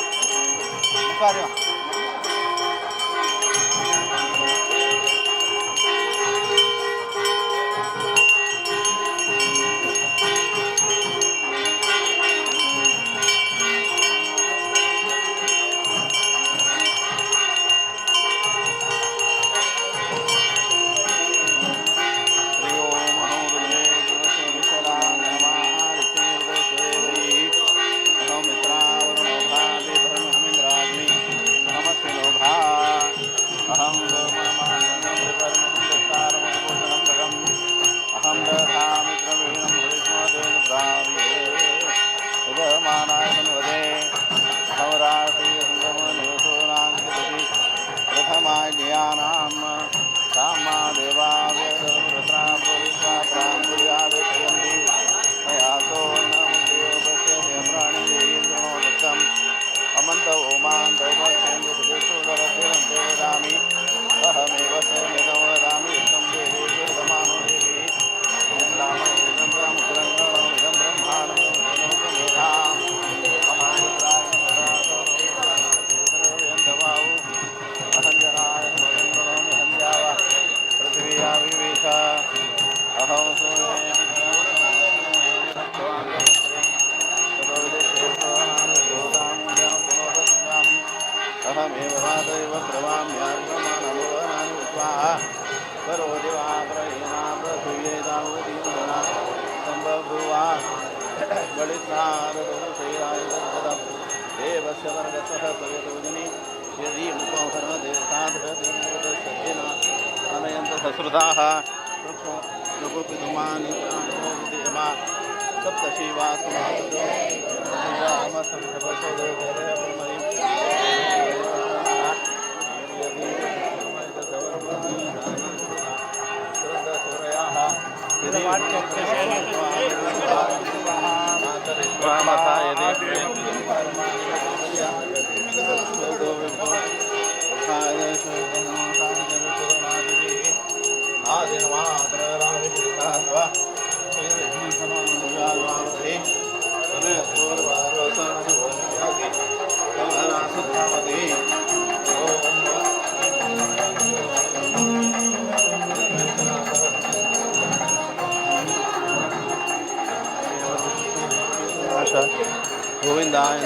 ಗೋವಿಂದಾಯ.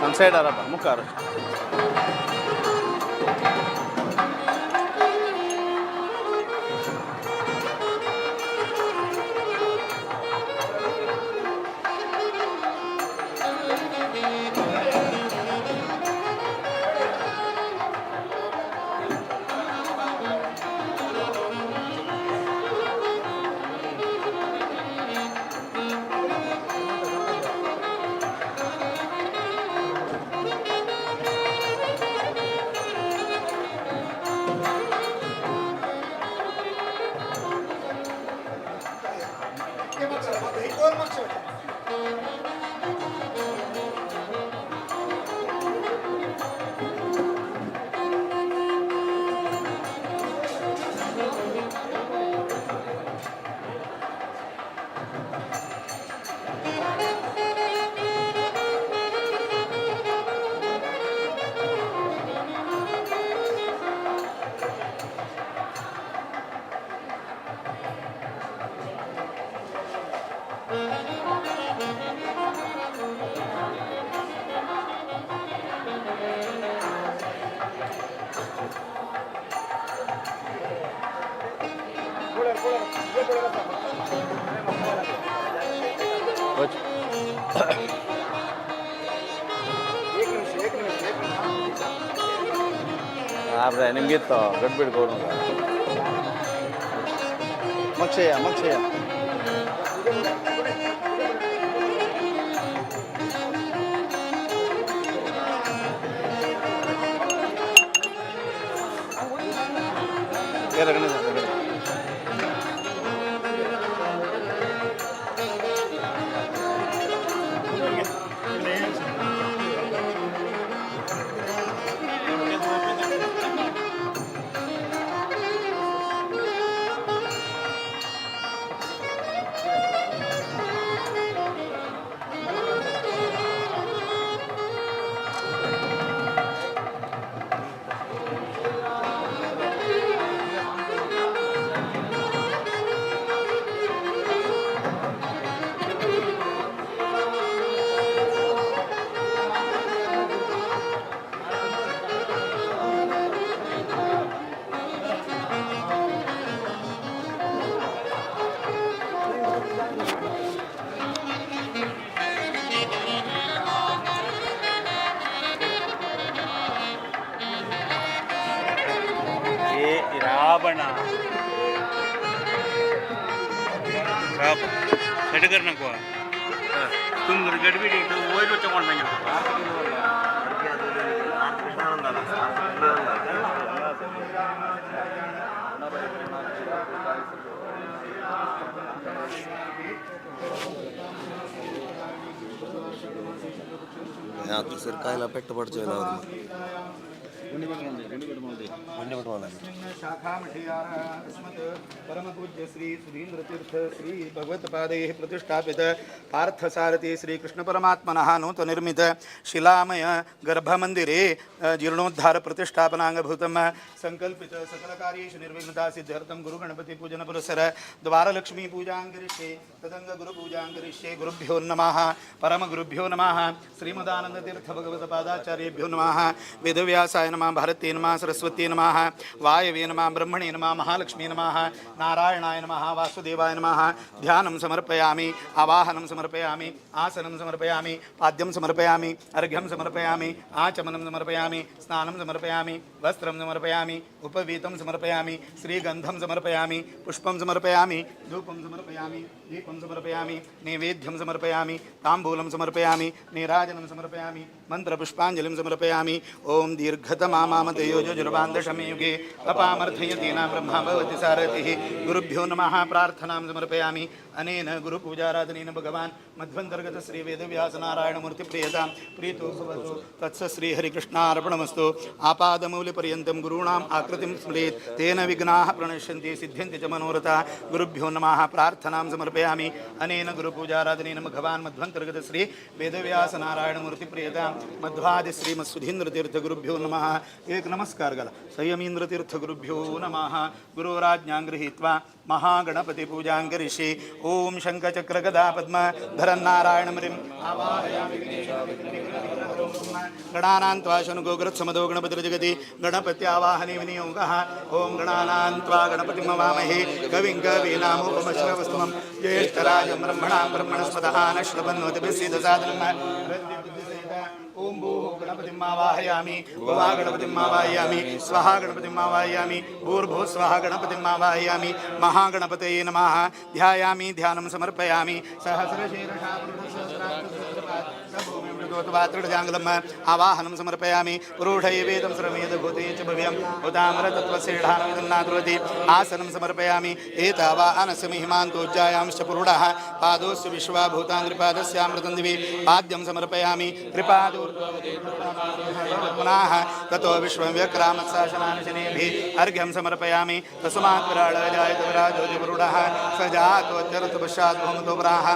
ನಮ್ಮ ಸೈಡ್ ಆರಪ್ಪ ಮುಕ್ಕಾರ. ಸಾಬ್ರೆ ನಿಮ್ಗಿತ್ತು ಗಡ್ಬಿಡ್ಬೋದು. ಮಕ್ಷಯ ಮಕ್ಷಯ. ಗಣೇಶ. ಏ ರಾವಣ ಸೆಟಗರ್ ನಕೋ ತುಂಗರ್ ಗಡ್ಬಿಡಿ ಓಯ್ಲು ತಗೊಂಡು ಬಂದ. ಸರ್ ಕಾಯಿಲ ಪೆಟ್ಟು ಪಡ್ಚೇವಿಲ್ಲ ಅವ್ರನ್ನ. शाखामठियार अस्मत् परमपूज्य श्री सुधीन्द्रतीर्थ श्री भगवत्पादैः प्रतिष्ठापित पार्थसारथि श्रीकृष्णपरमात्मनः नूतनिर्मित शिलामय गर्भमन्दिरे जीर्णोद्धार प्रतिष्ठापनाङ्गभूतं सङ्कल्पित सकलकार्येषु निर्विघ्नता सिद्ध्यर्थं गुरुगणपतिपूजनपुरस्सर द्वारलक्ष्मीपूजां करिष्ये, तदङ्ग गुरुपूजां करिष्ये। गुरुभ्यो नमः, परमगुरुभ्यो नमः, श्रीमदानन्दतीर्थभगवत्पादाचार्येभ्यो नमः, वेदव्यासाय नमः, भारते नमः, सरस्वती नमः, वायवे नमः, ब्रह्मणे नमः, महालक्ष्मी नमः, नारायणाय नमः, वासुदेवाय नमः। ध्यानं समर्पयामि, आवाहनं समर्पयामि, आसनं समर्पयामि, पाद्यं समर्पयामि, अर्घ्यं समर्पयामि, आचमनं समर्पयामि, स्नानं समर्पयामि, वस्त्रं समर्पयामि, उपवीतं समर्पयामि, श्रीगन्धं समर्पयामि, पुष्पं समर्पयामि, धूपं समर्पयामि, दीपं समर्पयामि, नैवेद्यं समर्पयामि, ताम्बूलं समर्पयामि, नीराजनं समर्पयामि, मन्त्रपुष्पाञ्जलिं समर्पयामि। ॐ दीर्घतमामामतयोजुर्वान्दशमे युगे अपामर्थयतीना ब्रह्मा भवति सारथिः। गुरुभ्यो नमः। प्रार्थनां समर्पयामि। अनेन गुरुपूजाराधनेन भगवान् मध्वन्तर्गत श्री वेदव्यासनारायणमूर्तिप्रियतां प्रीतो भवतु। तत्स श्रीहरिकृष्णार्पणमस्तु। आपादमौलिपर्यन्तं गुरूणाम् आकृतिं स्मरेत्, तेन विघ्नाः प्रणश्यन्ति, सिद्ध्यन्ति च मनोरथा। गुरुभ्यो नमः। प्रार्थनां समर्पयामि। अनेन गुरुपूजाराधनेन भगवान् मध्वन्तर्गत श्री वेदव्यासनारायणमूर्तिप्रियतां मध्वादि श्रीमत्सुधीन्द्रतीर्थगुरुभ्यो नमः। एक नमस्कार गला। संयमीन्द्रतीर्थगुरुभ्यो नमः। गुरोराज्ञां गृहीत्वा महागणपतिपूजां करिष्ये। ॐ शङ्खचक्रगदा पद्म धरन्नारायणमरिम् आवाहयामि। गणानां त्वा शनुगोग्रत्समदो गणपतिर्जगति गणपत्यावाहने विनियोगः। ॐ गणानां त्वा गणपतिमवामहे कविं कवीनामुपमश्रवस्तमं ज्येष्ठराजं ब्रह्मणां ब्रह्मणस्पतः न श्रवन्नोतिभिः। ॐ भूः गणपतिम् आवाहयामि, भुवा गणपतिम् आवाहयामि, स्वहा गणपतिम् आवाहयामि, भूर्भुः स्वः गणपतिम् आवाहयामि। महागणपतये नमः। ध्यायामि, ध्यानं समर्पयामि। सहस्रशीर्षा भूमिमृतोत्वात्रिजाङ्गलम् आवाहनं समर्पयामि। पुरुषैवेदं सर्वमेदभूते च भव्यं भूतामृतत्वसेढानविदन्नाद्रुवति। आसनं समर्पयामि। एतावानस्य महिमान्तोज्जायांश्च पुरुषः पादोस्य विश्वा भूताङ्घ्रिपादस्यामृतं दिवि। पाद्यं समर्पयामि। त्रिपादोर्ध्वपुनः ततो विश्वं व्यक्रामत्साशनाशनेभिः। अर्घ्यं समर्पयामि। तस्मात् विराळ जायत विराजोतिपुरुषः स जातोत्यर्थ पश्चात् भूमतो वराः।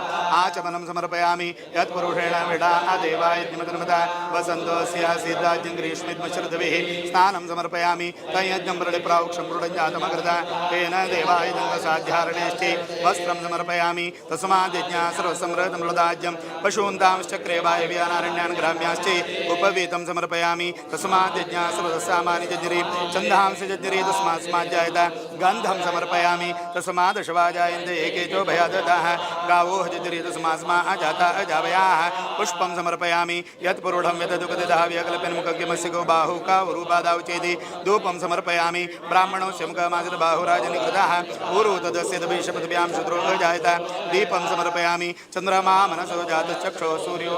आचमनं समर्पयामि। यत्पुरुषेण विडा देवायज्ञमतन्मता वसन्तोऽस्यासीद्राज्यं ग्रीष्मिद्मश्रुतभिः। स्नानं समर्पयामि। तयज्ञं मृडिप्राउक्षं मृडञ्जातमकृत तेन देवायजङ्गसाध्यारणेष्टि। वस्त्रं समर्पयामि। तस्माद्यज्ञा सर्वसमृतमृदाज्यं पशून्तांश्चक्रे वायव्यानारण्यान् ग्राम्याश्च। उपवीतं समर्पयामि। तस्माद्यज्ञा सर्वसामानि जज्ञरे छन्दांसि जज्ञरे तस्मात् स्माज्जायत। गन्धं समर्पयामि। तस्मादशवाजायन्ते एके चो भयादताः गावो जज्ञरे तस्मात् स्मा अजाता अजावयाः। पुष्पं समर्पयामि। समर्पयामि। यत्पुरूढं यतदुगदिदाव्यकल्पिन्मुखज्ञमस्य गो बाहुका उरुपादावचेति धूपं समर्पयामि। ब्राह्मणोऽस्य मुखमासितबाहुराजनिकृतः ऊरु तदस्य दभिषपदभ्यां शूद्रो अजायत। दीपं समर्पयामि। चन्द्रमा मनसो जातश्चक्षो सूर्यो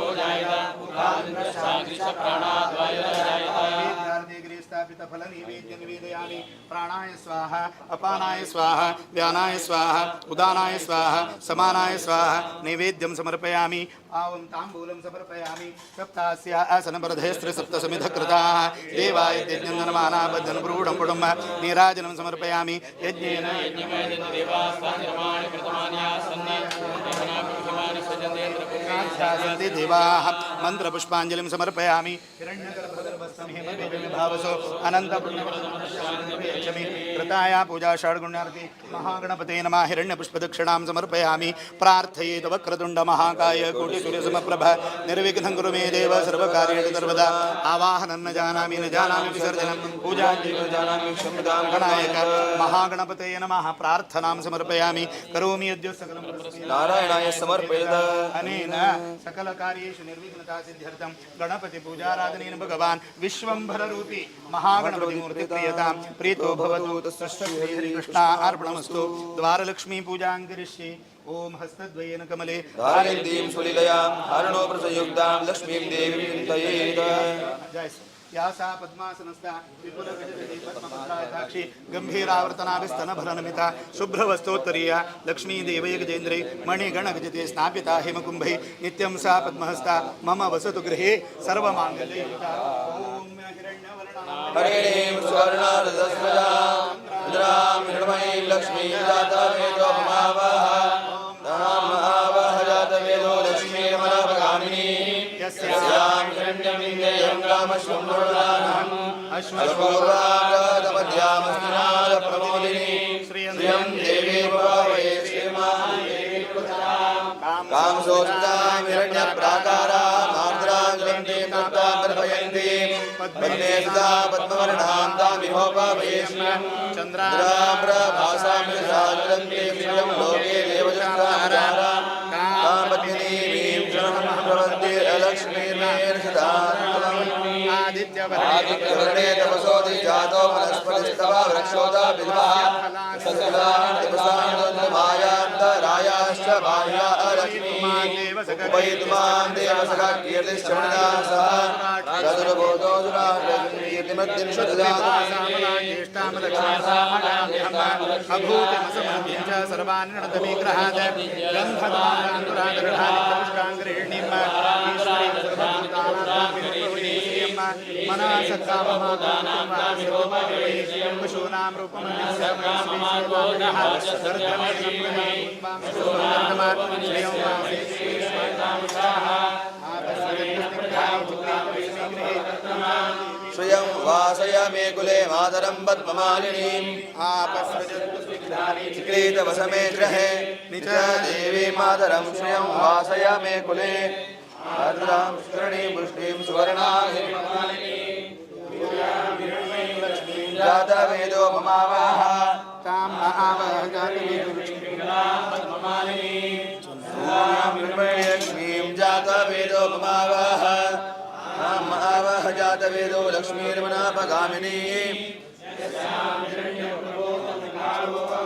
स्थापितफलनैवेद्य निवेदयामि। प्राणाय स्वाहा, अपानाय स्वाहा, व्यानाय स्वाहा, उदानाय स्वाहा, समानाय स्वाहा। नैवेद्यं समर्पयामि। आवं ताम्बूलं समर्पयामि। सप्तास्य आसनपरधयस्त्रिसप्तसमिधकृताः देवाय यज्ञन्दनमानाबद्धन पुरुढं नीराजनं समर्पयामि। यज्ञेन सन्ति देवाः। मन्त्रपुष्पाञ्जलिं समर्पयामि। हिरण्यगर्भगर्भस्थं अनन्तपुण्यक्षमि कृताया पूजा षड्गुण्यार्ति महागणपते नमः। हिरण्यपुष्पदक्षिणां समर्पयामि। प्रार्थयेत वक्रतुण्ड महाकाय कोटिसूर्यसमप्रभ निर्विघ्नं कुरु मे देव सर्वकार्येषु सर्वदा। आवाहनं न जानामि न जानामि विसर्जनं पूजां जानामि क्षमतां गणायक महागणपते नमः। प्रार्थनां समर्पयामि। करोमि यद्य सकलं नारायणाय समर्पयेत। अनेन सकलकार्येषु निर्विघ्नता सिद्ध्यर्थं गणपति पूजाराधनेन भगवान् विश्वंभररूपी महागणपतिमूर्ति प्रियतां प्रीतो भवतु। श्रीहरिकृष्णा अर्पणमस्तु। द्वारलक्ष्मी पूजां करिष्ये। ओम हस्तद्वयेन कमले धारयन्तीं सुलीलयां हरणोप्रसंयुक्तां लक्ष्मीं देवीं चिन्तयेत। जय श्री या सा पद्मासनस्था विपुलगजगति पद्मपत्रायताक्षी गम्भीरावर्तनाभिस्तनभरनमिता शुभ्रवस्त्रोत्तरीया लक्ष्मीदेवै गजेन्द्रे मणिगणगजते स्नापिता हेमकुम्भै नित्यं सा पद्महस्ता मम वसतु गृहे सर्वमाङ्गल्ययुक्ता। ॐ हिरण्यवर्णा हरिणीं सुवर्णारथस्रजां इन्द्रां हिरण्मयीं लक्ष्मीं जातवेदो ममावह तां महावह जातवेदो लक्ष्मीरमनापगामिनी यस्यां हिरण्यमिन्द्रियं कामश्वं वरुणानहम् अश्वपूर्वामध्यामस्तिनादप्रमोदिनी श्रियं देवी भावये श्रीमादेवी कामसोऽस्तां हिरण्यप्राकारामार्द्रां ज्वलन्तीं तप्तां दर्पयन्तीं पद्मे सुता पद्मवर्णां तामिहोपावये श्रियं चन्द्राभ्रभासां ज्वलन्तीं श्रियं लोके देवचन्द्रां तां पद्मिनीं शरणं प्रपद्ये अलक्ष्मीर्मेर्षदान्तम्। आदित्यवर्णे तपसोऽधि जातो वनस्पतिस्तव वृक्षोदा बिल्वः ससलान् तपसान्तरायाश्च बाह्या अलक्ष्मीः उपैतुमां देवसखा कीर्तिश्चमणा सह चतुर्भूतोऽसुराकीर्तिमद्दिं अभूतिमसमृद्धिं च सर्वान् नृतमीग्रहात् गन्धद्वारान्तुरादृढानित्यपुष्टाङ्ग्रेणीं ईश्वरीं सर्वभूतानां मनासक्काममातानां पशूनां रूपमन्यस्य श्रियं वासय मे कुले मातरं पद्ममालिनीम् चिक्रीतवसमे गृहे निच देवी मातरं श्रियं वासय मे कुले आर्द्रां सुवर्णीं पुष्टिं सुवर्णाहिमालिनीं जातवेदो ममावह तां महावह जातवेदो लक्ष्मीं जातवेदो ममावह तां महावह जातवेदो लक्ष्मीर्मनापगामिनी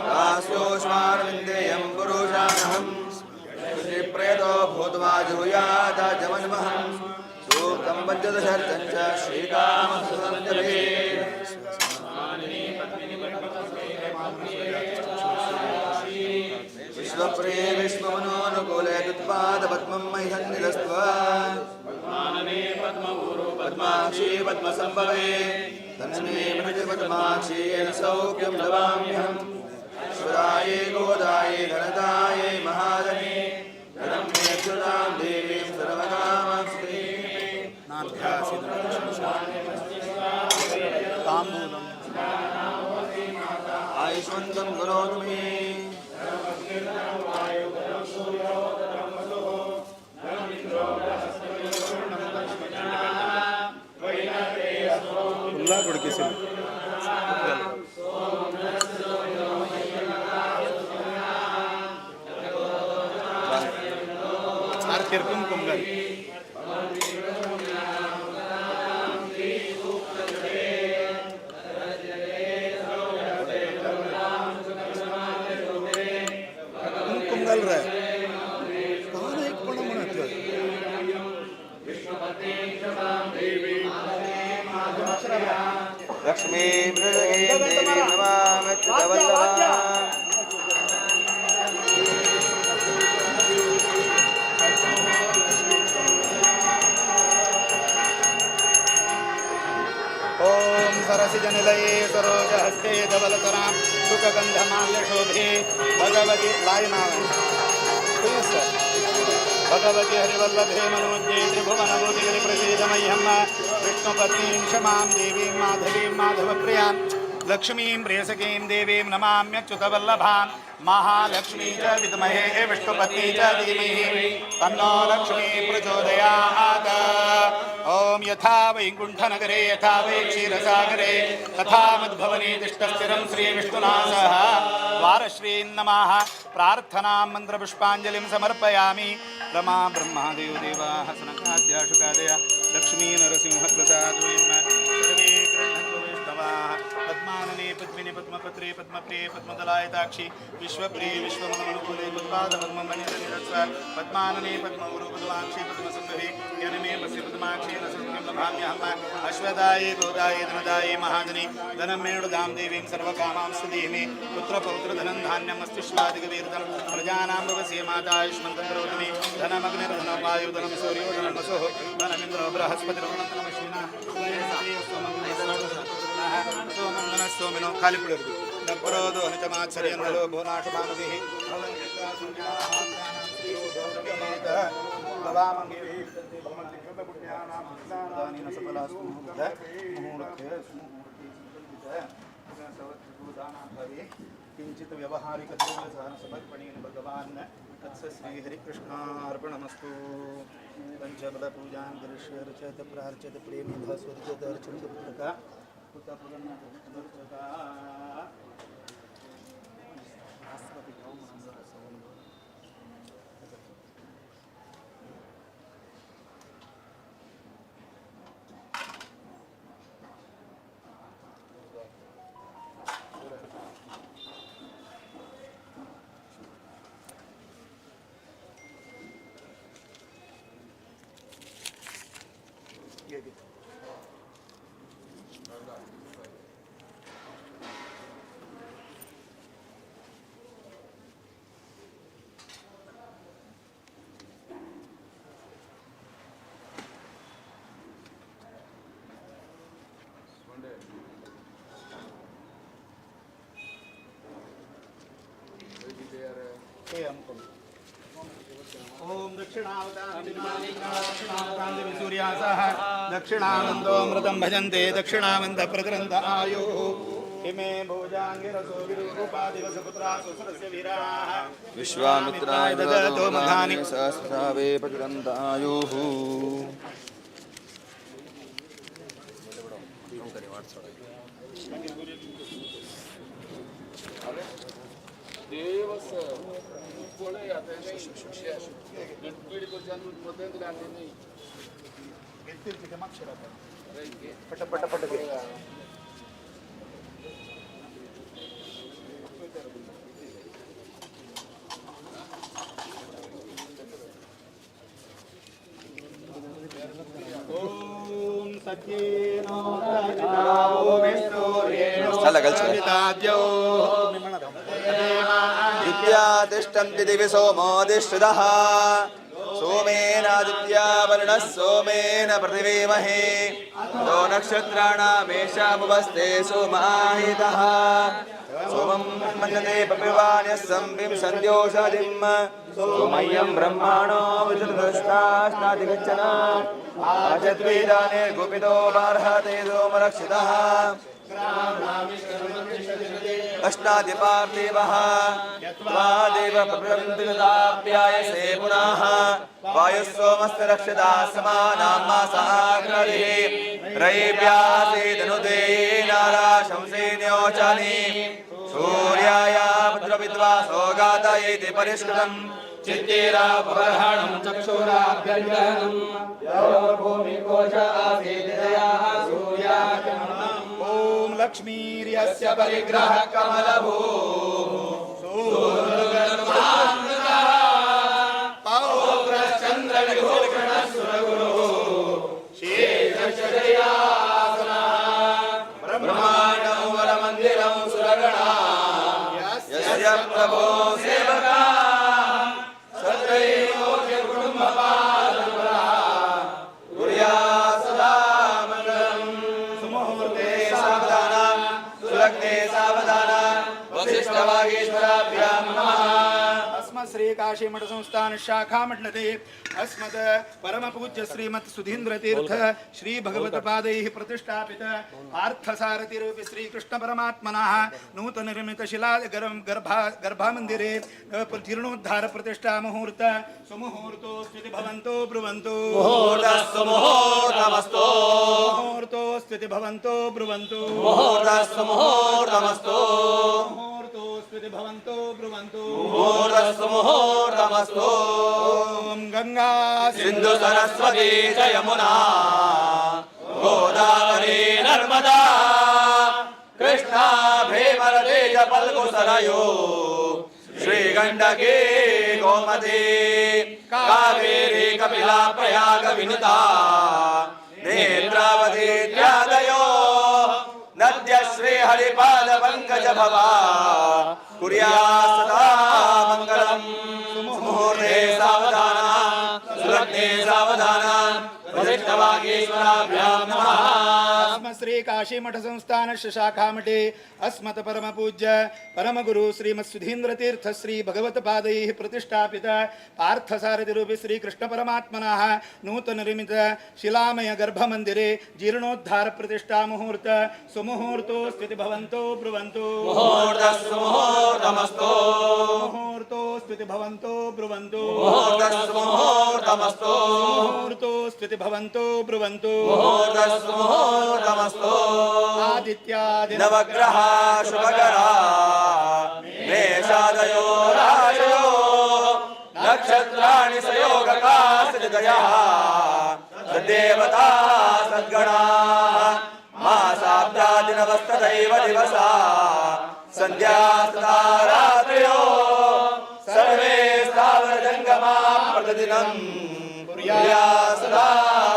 दास्योष्मान्विन्देयं पुरुषाणहं श्रीप्रेतो भूत्वा जूयात जमन्महं सूक्तं पञ्चदशर्थं च श्रीकामसञ्जभे। विश्वप्रिये विश्वमनोनुकूले तुत्पादपद्मं मयि सन्निधत्स्व पद्माक्षी पद्मसम्भवे तन्मे मृज पद्माक्षी येन सौख्यं लभाम्यहम्। सुराये गोदाये धनदाये महाजने धनं देवीं सर्वकामांस्ते। ताम्बूलम् आयुष्मन्तं करोतु मे। आरती कुमकुम घाल. लक्ष्मीं देवीं नमाम्यच्युतवल्लभाम्। ॐ सरसिजनिलये सरोजहस्ते धवलतरां सुखगन्धमाल्यशोभे भगवति लायनावन् भगवति हरिवल्लभे मनोज्ञे त्रिभुवनभूतिगिरिप्रसीदमह्यं विष्णुपत्नीं क्षमां देवीं माधवीं माधवप्रियां लक्ष्मीं प्रियसखीं देवीं नमाम्यच्युतवल्लभां। महालक्ष्मी च विद्महे विष्णुपत्नी च धीमहि तन्नो लक्ष्मी प्रचोदयात्। ॐ यथा वैकुण्ठनगरे यथा वै क्षीरसागरे तथा मद्भवने तिष्ठस्थिरं श्रीविष्णुना सह। द्वारश्रीं नमः। प्रार्थनां मन्त्रपुष्पाञ्जलिं समर्पयामि। रमा ब्रह्मादयो देवाः सनकाद्या शुकादय लक्ष्मी नरसिंहप्रसादोऽयं सर्वे गृह्णन्तु वैष्णवाः। पद्मानने पद्मिनि पद्मपत्रे पद्मप्रिये पद्मदलायताक्षि विश्वप्रिये विश्वमनमनुकूले पद्मादपद्ममणिरस्व पद्मानने पद्मौरु पद्माक्षि पद्मसुन्दरी यनमे पश्य पद्माक्षि नसुन्दरीं लभाम्यहम्। अश्वदाये गोदाये धनदाये महाजने धनं मेणुदां देवीं सर्वकामां सुदेहि पुत्रपौत्रधनं धान्यमस्ति स्वादिगवीर्धनं प्रजानां भवसि मातायुष्मन्तं करोतु मे। धनमग्निर्धनं वायुधनं सूर्यो धनं वसुः धनमिन्द्रो बृहस्पतिर्धनमश्विना सोमङ्गनः सोमिनो खालिपुळिर्दु नक्रोदो निचमात्सर्यन्दलो भुवनाशुभामतिः किंचित व्यवहारिक समर्पणेन भगवान् तत्स श्रीहरिकृष्णार्पणमस्तु। पञ्चबलपूजां करिष्ये अर्चत प्रार्चत प्रेमेध स्वर्जत अर्चन्त पुत्रका पुत्रपुरन्नर्चका। ओम दक्षिणावतान्ति सूर्यासः दक्षिणानन्दोऽमृतं भजन्ते दक्षिणानन्द प्रग्रन्थ आयुः इमे भोजाङ्गिरसो विरूपादिवसपुत्रा सुसरस्य वीराः विश्वामित्राय ददतो मघानि सहस्रावे प्रग्रन्थ आयुः। ओम सत्येनो दित्यातिष्ठन्ति दिवि सोमोऽधिष्ठितः सोमेनादित्या वर्णः सोमेन पृथिवीमहे ततो नक्षत्राणामेषामुपस्थे सोमाहितः सोमं मन्यते पपिवान्यः संविंसन्त्योषधिं सोमय्यं ब्रह्माणो विचुर्दस्तास्नातिगच्छन आचद्वेदाने गोपितो बार्हते सोमरक्षितः अष्टादिपार्थिवः त्वा देव प्रपन्तिताप्यायसे पुनः वायुः सोमस्य रक्षिता समानां मासाग्रधिः रैव्यासेदनुते नाराशंसेन्योचनि सूर्याया पुत्रविद्वासो गातयेति परिष्कृतम् चित्तिरापहरणं चक्षुराभ्यर्जनं भूमिकोश आसीत् सूर्या। ॐ लक्ष्मीर्यस्य परिग्रह कमलभूः सूर्यगर्भामृतः पौत्रश्चन्द्रविभूषणः सुरगुरुः शेषशय्यासनः ब्रह्मा प्रभो सेवका सत्रैलोक्य कुटुंब पालनपरा कुर्या सदा मंगलम्। सुमुहूर्ते सावधाना सुलग्ने सावधाना वसिष्ठवागीश्वराभ्यां नमः। अस्मत् श्री काशीमठ संस्थान शाखा मंडले अस्मत् परम पूज्य श्रीमत् सुधीन्द्र तीर्थ श्री भगवत पादैः प्रतिष्ठापित पार्थसारथि रूपी श्री कृष्ण परमात्मनः नूतन निर्मित शिला गर्भा गर्भामंदिरे जीर्णोद्धार प्रतिष्ठा मुहूर्त सुमुहूर्तो स्थिति भवन्तो ब्रुवन्तु। मुहूर्तः सुमुहूर्तमस्तु। मुहूर्तो स्थिति भवन्तो ब्रुवन्तु। मुहूर्तः सुमुहूर्तमस्तु। मुहूर्तो स्थिति भवन्तो ब्रुवन्तु। मुहूर्तः सुमुहूर्तमस्तु। ॐ गंगा सिंधु सरस्वती च यमुना गोदावरी नर्मदा कृष्णा भीमरती च पल्गुसरयो श्रीगण्डकी गोमती कावेरी कपिला प्रयाग विनुता नेत्रावती त्यादयो नद्य श्रीहरिपाद पंकज भवा कुर्या सदा मंगलम्। मुहूर्ते सावधाना सुलग्ने सावधाना वसिष्ठवागीश्वराभ्यां नमः। अस्मत् श्री काशीमठ संस्थान शाखामठे अस्मत् परम पूज्य परम गुरु श्रीमत् सुधीन्द्र तीर्थ श्री भगवत पादैः प्रतिष्ठापित पार्थसारथि रूपी श्री कृष्ण परमात्मनः नूतन निर्मित शिलामय गर्भमंदिरे जीर्णोद्धार प्रतिष्ठा मुहूर्त सुमुहूर्तो स्थिति भवन्तो ब्रुवन्तु। मुहूर्तः सुमुहूर्तमस्तु। मुहूर्तो स्थिति भवन्तो ब्रुवन्तु। मुहूर्तः सुमुहूर्तमस्तु। मुहूर्तो स्थिति भवन्तो ब्रुवन्तु। मुहूर्तः सुमुहूर्तमस्तु। आदित्यादि नवग्रहा शुभकरा मेषादयो राशयो नक्षत्राणि सयोगकासजयः सद्देवता सद्गणाः मासाब्दादिनवस्तथैव दिवसा सन्ध्यास्तथा रात्रयो सर्वे स्थावरजङ्गमा प्रतिदिनं कुर्या सदा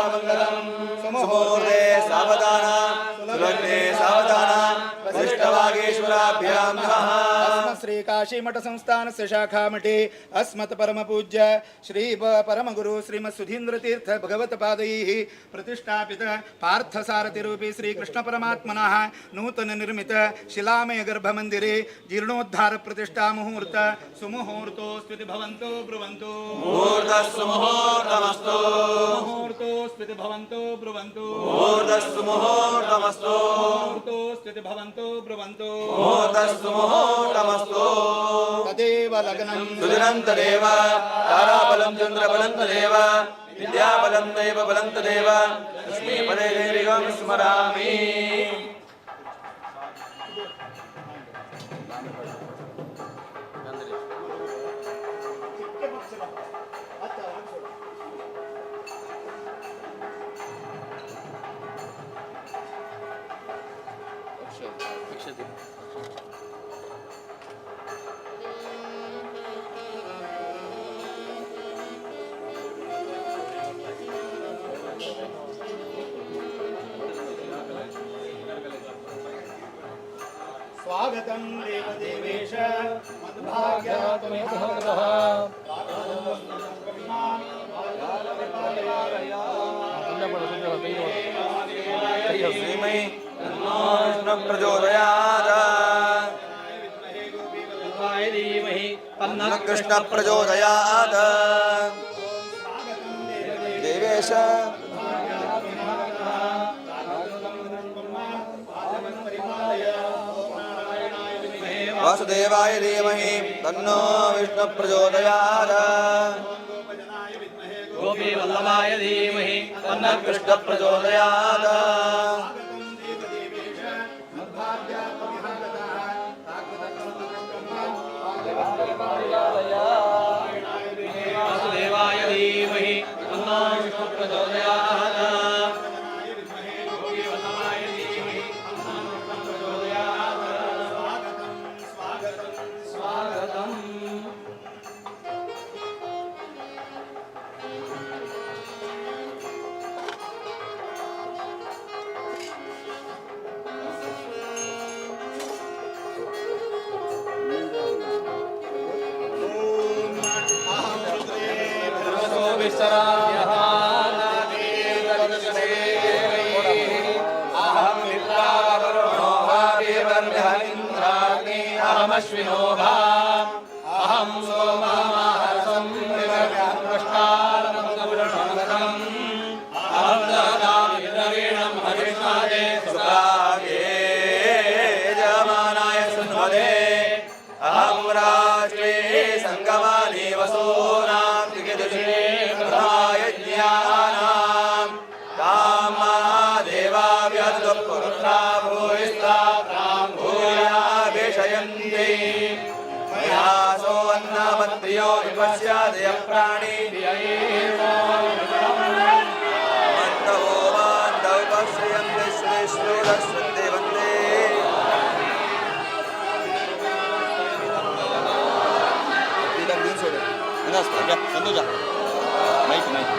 मङ्गलम्। सुमुहूर्ते सावधाना सुलग्ने सावधाना वसिष्ठवागीश्वराभ्यां नमः। अस्मत् श्री काशीमठ संस्थानस्य शाखामठे अस्मत् परम पूज्य श्री परम गुरु श्रीमत् सुधीन्द्र तीर्थ भगवत पादैः प्रतिष्ठापित पार्थसारथि रूपी श्री कृष्ण परमात्मनः नूतन निर्मित शिलामय गर्भमंदिरे जीर्णोद्धार प्रतिष्ठा मुहूर्त सुमुहूर्तो स्थिति भवन्तो ब्रुवन्तु। मुहूर्तः सुमुहूर्तमस्तु। मुहूर्तो स्थिति भवन्तो ब्रुवन्तु। मुहूर्तः सुमुहूर्तमस्तु। मुहूर्तो स्थिति भवन्तो ब्रुवन्तु। मुहूर्तः सुमुहूर्तमस्तु। तदेव लग्नं सुदिनं तदेव ताराबलं चन्द्रबलं तदेव विद्याबलं दैवबलं तदेव लक्ष्मीपदे देवीं स्मरामि। स्वागतं देवदेवेश मद्भाग्यात्महतः। श्रीमयि तन्नो विष्णु प्रचोदयात्। तन्नः कृष्ण प्रचोदयात्। देवेश वासुदेवाय धीमहि तन्नो विष्णु प्रचोदयात्। गोपीवल्लभाय धीमहि तन्नः कृष्ण प्रचोदयात्। वासुदेवाय धीमहि तन्नो विष्णु प्रचोदयात्। स्वागतम्। अहं मित्रावरुणो वाविवर्म्यहमिन्द्राग्नि अहमश्विनो भा अहं सोममाहरसं विवर्म्यहमृष्टारमपुरुषमृतम् अहं ददामि द्रवीणं हविष्मादे सुरागे यजमानाय सुन्वदे अहं राष्ट्रे सङ्गमानि वसूनां त्रिगदुषे प्रधायज्ञानां कामा देवाव्यद्वपुरुत्रा भूयिस्तात्रां भूयाभिषयन्ति मयासो अन्नमत्रियो विपश्यादय प्राणि मन्तवो मान्तवपश्यं विश्वेश्वरस्वन्दे वन्दे ಮೈಕ್ ಮೈಕ್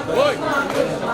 Oi!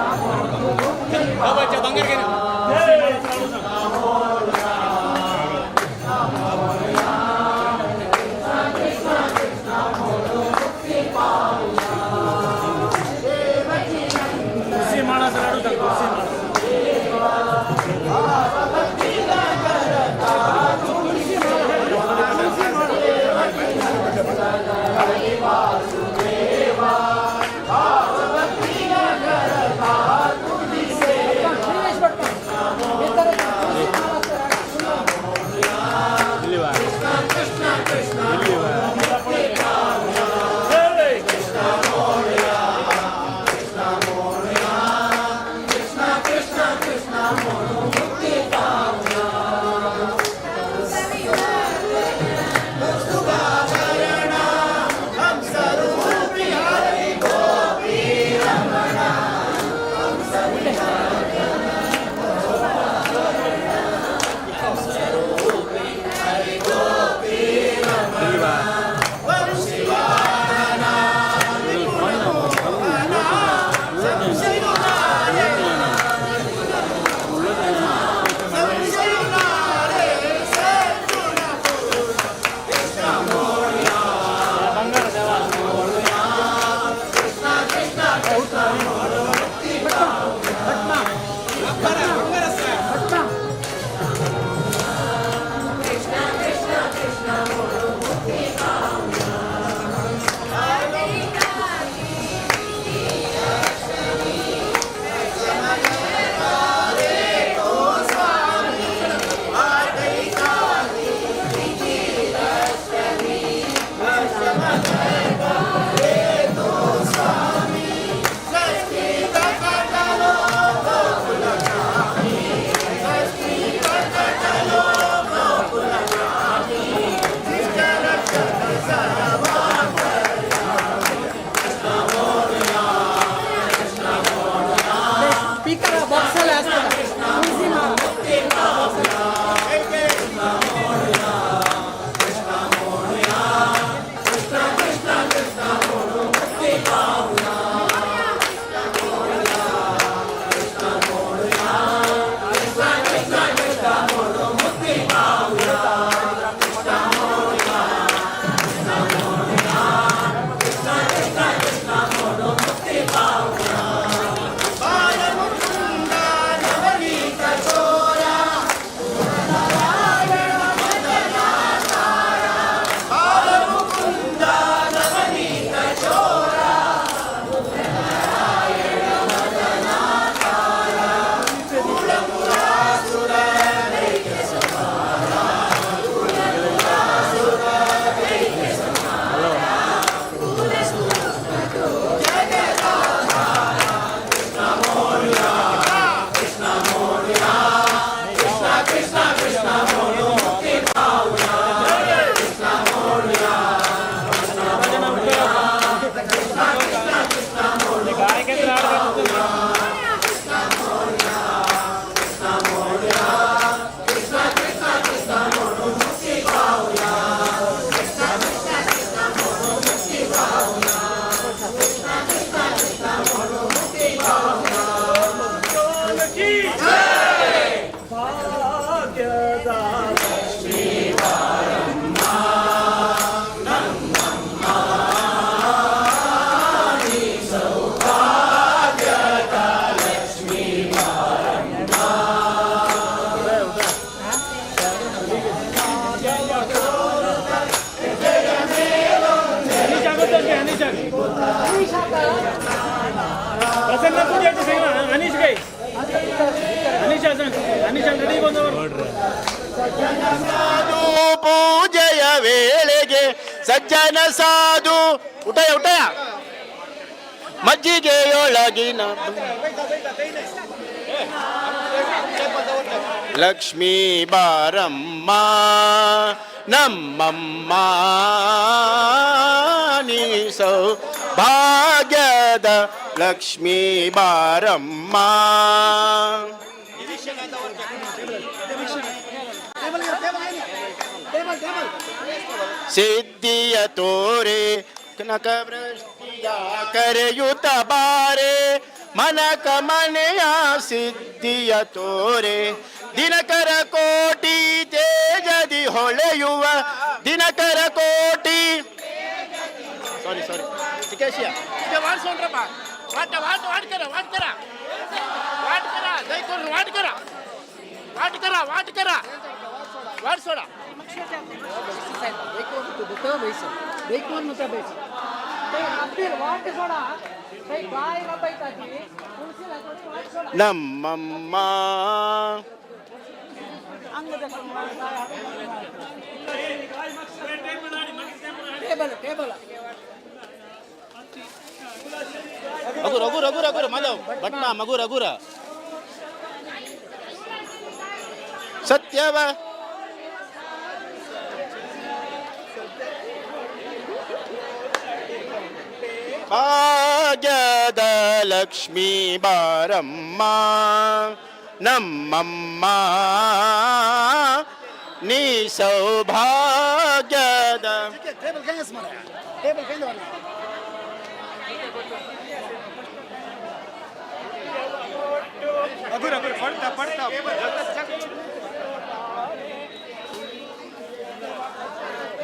ಪೂಜೆಯ ವೇಳೆಗೆ ಸಜ್ಜನ ಸಾಧು ಉಟಯ ಉಟಯ ಮಜ್ಜಿಗೆಯೊಳಗಿನ ಲಕ್ಷ್ಮೀ ಬಾರಮ್ಮ ನಮ್ಮಮ್ಮ ನೀ ಸೌಭಾಗ್ಯದ ಲಕ್ಷ್ಮೀ ಬಾರಮ್ಮ. ಸಿದ್ಧಿಯ ತೋರೆ ಕನಕವೃಷ್ಟಿಯ ಕರೆಯುತ್ತ ಬಾರೆ ಮನಕ ಮನೆಯ ಸಿದ್ಧಿಯ ತೋರೆ ದಿನಕರ ಕೋಟಿ ತೇಜದಿ ಹೊಳೆಯುವ ದಿನಕರ ಕೋಟಿ. ಸಾರಿ ಸಾರಿ ಸಿಕೇಶಿಯ ವಾಡ್ಸೋಣ್ರಪ್ಪ ವಾಟ ವಾಟ ವಾಡ್ಕರ ವಾಡ್ಕರ ವಾಡ್ಕರ ದಯಕೊಡ್ರಿ ವಾಡ್ಕರ ವಾಡ್ಕರ ವಾಡ್ಕರ ವಾಡ್ಸೋಣ. ನಮ್ಮಮ್ಮ ರಘು ರಘು ರಘು ರಘು ಮಾಧವ್ ಭಟ್ಟ ಮಗು ರಘುರ ಸತ್ಯವ ಭಾಗ್ಯದ ಲಕ್ಷ್ಮೀ ಬಾರಮ್ಮ ನಮ್ಮಮ್ಮ ನೀ ಸೌಭಾಗ್ಯದ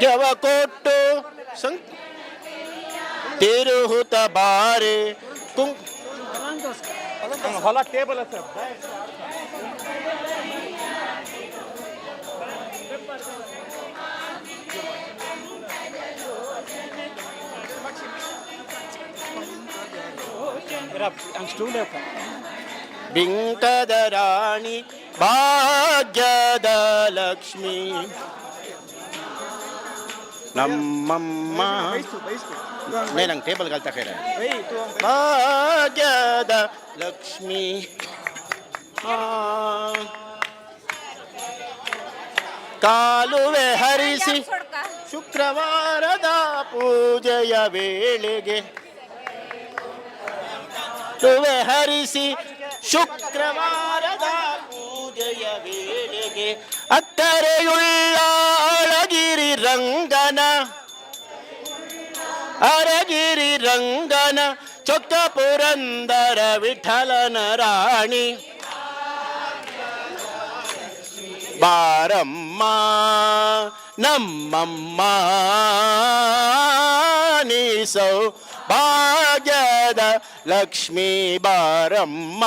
ಜವ ಕೊಟ್ಟು ಸಂ ತಿರುಹುತ ಬಾರೆ ಕುಂ ಹೊಲ ಟೇಬಲ್ ಸರ್. ಬಿಂಕದ ರಾಣಿ ಭಾಗ್ಯದ ಲಕ್ಷ್ಮೀ ನಮ್ಮಮ್ಮ ನಂಗೆ ಟೇಬಲ್ ಕಲ್ತಾಕೇರ ಭಾಗ್ಯದ ಲಕ್ಷ್ಮೀ ಕಾಲುವೆ ಹರಿಸಿ ಶುಕ್ರವಾರದ ಪೂಜೆಯ ವೇಳೆಗೆ ಕಾಲುವೆ ಹರಿಸಿ ಶುಕ್ರವಾರದ ಪೂಜೆಯ ವೇಳೆಗೆ ಅಕ್ಕರೆಯುಳ್ಳ ಅಳಗಿರಿ ರಂಗನ ಅರಗಿರಿ ರಂಗನ ಚೊಕ್ಕ ಪುರಂದರ ವಿಠಲನ ರಾಣಿ ಬಾರಮ್ಮ ನಮ್ಮಮ್ಮ ನೀ ಸೌಭಾಗ್ಯದ ಲಕ್ಷ್ಮೀ ಬಾರಮ್ಮ.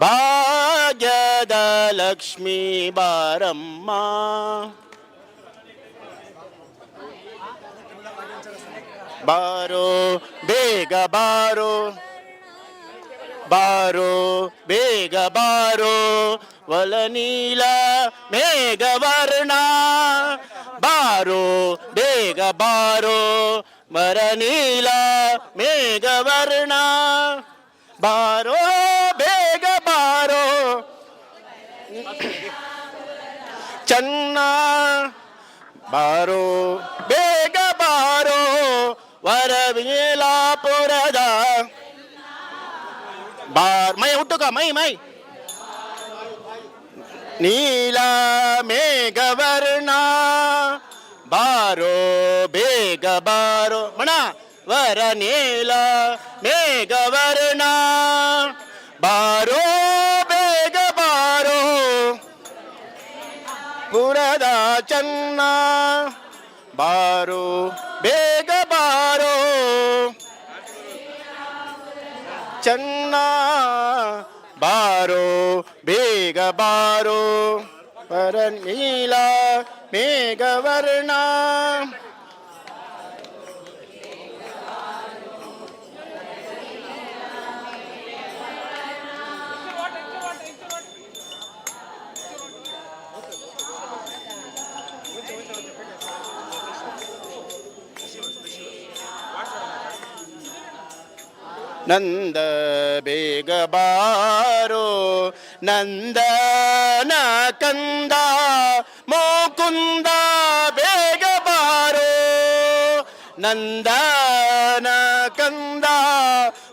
ಭಾಗ್ಯದ ಲಕ್ಷ್ಮೀ ಬಾರಮ್ಮ. ಬಾರೋ ಬೇಗ ಬಾರೋ ಬಾರೋ ಬೇಗ ಬಾರೋ ವಲನೀಲ ಮೇಘವರ್ಣ ಬಾರೋ ಬೇಗ ಬಾರೋ ಮರನೀಲ ಮೇಘವರ್ಣ ಬಾರೋ ಬೇಗ ಬಾರೋ ಚನ್ನ ಬಾರೋ ಬೇಗ ಬಾರೋ ವರವೀಲಾಪುರದ ಬಾರ್ ಮೈ ಹುಟ್ಟುಕ ಮೈ ಮೈ ನೀಲ ಮೇಘವರ್ಣ ಬಾರೋ ಬೇಗ ಬಾರೋ ಮಣ ವರ ನೀಲ ಮೇಘವರ್ಣ ಬಾರೋ ಬೇಗ ಬಾರೋ ಪುರದ ಚನ್ನ ಬಾರೋ ಬೇಗ ಬಾರೋ ಚನ್ನ ಬಾರೋ ಬೇಗ ಬಾರೋ ಪರ ನೀಲ ಮೇಘವರ್ಣ. ನಂದ ಬೇಗ ಬಾರೋ ನಂದನ ಕಂದ ಮುಕುಂದ ಬೇಗ ಬಾರೋ ನಂದನ ಕಂದ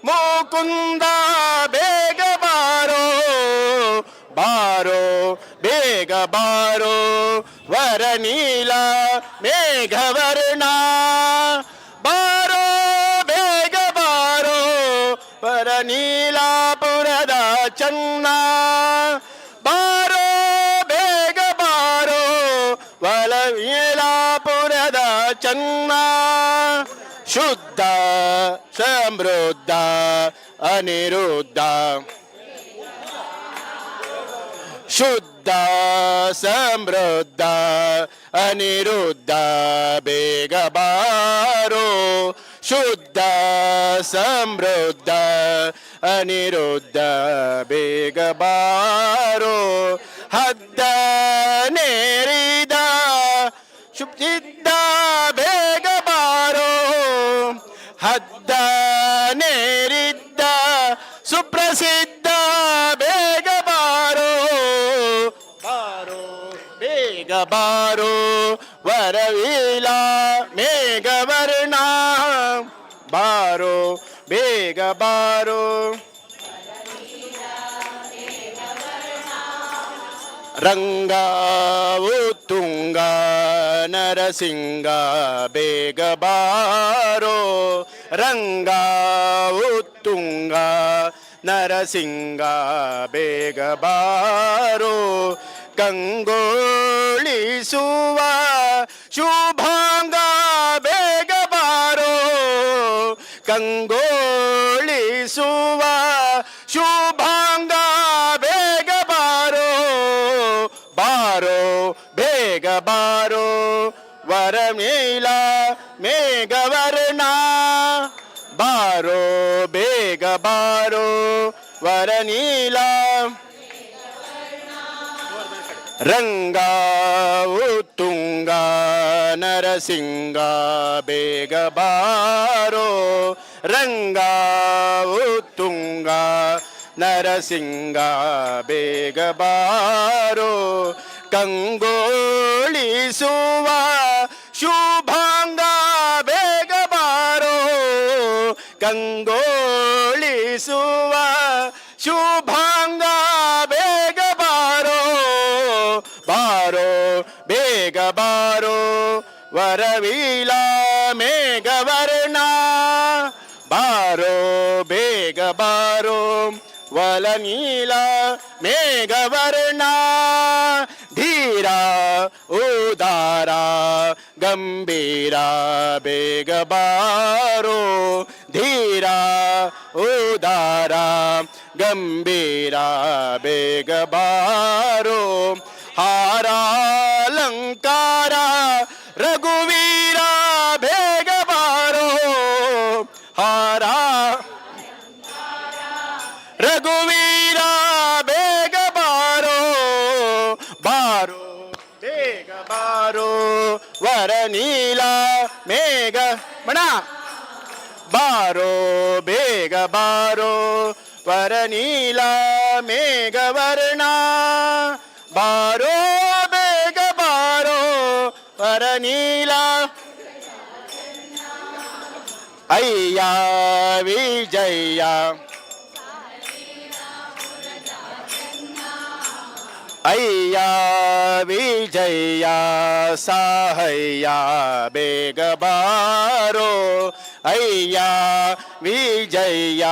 ಮುಕುಂದ ಬೇಗ ಬಾರೋ ಬಾರೋ ಬೇಗ ಬಾರೋ ವರನೀಲ ಮೇಘವರ್ಣ ಬಾರೋ ಬೇಗ ಬಾರೋ ವರನೀಲಾಪುರದ ಚನ್ನ ಬಾರೋ ಬೇಗ ಬಾರೋ ವಲವೀಲಾಪುರದ ಚನ್ನ ಶುದ್ಧ ಸಮೃದ್ಧ ಅನಿರುದ್ಧ ಶುದ್ಧ ಸಮೃದ್ಧ ಅನಿರುದ್ಧ ಬೇಗ ಬಾರೋ ಶುದ್ಧ ಸಮೃದ್ಧ ಅನಿರುದ್ಧ ಬೇಗ ಬಾರೋ ಹದ್ದ ನೇರಿದ ಶುದ್ಧ ಬೇಗ ಬಾರೋ ಹದ್ದ ನೇರಿದ್ದ ಸುಪ್ರಸಿದ್ಧ ಬೇಗ ಬಾರೋ ಬಾರೋ ಬೇಗ ಬಾರೋ ವರವೀಲ ಮೇಘವರ್ಣ ಬಾರೋ ಬೇಗ ಬಾರೋ ರಂಗ ಉತ್ತುಂಗ ನರಸಿಂಗ ಬೇಗ ಬಾರೋ ರಂಗ ಉತ್ತುಂಗ ನರಸಿಂಗ ಬೇಗ ಬಾರೋ ಕಂಗೋಳಿಸುವ ಶುಭಾಂಗ ಬೇಗ ಬಾರೋ ಕಂಗೋಳಿಸುವ ಶುಭಾಂಗ ಬೇಗ ಬಾರೋ ಬಾರೋ ಬೇಗ ಬಾರೋ ವರಮೇಲ ಮೇಘವರ್ಣ ಬಾರೋ ಬೇಗ ಬಾರೋ ವರನೀಲ ರಂಗ ಉತ್ತುಂಗ ನರಸಿಂಗ ಬೇಗ ಬಾರೋ ರಂಗ ಉತ್ತುಂಗ ನರಸಿಂಗ ಬೇಗ ಬಾರೋ ಕಂಗೋಳಿಸುವ ಶುಭಾಂಗ ಬೇಗ ಬಾರೋ ಕಂಗೋಳಿಸುವ ಶುಭಾಂಗ ಬೇಗ ಬಾರೋ ಬಾರೋ ಬೇಗ ಬಾರೋ ವರವೀಲ ಮೇಘವರ್ಣ ಬಾರೋ ಬೇಗ ಬಾರೋ ವಲನೀಲ ಮೇಘವರ್ಣ ಧೀರ ಉದಾರ ಗಂಭೀರ ಬೇಗ ಬಾರೋ ಧೀರ ಉದಾರ ಗಂಭೀರ ಬೇಗ ಬಾರೋ ಹಾರಾಲಂಕಾರ ರಘುವೀರ ಬೇಗ ಬಾರೋ ಹಾರ ರಘುವೀರ ಬೇಗ ಬಾರೋ ಬಾರೋ ಬೇಗ ಬಾರೋ ವರನೀಲ ಮೇಘ ಮಣ ಬಾರೋ ಬೇಗ ಬಾರೋ ವರನೀಲ ಮೇಘವರ್ಣ ಬಾರೋ ಬೇಗ ಬಾರೋ ವರನೀಲ ಅಯ್ಯ ವಿಜಯ ಅಯ್ಯ ವಿಜಯ ಸಾಹಯ್ಯ ಬೇಗ ಬಾರೋ ಅಯ್ಯ ವಿಜಯ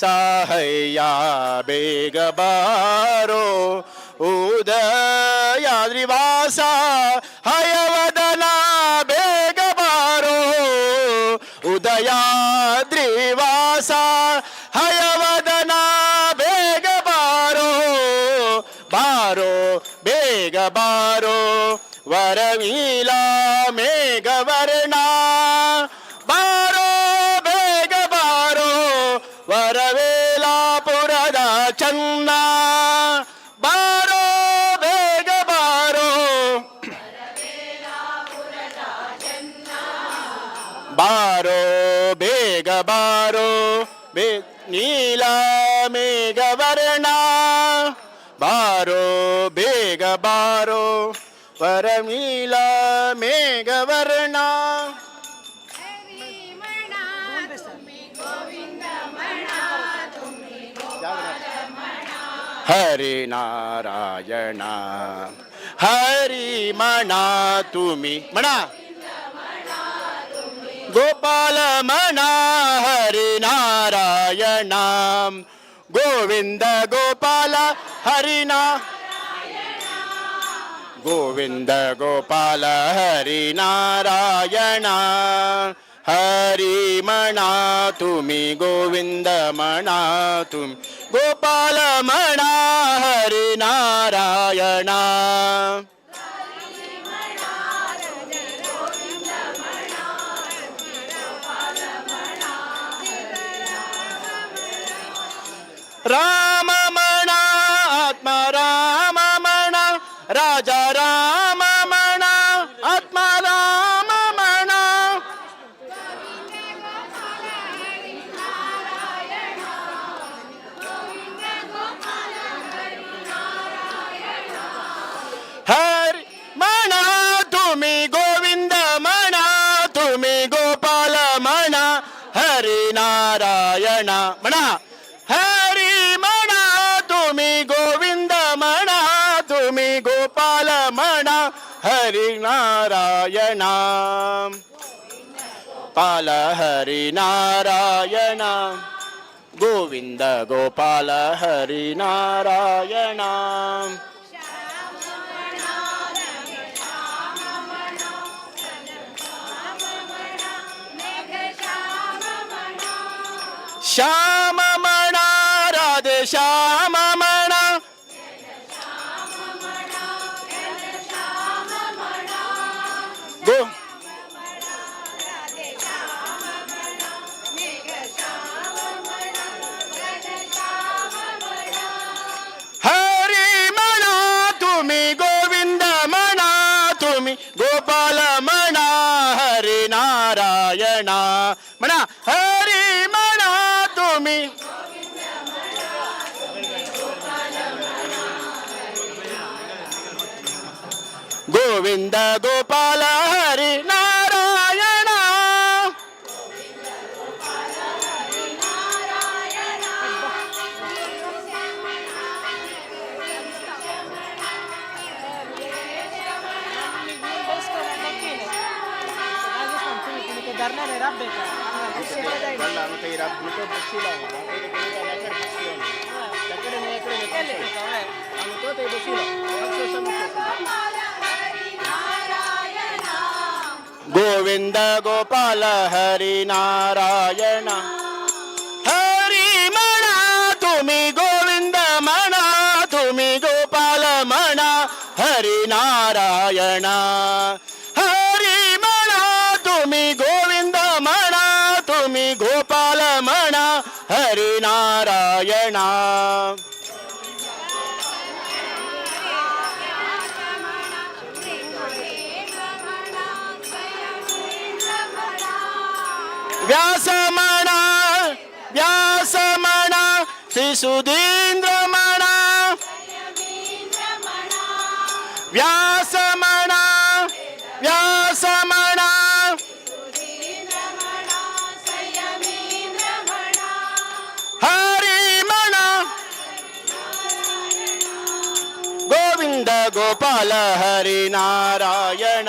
ಸಾಹಯ್ಯ ಬೇಗ ಬಾರೋ ಉದಯಾದ್ರಿವಾಸ ಹಯವದನ ಬೇಗ ಬಾರೋ ಉದಯಾದ್ರಿವಾಸ ಹಯವದನ ಬೇಗ ಬಾರೋ ಬಾರೋ ಬೇಗ ಬಾರೋ ವರವೀಲ ಮೇಘವರ್ಣ ಬಾರೋ ಬೇಗ ಬಾರೋ ವರವೇಲಾಪುರದ ಚನ್ನ ಬಾರೋ ಬೇಗ ಬಾರೋ ಬಾರೋ ಬೇಗ ಬಾರೋ ಬೇ नील मेघवर्ण बारो बेग बारो परमील मेघवर्ण. हरी नारायण हरी म्हणा तुम्ही म्हणा गोपाल म्हणा हरी नारायण गोविंद गोपाल हरी ना गोविंद गोपाल हरी नारायण हरी म्हणा तुम्ही गोविंद म्हणा तुम्ही गोपाल म्हणा हरी नारायण. राम म्हणा आत्मा राम म्हणा राजा राम म्हणा आत्मा राम म्हणा. हरी म्हणा तुम्ही गोविंद म्हणा तुम्ही गोपाल म्हणा हरी नारायण म्हणा. हरी म्हणा तुम्ही गोविंद म्हणा तुम्ही गोपाल म्हणा हरी नारायण पाल हरी नारायण गोविंद गोपाल हरी नारायण. श्याम म्हणा राधे श्याम म्हणा गो हरी म्हणा तुम्ही गोविंद म्हणा तुम्ही गोपाल म्हणा हरी नारायण म्हणा. हरी म्हणा तुम्ही गोविंद गोपाल हरी नारायण. गोविंद गोपाल हरी नारायण हरी म्हणा तुम्ही गोविंद म्हणा तुम्ही गोपाल म्हणा हरी नारायण. हरी म्हणा तुम्ही गोविंद म्हणा तुम्ही गोपाल म्हणा हरी नारायण. व्यास म्हणा व्यास म्हणा श्री सुधींद्र म्हणा व्यास म्हणा व्यास म्हणा हरी म्हणा गोविंद गोपाल हरी नारायण.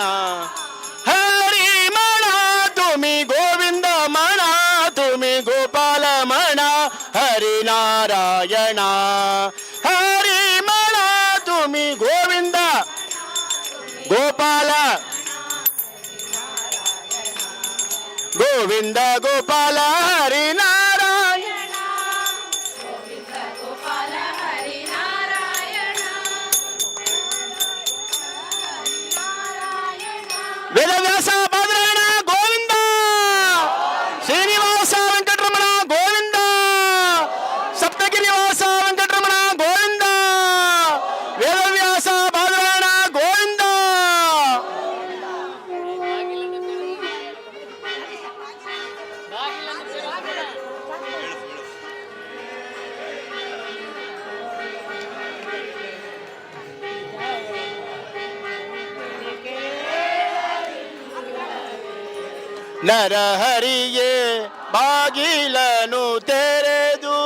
हरी म्हणा तुम्ही गोविंद म्हणा तुम्ही गोपाल म्हणा हरी नारायण. हरी म्हणा तुम्ही गोविंद गोपाल गोविंद गोपाल हरी नारायण. वेदव्यास बादरायण गोविंद श्रीनिवास वेंकटरमण गोविंद सप्तगिरिवास वेंकटरमण गोविंद वेदव्यास बादरायण गोविंद. ನರಹರಿಯೇ ಬಾಗಿಲನು ತೆರೆದು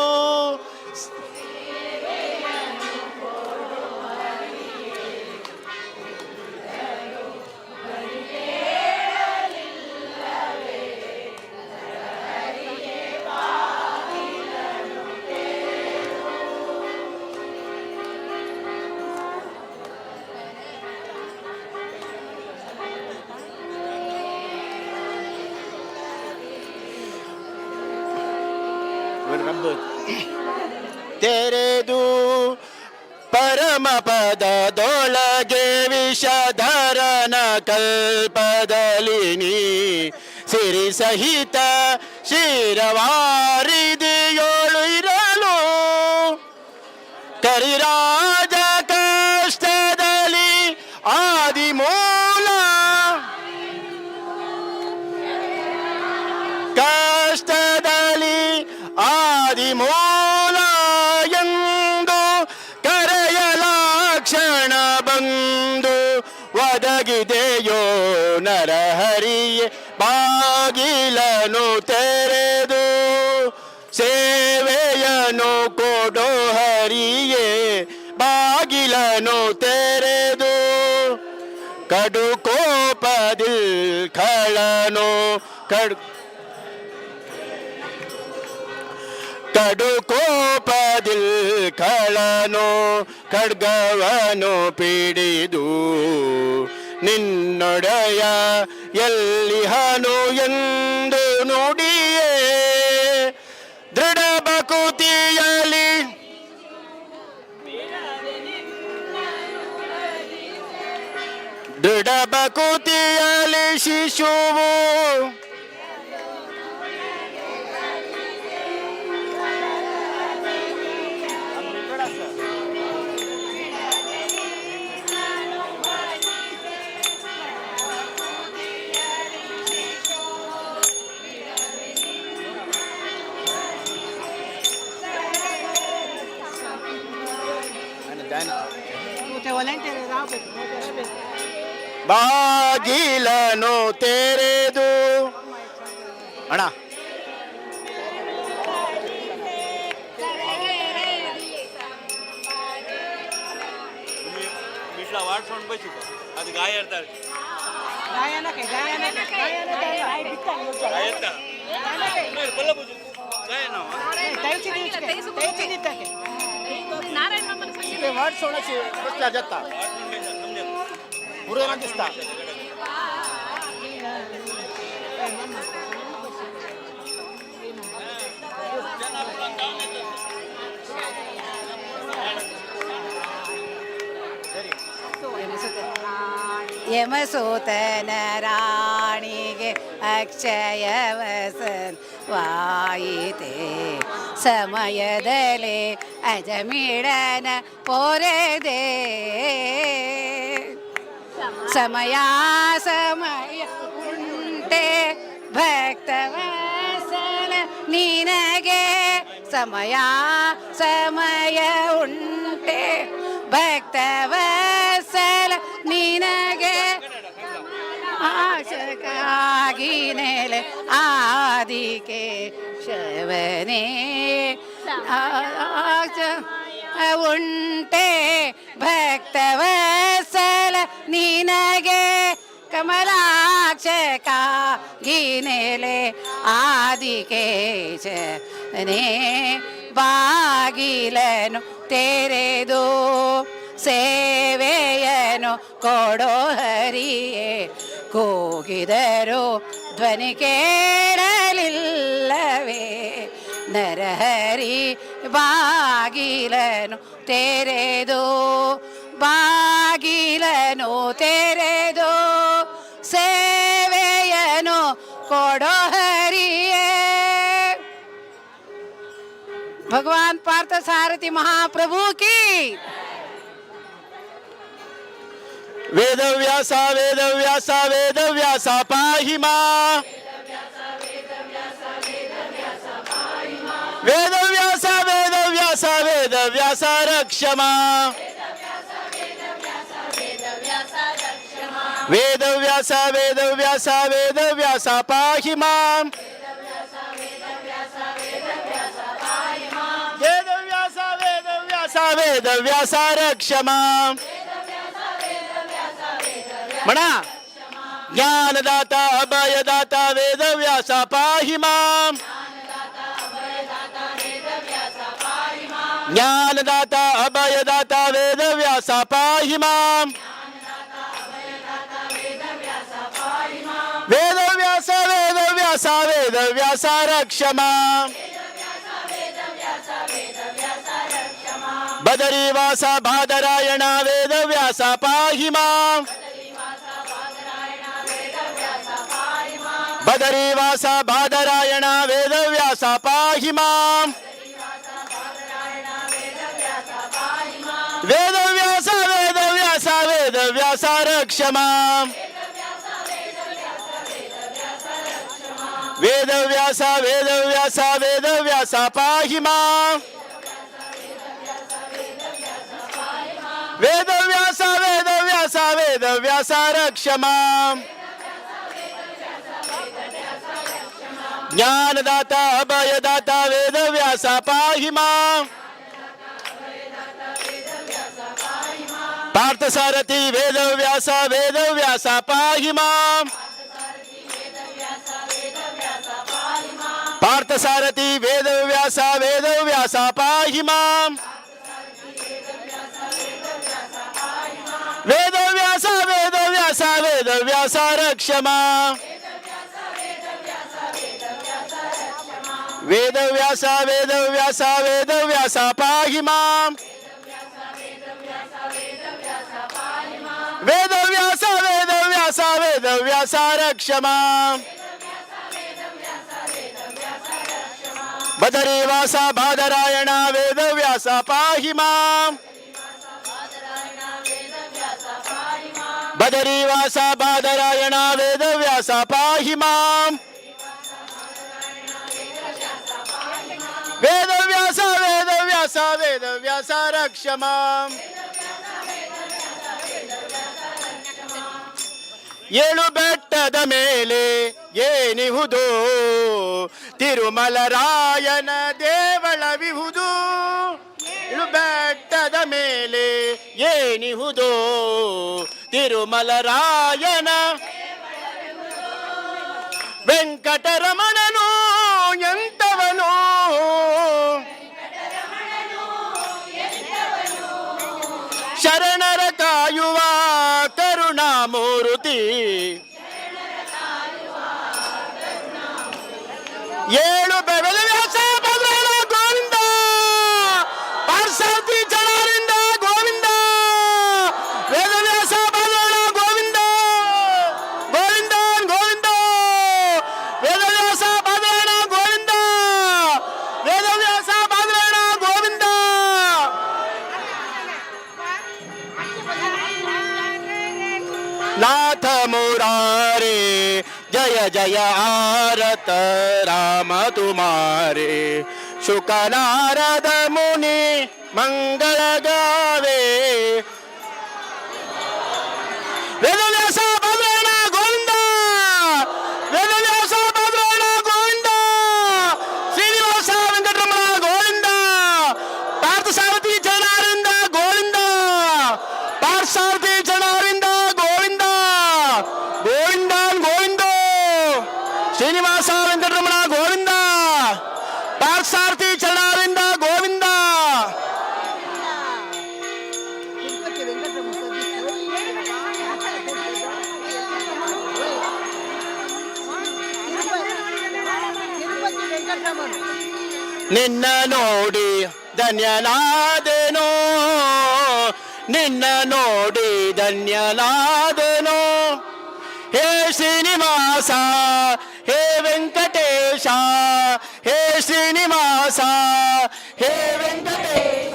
ತೆರೆದು ಪರಮ ಪದದೊಳಗೆ ವಿಷಧರನ ಕಲ್ಪದಲ್ಲಿ ನೀ ಸಿರಿ ಸಹಿತ ಶಿರವಾರಿದಿಯೋಳು ಇರಲು ಕರಿರಾಜ ಕಷ್ಟದಲ್ಲಿ ಆದಿಮೂಲ ಕಷ್ಟದಲ್ಲಿ ಆದಿಮೂಲ ಎಂದು ಕರೆಯಲಾಕ್ಷಣ ಬಂದು ಒದಗಿದೆಯೋ ನರಹರಿಯೇ ಬಾಗಿಲನು ತೆರೆದು ಸೇವೆಯನ್ನು ಕೊಡೋ ಹರಿಯೇ ಬಾಗಿಲನು ತೆರೆದು ಕಡು ಕೋಪದಿಲ್ ಖಳನು ಕಡು ಕಡು ಕೋಪದಿಲ್ ಖಳನು ಖಡ್ಗವನು ಪಿಡಿದು ನಿನ್ನೊಡೆಯ ಎಲ್ಲಿಹನು ಎಂದು ನುಡಿಯೇ ದೃಢ ಬಕುತಿಯಲಿ ದೃಢ ಬಕುತಿಯಲಿ ಶಿಶುವು ಬಾಗಿಲನು ತೆರೆದು ಅಣ್ಣ ಅದು ಗಾಯ ಇರ್ತಾರೆ दिसता. ಯಮಸೂತನ ರಾಣಿಗೆ ಅಕ್ಷಯ ವಸನ್ ವಾಯಿತೆ ಸಮಯದಲ್ಲಿ ಅಜಮಿಡನ ಪೊರೆದೆ ಸಮಯ ಸಮಯ ಉಂಟೆ ಭಕ್ತವತ್ಸಲ ನಿನಗೆ ಸಮಯ ಸಮಯ ಉಂಟೆ ಭಕ್ತವತ್ಸಲ ನಿನಗೆ ಆಶಕಾಗಿ ನೆಲೆ ಆದಿಕೆ ಶವನೇ ಉಂಟೆ ಭಕ್ತವತ್ಸಲ ನಿನಗೆ ಕಮಲಾಕ್ಷಕಾಗಿ ನೆಲೆ ಆದಿಕೇಶನೇ ಬಾಗಿಲನು ತೆರೆದು ಸೇವೆಯನು ಕೊಡೋ ಹರಿಯೇ ಕೂಗಿದರು ಧ್ವನಿ ಕೇಳಲಿಲ್ಲವೇ ನರಹರಿ ಬಾಗಿಲನು ತೆರೆದು ಬಾಗಿಲನು ತೆರೆದು ಸೇವೆಯನು ಕೊಡೋ ಹರಿಯೇ. भगवान पार्थसारथी महाप्रभु की. वेदव्यास वेदव्यास वेदव्यास पाहि मा वेदव्यास वेदव्यास वेदव्यास रक्ष मा वेदव्यास वेदव्यास वेदव्यास ವೇದವ್ಯಾಸ ಪಾಹಿ ಮಾಂ. ವೇದವ್ಯಾಸ ವೇದವ್ಯಾಸ ವೇದವ್ಯಾಸ ರಕ್ಷ ಮಾಂ. म्हणा. ज्ञानदाता अभयदाता वेदव्यास पाहि मां. ज्ञानदाता अभयदाता वेदव्यास पाहि मां. वेदव्यास वेदव्यास वेदव्यास रक्ष मां. बदरीवास बादरायण वेदव्यास पाहि मां. बदरीवास बादरायण वेदव्यास पाहि मां. वेदव्यास वेदव्यास वेदव्यास रक्ष मां. वेदव्यास वेदव्यास वेदव्यास पाहि मां. वेदव्यास वेदव्यास वेदव्यास रक्ष मां. ज्ञानदाता अभयदाता वेदव्यास पाहि मां. पार्थसारथी वेदव्यास वेदव्यास पाहि मां. पार्थसारथी वेदव्यास वेदव्यास पाहि मां. वेदव्यास वेदव्यास वेदव्यास रक्ष मां. वेदव्यास वेदव्यास वेदव्यास पाहि मां. वेदव्यास वेदव्यास वेदव्यास रक्ष मां. बदरीवास बादरायण वेदव्यास पाहि मां. बदरीवास बादरायण वेदव्यास पाहि मां. वेदव्यास वेदव्यास वेदव्यास रक्ष मां. ಏಳು ಬೆಟ್ಟದ ಮೇಲೆ ಏನಿಹುದು, ತಿರುಮಲರಾಯನ ದೇವಳವಿಹುದು. ಏಳು ಬೆಟ್ಟದ ಮೇಲೆ ಏನಿಹುದು, ತಿರುಮಲರಾಯನ ವೆಂಕಟರಮಣನು ಎಂತವನು, ಶರಣರ ಕಾಯುವ ಕರುಣಾಮೂರ್ತಿ. ಏಳು ವೇದವ್ಯಾಸ ಭದ್ರನ ಗೋವಿಂದ, ಪಾರ್ಸಾರ್ಥಿ ಜನರಿಂದ ಗೋವಿಂದ, ವೇದವ್ಯಾಸ ಭದ್ರನ ಗೋವಿಂದ, ಗೋವಿಂದ ಗೋವಿಂದ, ವೇದವ್ಯಾಸ ಭದ್ರನ ಗೋವಿಂದ, ವೇದವ್ಯಾಸ ಭದ್ರನ ಗೋವಿಂದ. नाथ मुरारे जय जय आरत राम तुम्हारे. शुक नारद मुनि मंगल गावे. वेदव्यास भद्रना गोविंद, वेदव्यास भद्रना गोविंद, श्रीनिवास वेंकटरमण गोविंद, पार्थसारथी चरणारविंद गोविंद, पार्थसारथी चरणारविंद गोविंद, गोविंद गोविंद, श्रीनिवास वेंकटरमण गोविंद, पार्थसारथी चरणारविंद गोविंद. ನಿನ್ನ ನೋಡಿ ಧನ್ಯನಾದೆನೋ, ನಿನ್ನ ನೋಡಿ ಧನ್ಯನಾದೆನೋ. ಹೇ ಶ್ರೀನಿವಾಸ ಹೇ ವೆಂಕಟೇಶ, ಹೇ ಶ್ರೀನಿವಾಸ ಹೇ ವೆಂಕಟೇಶ.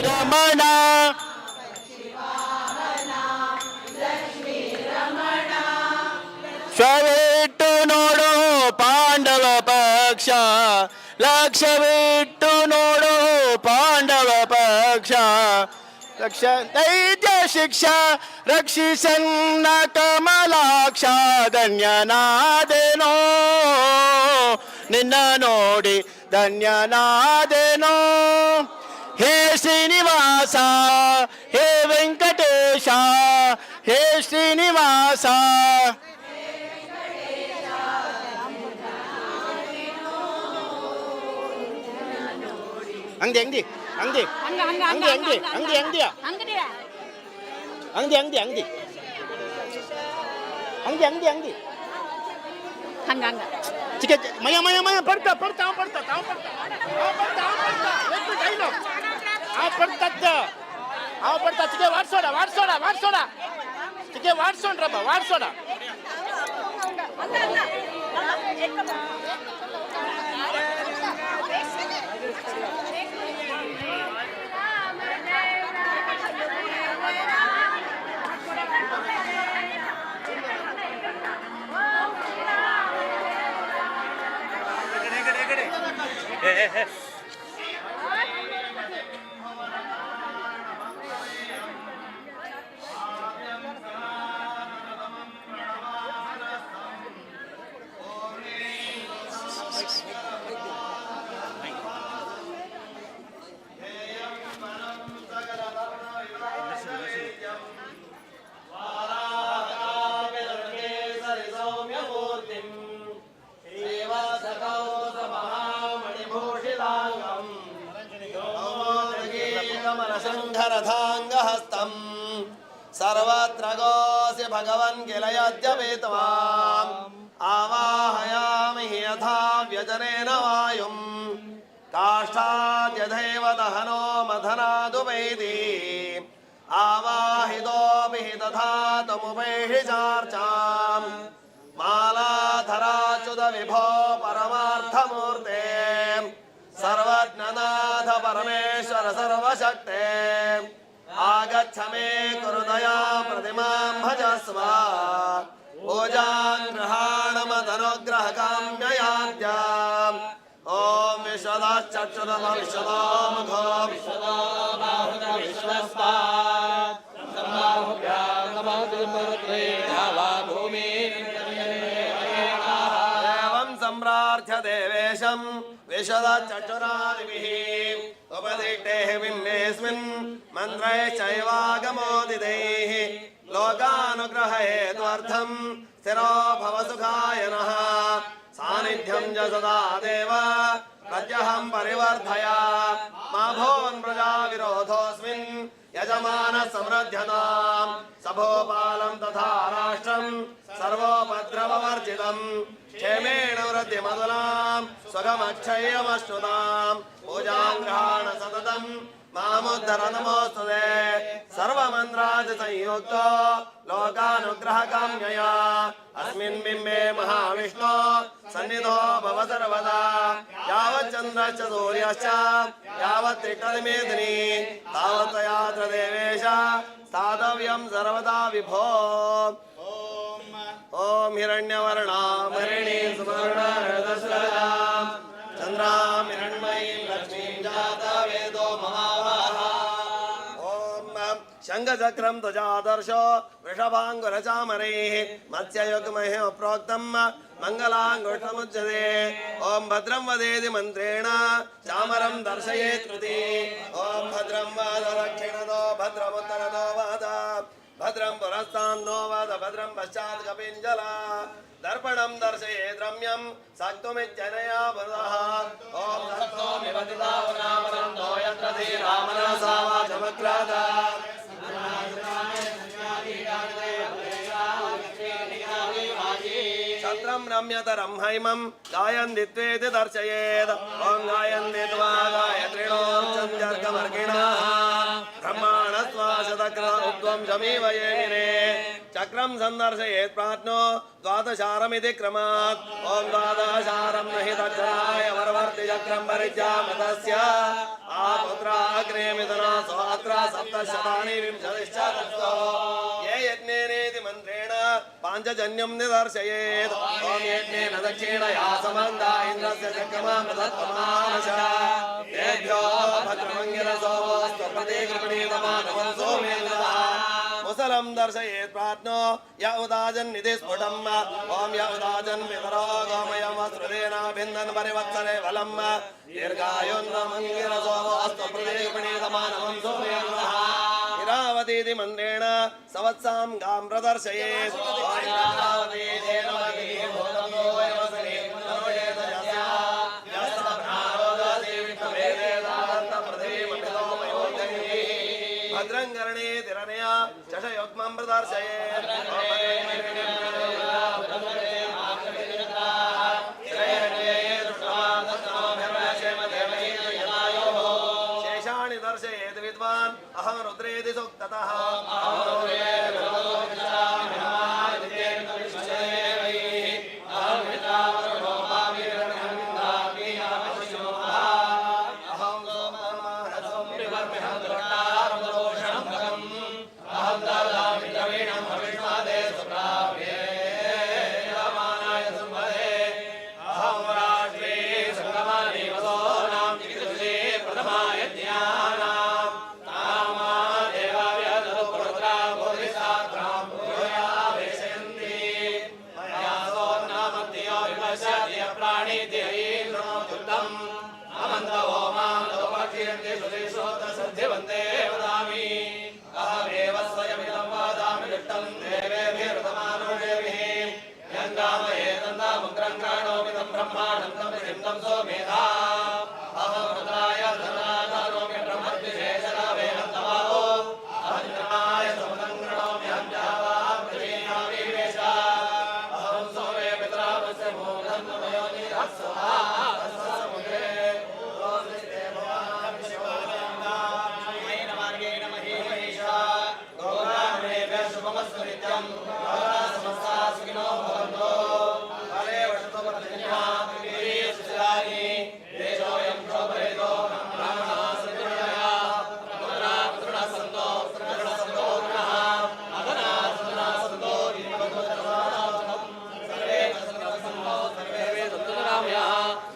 ರಮಣ ಲಕ್ಷ್ಯವಿಟ್ಟು ನೋಡೋ ಪಾಂಡವ ಪಕ್ಷ ರಕ್ಷ ದೈತ್ಯ ಶಿಕ್ಷಾ ರಕ್ಷಿಸನ್ನ ಕಮಲಾಕ್ಷ ಧನ್ಯನಾದೆನೋ ನಿನ್ನ ನೋಡಿ ಧನ್ಯನಾದೆನೋ. ಹೇ ಶ್ರೀನಿವಾಸ, ಹೇ ವೆಂಕಟೇಶ, ಹೇ ಶ್ರೀನಿವಾಸ. ಅಂಗಡಿ ಅಂಗಡಿ ಅಂಗಡಿ ಅಂಗಡಿ ಅಂಗಡಿ ಅಂಗಡಿ ಅಂಗಡಿಯ ಅಂಗಡಿ ಅಂಗಡಿ ಅಂಗಡಿ ಅಂಗಡಿ ಅಂಗಡಿ ಅಂಗಡಿ ಹಂಗ ಹಂಗ ಚಿಕ್ಕ ಮಯ ಮಯ ಮಯ ಪಡ್ತಾ ಪಡ್ತಾ ಪಡ್ತಾ ತಾವು ಪಡ್ತಾ ಪಡ್ತಾ ಪಡ್ತಾ એક મિનિટ આઈ લો આ પડતા ಆ ಪಡ್ತಾ ಚಿಕೆ ವಾಡ್ಸೋಡ ವಾಡ್ಸೋಡ ವಾಡ್ಸೋಡ ಚಿಕೆ ವಾಡ್ಸೋಣ್ರಮ್ಮ ವಾಡ್ಸೋಡ. रथांगहस्तं सर्वत्र गोसि भगवन् किल यद्यपि त्वाम् आवाहयामि यथा व्यजनेन वायुं काष्ठाद्यथैव दहनो मथनादुपैति आवाहितोऽपि तथा तमुपैषि चार्चाम् मालाधराच्युत विभो परमार्थमूर्ते सर्वज्ञनाथ परमेश्वर सर्वशक्ते आगच्छ मे कुरु दया प्रतिमां भजस्व पूजां गृहाणमदनुग्रहकाम्ययाद्य ॐ विश्वदाश्चक्षुतम विश्वदो मुखो विश्वदो बाहुत विश्वस्मात् एवं सम्प्रार्थ्य देवेशं विशदचक्षुरादिभिः उपदिष्टेः बिम्बेऽस्मिन् मन्त्रैश्चैवागमोदितैः लोकानुग्रहेत्वर्थं स्थिरो भव सुखाय नः सान्निध्यं च सदा देव प्रत्यहं परिवर्धय मा भून् प्रजाविरोधोऽस्मिन् यजमानः समृध्यतां सभोपालं तथा राष्ट्रं सर्वोपद्रववर्जितं क्षेमेण वृद्धिमधुलां सुखमक्षयमश्नुतां पूजां गृहाण सततं मामुद्धर नमोऽस्तुते सर्वमन्त्राज संयुक्तो लोकानुग्रहकाम्यया अस्मिन् बिम्बे महाविष्णो सन्निधो भव सर्वदा यावच्चन्द्रश्च सूर्यश्च यावत् त्रिकलिमेदिनी तावत्तयात्र देवेश स्थातव्यं सर्वदा विभो. ॐ हिरण्यवर्णां हरिणीं सुवर्णरथस्रजां चन्द्रां हिरण्मयीं लक्ष्मीं जातवेदो ममावाह. ॐ शङ्खचक्रं ध्वजादर्शो वृषभाङ्गुरचामरैः मत्स्ययुग्महे प्रोक्तं मङ्गलाङ्गुष्ठमुच्यते. ॐ भद्रं वदेति मन्त्रेण चामरं दर्शयेत् कृति. ॐ भद्रं वाद दक्षिणतो भद्रमुत्तरतो वाद भद्रं पुरस्तान्नो वाद भद्रं पश्चात् कपिञ्जला दर्पणं दर्शयेत् रम्यं सक्तुमित्यनया बुधः. ॐ सक्तोमिवतितावनामनन्दो यत्र धीरामनसा वाचमक्रात. छत्रं रम्यतरं हैमं गायन्ति त्वेति दर्शयेत्. ॐ गायन्ति त्वा गायत्रिणोर्चन्द्रर्कमर्गिणाः ब्रह्माणस्त्वा शतक्रम उद्वंशमेव येमिरे. चक्रं सन्दर्शयेत् प्राज्ञो द्वादशारमिति क्रमात्. ॐ द्वादशारं न हि दक्षराय वरवर्ति चक्रं परिज्यामतस्य आपुत्रा अग्ने मिथुना सोऽत्र सप्तशतानि विंशतिश्च तत्सो ये यज्ञेनेति मन्त्रेण पाञ्चजन्यं निदर्शयेत्। ॐ यज्ञेन दक्षिणया समन्ता इन्द्रस्य चक्रमामृतत्वमानश तेभ्यो भद्रमङ्गिरसोऽस्तु प्रतिकृपणीतमानवं सोमेन्द्रः। मुसलं दर्शयेत् प्राज्ञो य उदाजन्निधि स्फुटम्। ॐ य उदाजन् पितरो गोमयं वस्त्रुदेनाभिन्दन् परिवत्सरे बलं दीर्घायुर्नमङ्गिरसोऽस्तु प्रतिकृपणीतमानवं सोमेन्द्रः। इरावतीति मन्त्रेण सवत्सां गां प्रदर्शयेत्। भद्रं करणे तिरनया चषयोग्मं प्रदर्शयेत्। शेषाणि दर्शयेत् विद्वान् अहं रुद्रेति सूक्ततः।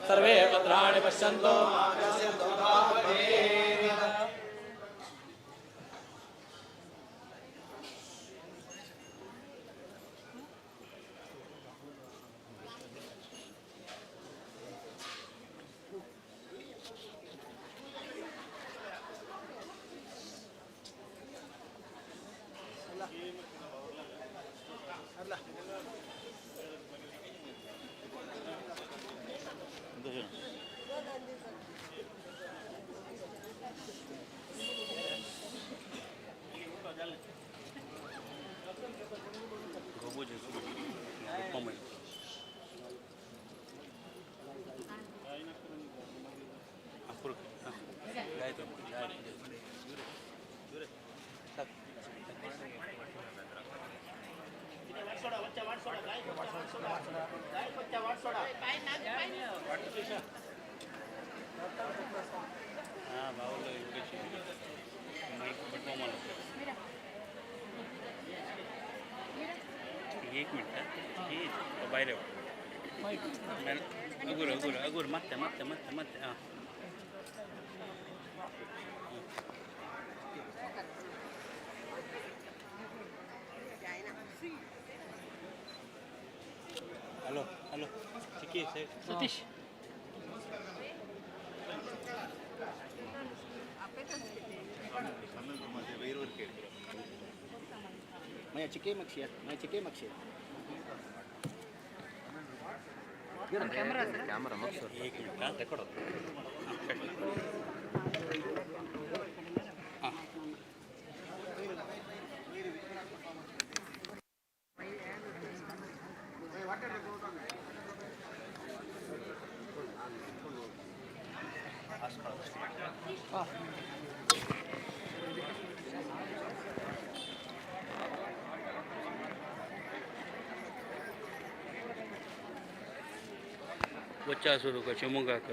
सर्वे भद्राणि पश्यन्तु। एक मिनिट बाहेर अगुर अगुर अगुर ಮತ್ತೆ ಮತ್ತೆ ಮತ್ತೆ ಮತ್ತೆ ಹಾಂ. हॅलो हॅलो ठीक आहे सतीश. मैं चिके मक्षी मैं चिके मक्षी कैमरा एक मिनट रेकॉर्ड. वच्चा शिवमोग्गाक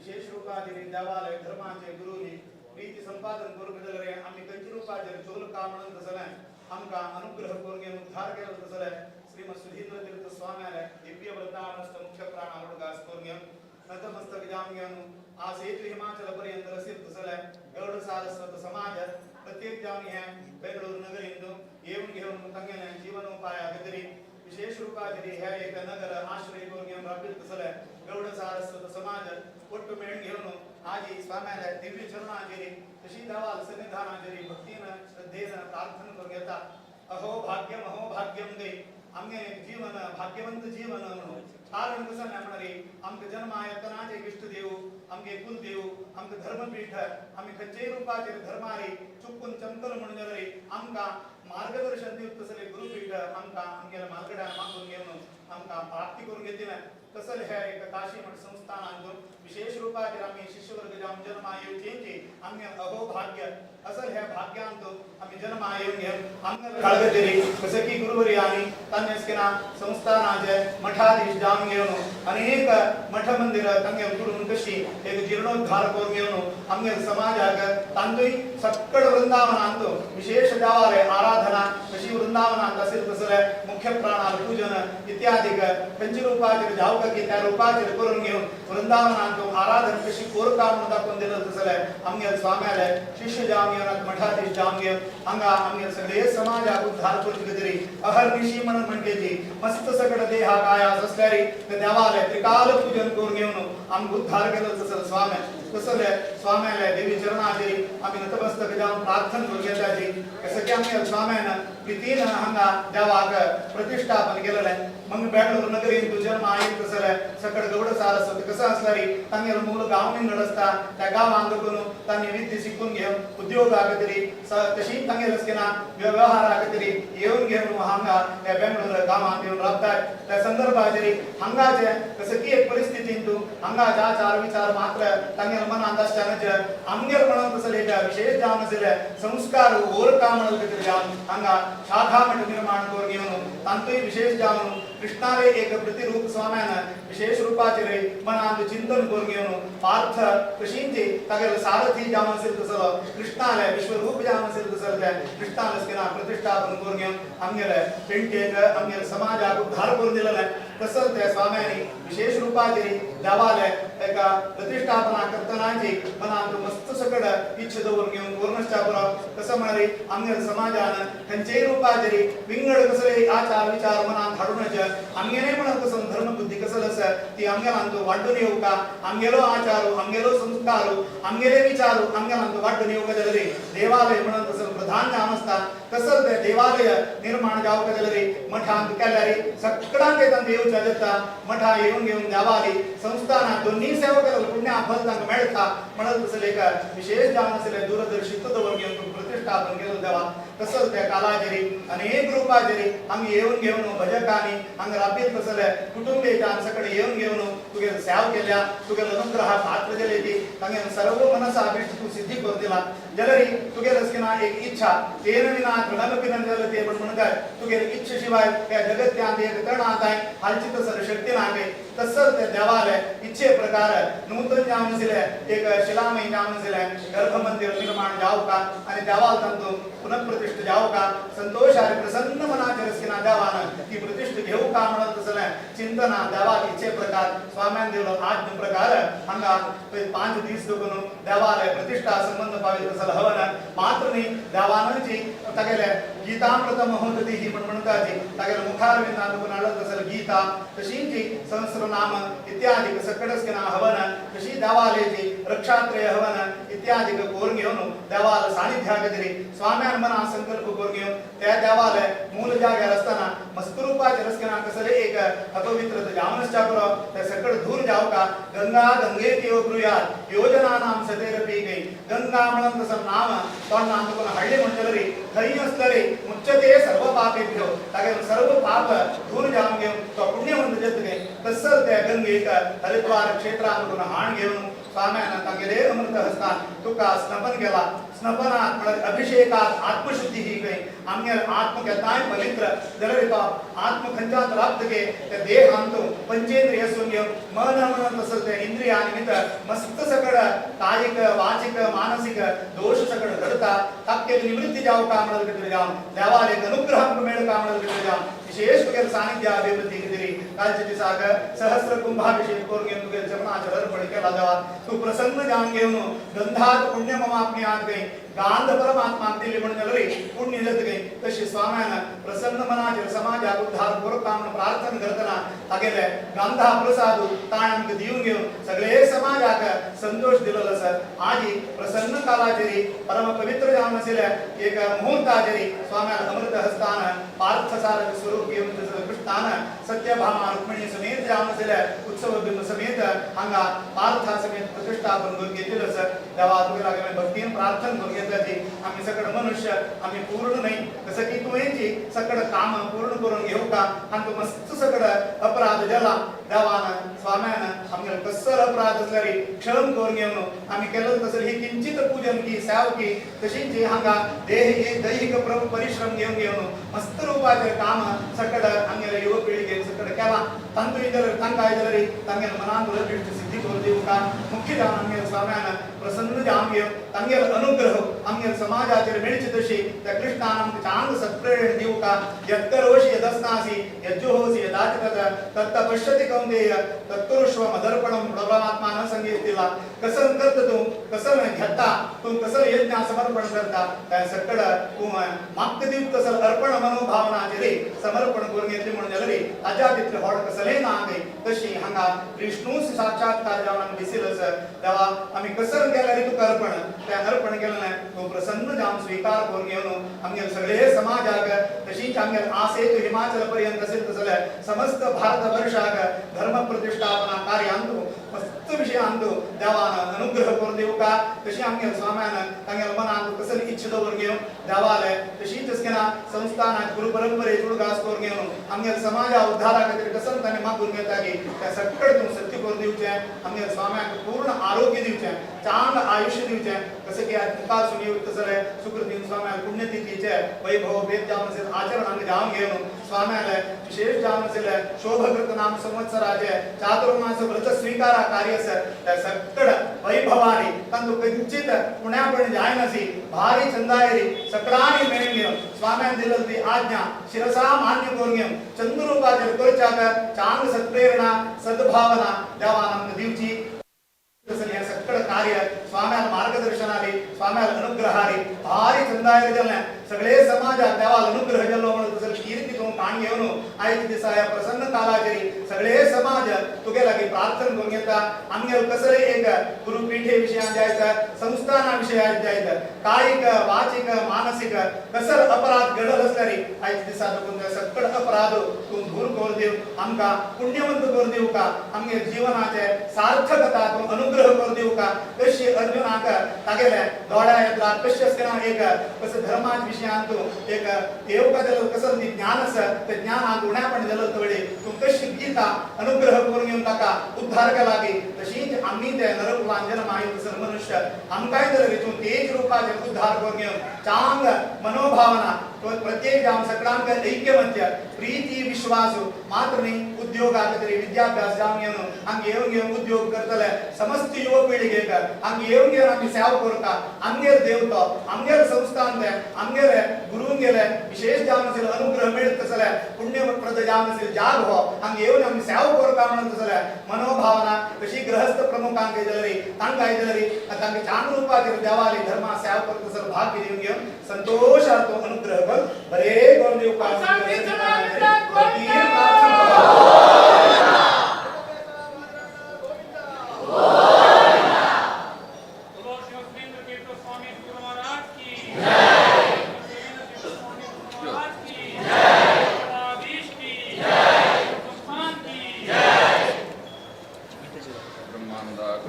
विशेष रूपाचेर देवालय धर्माचे गुरुनी प्रीती संपादन करूंक जाल्यार आमी खंयच्या रूपाचेर चोलका म्हणून तसलें आमकां अनुग्रह करून घेवन उद्धार केलो तसलें श्रीमद सुधींद्र तीर्थ स्वाम्याले दिव्य वृंदावनस्थ मुख्य प्राण आरुढगास करून घेवन नतमस्तक जावन घेवन आ सेतु हिमाचल पर्यंत रसीत तसलें गौड सारस्वत समाज प्रत्येक जावन हें बेंगळूर नगरींत येवन घेवन तांगेलें जीवनोपाया खातीर विशेष रूपाचेर हे एक नगर आश्रय करून घेवन राबित तसलें गौड सारस्वत समाज ಒಟ್ಟು मेळ घेवन आजी स्वाम्याल्या दिव्य चरणाचेर तशी देवाल सन्निधानाचेर भक्तीन श्रद्धेन प्रार्थना करून घेता. अहो भाग्यम अहो भाग्यम दे आमगे जीवन भाग्यवंत जीवन म्हणून कारण कसं नाही म्हणा आमकां जन्मा येतनाचे इश्ट देव आमगे कुलदेव आमकां धर्मपीठ आमी खंयचेय रूपाचेर धर्मारी चुकून चमकल म्हणून जाल्यार आमकां मार्गदर्शन दिवप तसले गुरुपीठ आमकां आमगेल्या मालगड्यान मागून घेवन आमकां प्राप्ती करून घेतले. तसले हे एक काशी मठ संस्थानांत विशेष रूपाचेर आमी शिष्यवर्ग जावन जन्मा येवचेंची आमगे अहोभाग्य असल हे भाग्यांत आमी जन्मा येवन घेवन आमगे काळगतेरी जसं की गुरुवरी आनी तांचे संस्थानाचे मठाधीश जावन घेवन अनेक मठ मंदिर तांगे उकडून कशी एक जीर्णोद्धार करून घेवन आमगे समाजाक तांतूय सक्कड वृंदावनांत विशेष देवालय आराधना कशी वृंदावनांत असेल तसले मुख्य प्राणाल पूजन इत्यादी खंयच्या रूपाचेर जावका की त्या रूपाचेर करून घेवन वृंदावनांत आराधन कशी कोरका म्हणून दाखोवन दिलं तसले आमगे स्वाम्याले शिष्य जावन घेवन मठाधीश जावन घेवन हांगा आमगे सगळे समाजाक उद्धार करूचे खातीर अहर्निशी म्हणून म्हणटेची मस्त सगळं देहा काय असल्यारी ते देवालय त्रिकाल पूजन करून घेवन आमकां उद्धार केलो तसले स्वाम्या तसले स्वाम्याले देवी चरणाचेर आमी नतमस्तक जावन प्रार्थना करून घेताची कसं की आमगे स्वाम्यान प्रितीन हांगा देवाक प्रतिष्ठापन केलेलें. मग बेंगळूर नगरीन तू जन्म आयिल्लो तसले सकड गौड सारस्वत कसं असल्यारी तांगेलो मूळ गांव निंगड आसता त्या गांवांत करून तांणी विद्या शिकून घेवन उद्योगा खातीर तशी तांगेलो केना व्यवहारा खातीर येवन घेवन हांगा त्या बेंगळूर गांवांत येवन रावतात. त्या संदर्भाचेर हांगाचे कसं की एक परिस्थितीन तूं हांगाचे आचार विचार मात्र तांगेलो मनांत आसच्यानच आमगेर म्हणून तसले एक विशेष जावन आशिल्ले संस्कार ओरका म्हणून खातीर जावन हांगा शाखा मठ निर्माण करून घेवन तांतूय विशेष जावन कृष्णाले एक प्रतिरूप स्वाम्यान विशेष रूपाचेर मनांत चिंतन करून घेवन पार्थ कशींची तागेलो सारथी जावन आशिल्लो तसलो कृष्णाले विश्वरूप जावन आशिल्लो तसलो त्या कृष्णाले केना प्रतिष्ठापन करून घेवन आमगेले पेंटेक आमगेले समाजाक उद्धार करून दिलेलें. तसो त्या स्वाम्यांनी विशेष रूपाचेर देवालय एका प्रतिष्ठापना करतनाची मनांत मस्त सकड इच्छा दवरून घेवन करूनच पुरो. कसं म्हळ्यार आमगे समाजान खंयचेय रूपाचेर विंगड कसले आचार विचार मनांत हाडूनच आमगेले म्हणून कसो धर्मबुद्धी कसल आसा ती आमगेलांत वाड्डून येवका, आमगेलो आचार आमगेलो संस्कार आमगेले विचार आमगेलांत वाड्डून येवका जाल्यार देवालय म्हणून तसं प्रधान जावन आसता. तसंच ते देवालय निर्माण जावका जाल्यार मठांत केल्यार सगळ्यांक तांकां येवच्या जाता. मठा येवन घेवन देवाली संस्थाना दोन्ही सेवा केल्यार पुण्य फल तांकां मेळटा म्हणून तसलें एक विशेष जावन आसलें दूरदर्शित्व दवरून घेवन प्रतिष्ठापन केलें देवा. तसंच त्या कालाचेर अनेक रूपाचेर हांगा येवन घेवन भजकांनी हांगा राबीत तसले कुटुंबेच्यान सगळे येवन घेवन तुगे सेवा केल्या, तुगे अनुग्रह पात्र जाले ती तांगे सर्व मनसा अभिष्ट तूं सिद्धी करून दिला जाल्यार तुगे रसकिना एक इच्छा तेन विना तृणमपि न जालें ते पण म्हणटाय तुगे इच्छे शिवाय त्या जगत्यांत एक तणांत हालची तसं शक्ती ना गे. तसंच ते देवालय इच्छे प्रकार नूतन जावन आशिल्लें एक शिलामय जावन आशिल्लें गर्भमंदिर निर्माण जावका आनी देवाल तांतूं पुनःप्रतिष्ठ जावका संतोष आनी प्रसन्न मनाचेर रसकिना देवान ती प्रतिष्ठ घेवका म्हणून तसलें चिंतना देवाक इच्छे प्रकार स्वाम्यान दिलो आज्ञ प्रकार हांगा 5 दीस दवरून देवालय प्रतिष्ठा संबंध पावित तसलें हवन मात्र न्ही देवानची तागेले गीतामृत महोदधी ही म्हण म्हणटाची तागेले मुखारविंदान दवरून हाडत तसलें गीता तशींची सहस्रनाम इत्यादी सकडस किना हवन तशी देवालयाची रक्षात्रय हवन इत्यादी करून घेवन देवाल सानिध्याक दिली स्वाम्यान मना संकल्प करून घेवन त्या देवालय मूल जाग्यार आसतना मस्त रूपाचे रसकिना कसले एक अपवित्र जावनच पुरो ते सकड दूर जावका. गंगा गंगेति ब्रूयात योजनानां सतेरपी गई गंगा म्हणून तसं नाम तोंडांत कोण हाडले म्हणटलें थंय आसतलें मुच्यते सर्व पापेभ्यो तागे सर्व पाप दूर जावन घेवन तो पुण्यवंत जाता गे. तसंच त्या गंगेक हरिद्वार क्षेत्रांत कोण हाण घेवन स्वाम्यान तागेले अमृत हस्तान तुका स्नपन केला. स्नपनात म्हळ्यार अभिषेकात आत्मशुद्धी ही गई आमगेर आत्म केन्नाय पवित्र जाल्यार तो आत्म खंयच्यान राबत गे त्या देहांत पंचेंद्रिय घेवन मन म्हणून तसं ते इंद्रिया निमित्त मस्त सकड कायिक वाचिक मानसिक दोष सकड घडता ताके निवृत्ती जावका म्हणून कितें जावन देवालय अनुग्रह मेळका म्हणून कितें जावन विशेष तुगेले सानिध्य अभिवृद्धी कितें कालच्या दिसाक सहस्र कुंभाभिषेक करून घेवन तुगेले चरणाचेर अर्पण केला देवा. तूं प्रसन्न जावन घेवन गंधात पुण्य ममाप्नुयात गई गांध परमात्माक दिली म्हणून जाल्यार पुण्य जाता गई. तशी स्वाम्यान प्रसन्न मनाचेर समाजाक उद्धार करता म्हणून प्रार्थना करतना तागेले गांधा प्रसाद ताणें आमकां दिवन घेवन सगळे समाजाक संतोष दिलेलो आसा. आजी प्रसन्न कालाचेर परम पवित्र जावन आशिल्ल्या एक मुहूर्ताचेर स्वाम्यान अमृत हस्तान पार्थसारथी स्वरूप घेवन कृष्णान सत्यभामा रुक्मिणी समेत जावन आशिल्ल्या उत्सव बिंब समेत हांगा पार्था समेत प्रतिष्ठापन करून घेतिल्लो आसा. देवा तुगे लागीं आमी भक्तीन प्रार्थना करून घेता ती आमी सकड मनुष्य आमी पूर्ण न्हय कसं की तुवेंची सकड काम पूर्ण करून घेवका आनी मस्त सकड अपराध जाला देवान स्वाम्यान आमगेले कसलो अपराध आसल्यार क्षम करून घेवन आमी केलो तसं ही किंचित पूजन की सेव की तशींची हांगा देह दैहिक परिश्रम घेवन घेवन मस्त रूपाचेर काम सकड आमगेले युव पिळगेन सकड केला. तांतूय जाल्यार तांकां जाल्यार तांगेले मनांत अभिष्ट सिद्धी करून दिवका मुख्य जावन आमगेले स्वाम्यान प्रसन्न जावन घेवन तांगेले अनुग्रह आमगेले समाजाचेर मेळचे तशी त्या कृष्णान आमकां चांग सत्प्रेरण दिवका. यत्करोषि यदस्नासि यज्जुहोसि यदाच तत् तत्पश्यति कौन्तेय तत्कुरुष्व मदर्पणं परमात्मान संगीत दिला. कसं करता तूं कसं घेता तूं कसं यज्ञ समर्पण करता त्या सकड तूं मागता दिवक तसं अर्पण मनोभावनाचेर समर्पण करून घेतली म्हणून जाल्यार ताज्या तितलें व्हड कसलें ना गे. तशी हांगा विष्णू साक्षात्कार जावन आमकां दिशिल्लो आसा. देवा आमी कसं केल्यार तुका अर्पण तें अर्पण केलें तूं प्रसन्न जावन स्वीकार करून घेवन आमगेले सगळे समाजाक तशीच आमगेले आसेतु हिमाचल पर्यंत असेल तसलें समस्त भारत वर्षाक धर्म प्रतिष्ठापना कार्यांतु मस्त विशयांतु देवान अनुग्रह करून दिवका. तशी आमगेले स्वाम्यान तांगेले मनांत कसली इच्छा दवरून घेवन देवालय तशीच केन्ना संस्थानाक गुरु परंपरेच उडगास करून घेवन आमगेले समाजा उद्धारा खातीर कसं ताणें मागून घेता की त्या सगळें तूं सत्य करून दिवचें, आमगे स्वाम्याक पूर्ण आरोग्य दिवचें, चांग आयुष्य दिवचें. कसं की आज मुखार सुनियुक्त जालें सुकृतीन स्वाम्याक पुण्यतिथीचे वैभव भेद जावन आशिल्लें आचरण हांगा जावन घेवन स्वाम्याले विशेष जावन आशिल्लें शोभकृत नाम संवत्सराचे चातुर्मास व्रत स्वीकारा कार्य आसा त्या सगळ वैभवानी तांतू किंचित उण्यापण जायनासी भारी चंदायरी सकळांनी मेळून घेवन स्वाम्यान दिल्ली ती आज्ञा शिरसा मान्य करून घेवन चंद्ररूपाचेर करच्याक चांग सत्प्रेरणा सद्भावना देवान आमकां दिवची. तसलें हें सगळं कार्य स्वाम्याल मार्गदर्शनाली स्वाम्याल अनुग्रहारी भारी चंदायरी जाल्लें सगळे समाजाक देवाल अनुग्रह जाल्लो म्हणून तसले कीर्ती तूं काण घेवन आयज दिसा ह्या प्रसन्न कालाचेर सगळे समाज तुगे लागीं प्रार्थना करूंक येता. आमगेल कसले एक गुरुपीठे विशयान जायत, संस्थाना विशयान जायत, कायिक वाचिक मानसिक कसर अपराध घडल आसल्यार आयज दिसा तुका ते सगळे अपराध तूं दूर करून दिव, आमकां पुण्यवंत करून दिवका, आमगे जिवनाचे सार्थकता तूं अनुग्रह करून दिवका. कशी अर्जुनाक तागेले दोळ्या येतला कशें आसतना एक कसं धर्माच्या विशयान तूं एक येवका जालो कसं ती ज्ञान आसा ते ज्ञानाक उण्यापण जालो तवळी तूं कशी गीता अनुग्रह करून घेवन ताका उद्धार केला की तशीच आमी ते नरकुलान जन्म आयिल्लो तसो मनुष्य आमकांय जाल्यार तूं तेज रुपाचेर उद्धार करून घेवन चांग मनोभावना प्रत्येक जावन सगळ्यांक ऐक्यमत्य प्रीती विश्वास मात्र न्ही उद्योगाक तरी विद्याभ्यास जावन घेवन हांगा येवन घेवन उद्योग करतले समस्त युव पिळगेक हांगा येवन घेवन आमी सेवा करता. आमगेर देव तो आमगेर संस्थान ते आमगेले गुरूंगेले विशेष जावन आशिल्लो अनुग्रह मेळत तसले पुण्यप्रद जावन आशिल्लो जाग हो हांगा येवन आमी सेवा करता म्हणून तसले मनोभावना तशी गृहस्थ प्रमुखांक जाल्यार तांकां जाल्यार तांकां चांग रुपाचेर देवाली धर्मा सेवा करता तसलो भाग्य दिवन घेवन संतोषान तो अनुग्रह कर बरे करून दिवपाक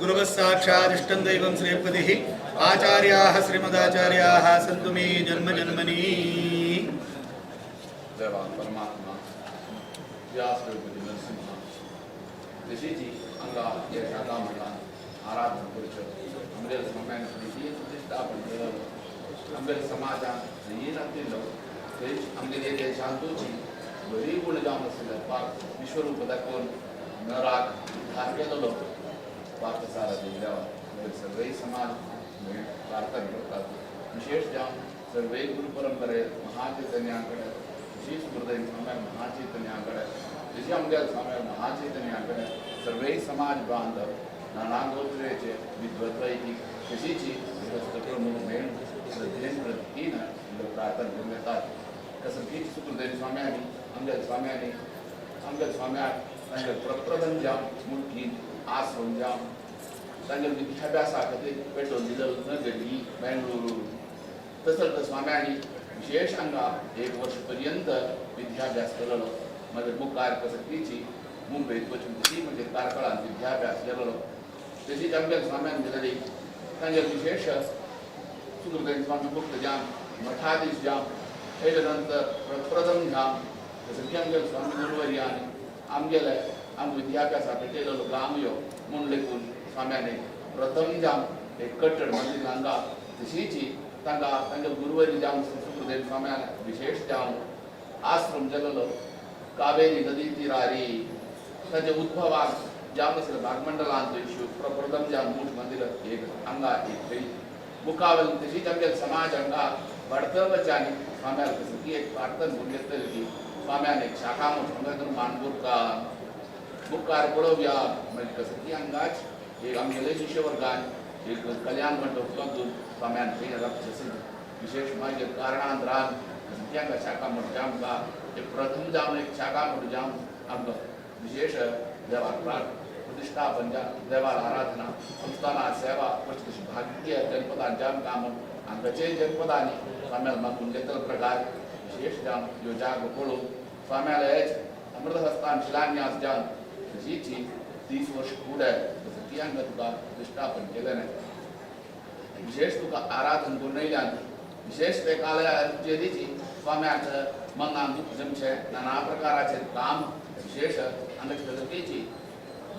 गुरुवः दैवं श्रीपतिः आचार्याः श्रीमदाचार्याः सन्तु मे जन्म जन्मनि. देवा परमात्मा व्यास नरसिंह ऋषीजी अंगा हे शाखा मठान आराधना करच्यो आमगेले स्वाम्यान ही प्रतिष्ठापन केलो आमगेले समाजान ही नातिल्लो थंय आमगेले देशांतूची बरी गुण जावन आशिल्ले पाक विश्वरूप दाखोवन नराक उद्धार केलेलो पार्थसारथी देवा आमगेले सगळे समाज प्रार्थना करतात. विशेष जावन सर्वे गुरु परंपरे महाचैतन्याकडे विशेष गुरुदेव स्वाम्या महाचैतन्याकडे जशी आमगेले स्वाम्या महाचैतन्याकडे सर्वे समाज बांधव नाना गोत्रेचे विद्वत्वैतिक तशीची गृहस्थ प्रमुख मेण श्रद्धेन प्रतीन प्रार्थना करून येतात. कसं की सुखदेव स्वाम्यांनी आमगेले स्वाम्यांनी आमगेले स्वाम्याक तांगेले प्रप्रथम जावन मुठीन आश्रम जावन तांगेले विद्याभ्यासा खातीर पेटोवन दिलो नगरी बेंगळुरू. तसोच स्वाम्यांनी विशेष हांगा एक वर्ष पर्यंत विद्याभ्यास केलेलो. मागीर मुखार कसकीची मुंबयत वचून तशी म्हणजे कार्कळान विद्याभ्यास केलेलो. तशीच आमगेले स्वाम्यान दिलेली तांगेले विशेष सुखदेव स्वामी मुक्त जाम मठाधीश जाम तेजे नंतर प्रथम जाम जसं की आमगेले स्वामी गुरुवर्यानी आमगेले आमकां विद्याभ्यासा पेटयलेलो गांव यो म्हूण लेखून स्वाम्यानी प्रथम जाम एक कट्टड मंदिर हांगा तशीची तांकां तांगे गुरुवरी जावन सुखदेव स्वाम्यान विशेष जावन आश्रम जालेलो कावेरी नदी तिरारी तांच्या उद्भवाक जावन आशिल्ले भागमंडलांत प्रप्रथम जावन मूठ मंदिर एक हांगा एक थंय मुखावेल्यान तशीच आमगेले समाज हांगा वाडतवच्यानी स्वाम्याक कसं की एक प्रार्थना करून घेतली की स्वाम्यान एक शाखा मठ हांगा मानगुरकार मुखार पळोवया मागीर कसं की हांगाच एक आमगेले शिष्यवर्गान एक कल्याण मंडप बांदून स्वाम्यान थंय विशेष मागीर कारणान रान कसं की हांगा शाखा मठ आमकां एक प्रथम जावन एक शाखा मठ जावन आमकां विशेष देवाक प्रतिष्ठापन देवार आराधना संस्थाना सेवा तशी भाग्य जनपदान जाम काम हांगाचे जनपदांनी स्वाम्याल मागून घेतलो प्रकार विशेष जावन ह्यो जागो पळोवन स्वाम्यालयच अमृतहस्तान शिलान्यास जावन तशीची 30 वर्ष फुडें तसं ती हांगा तुका प्रतिष्ठापन केलें न्हय. विशेष तुका आराधन करून येयल्यान विशेष ते कालयाची स्वाम्याक मनान दुःख जमचें नाना प्रकाराचें काम विशेष हांगाची कसकीची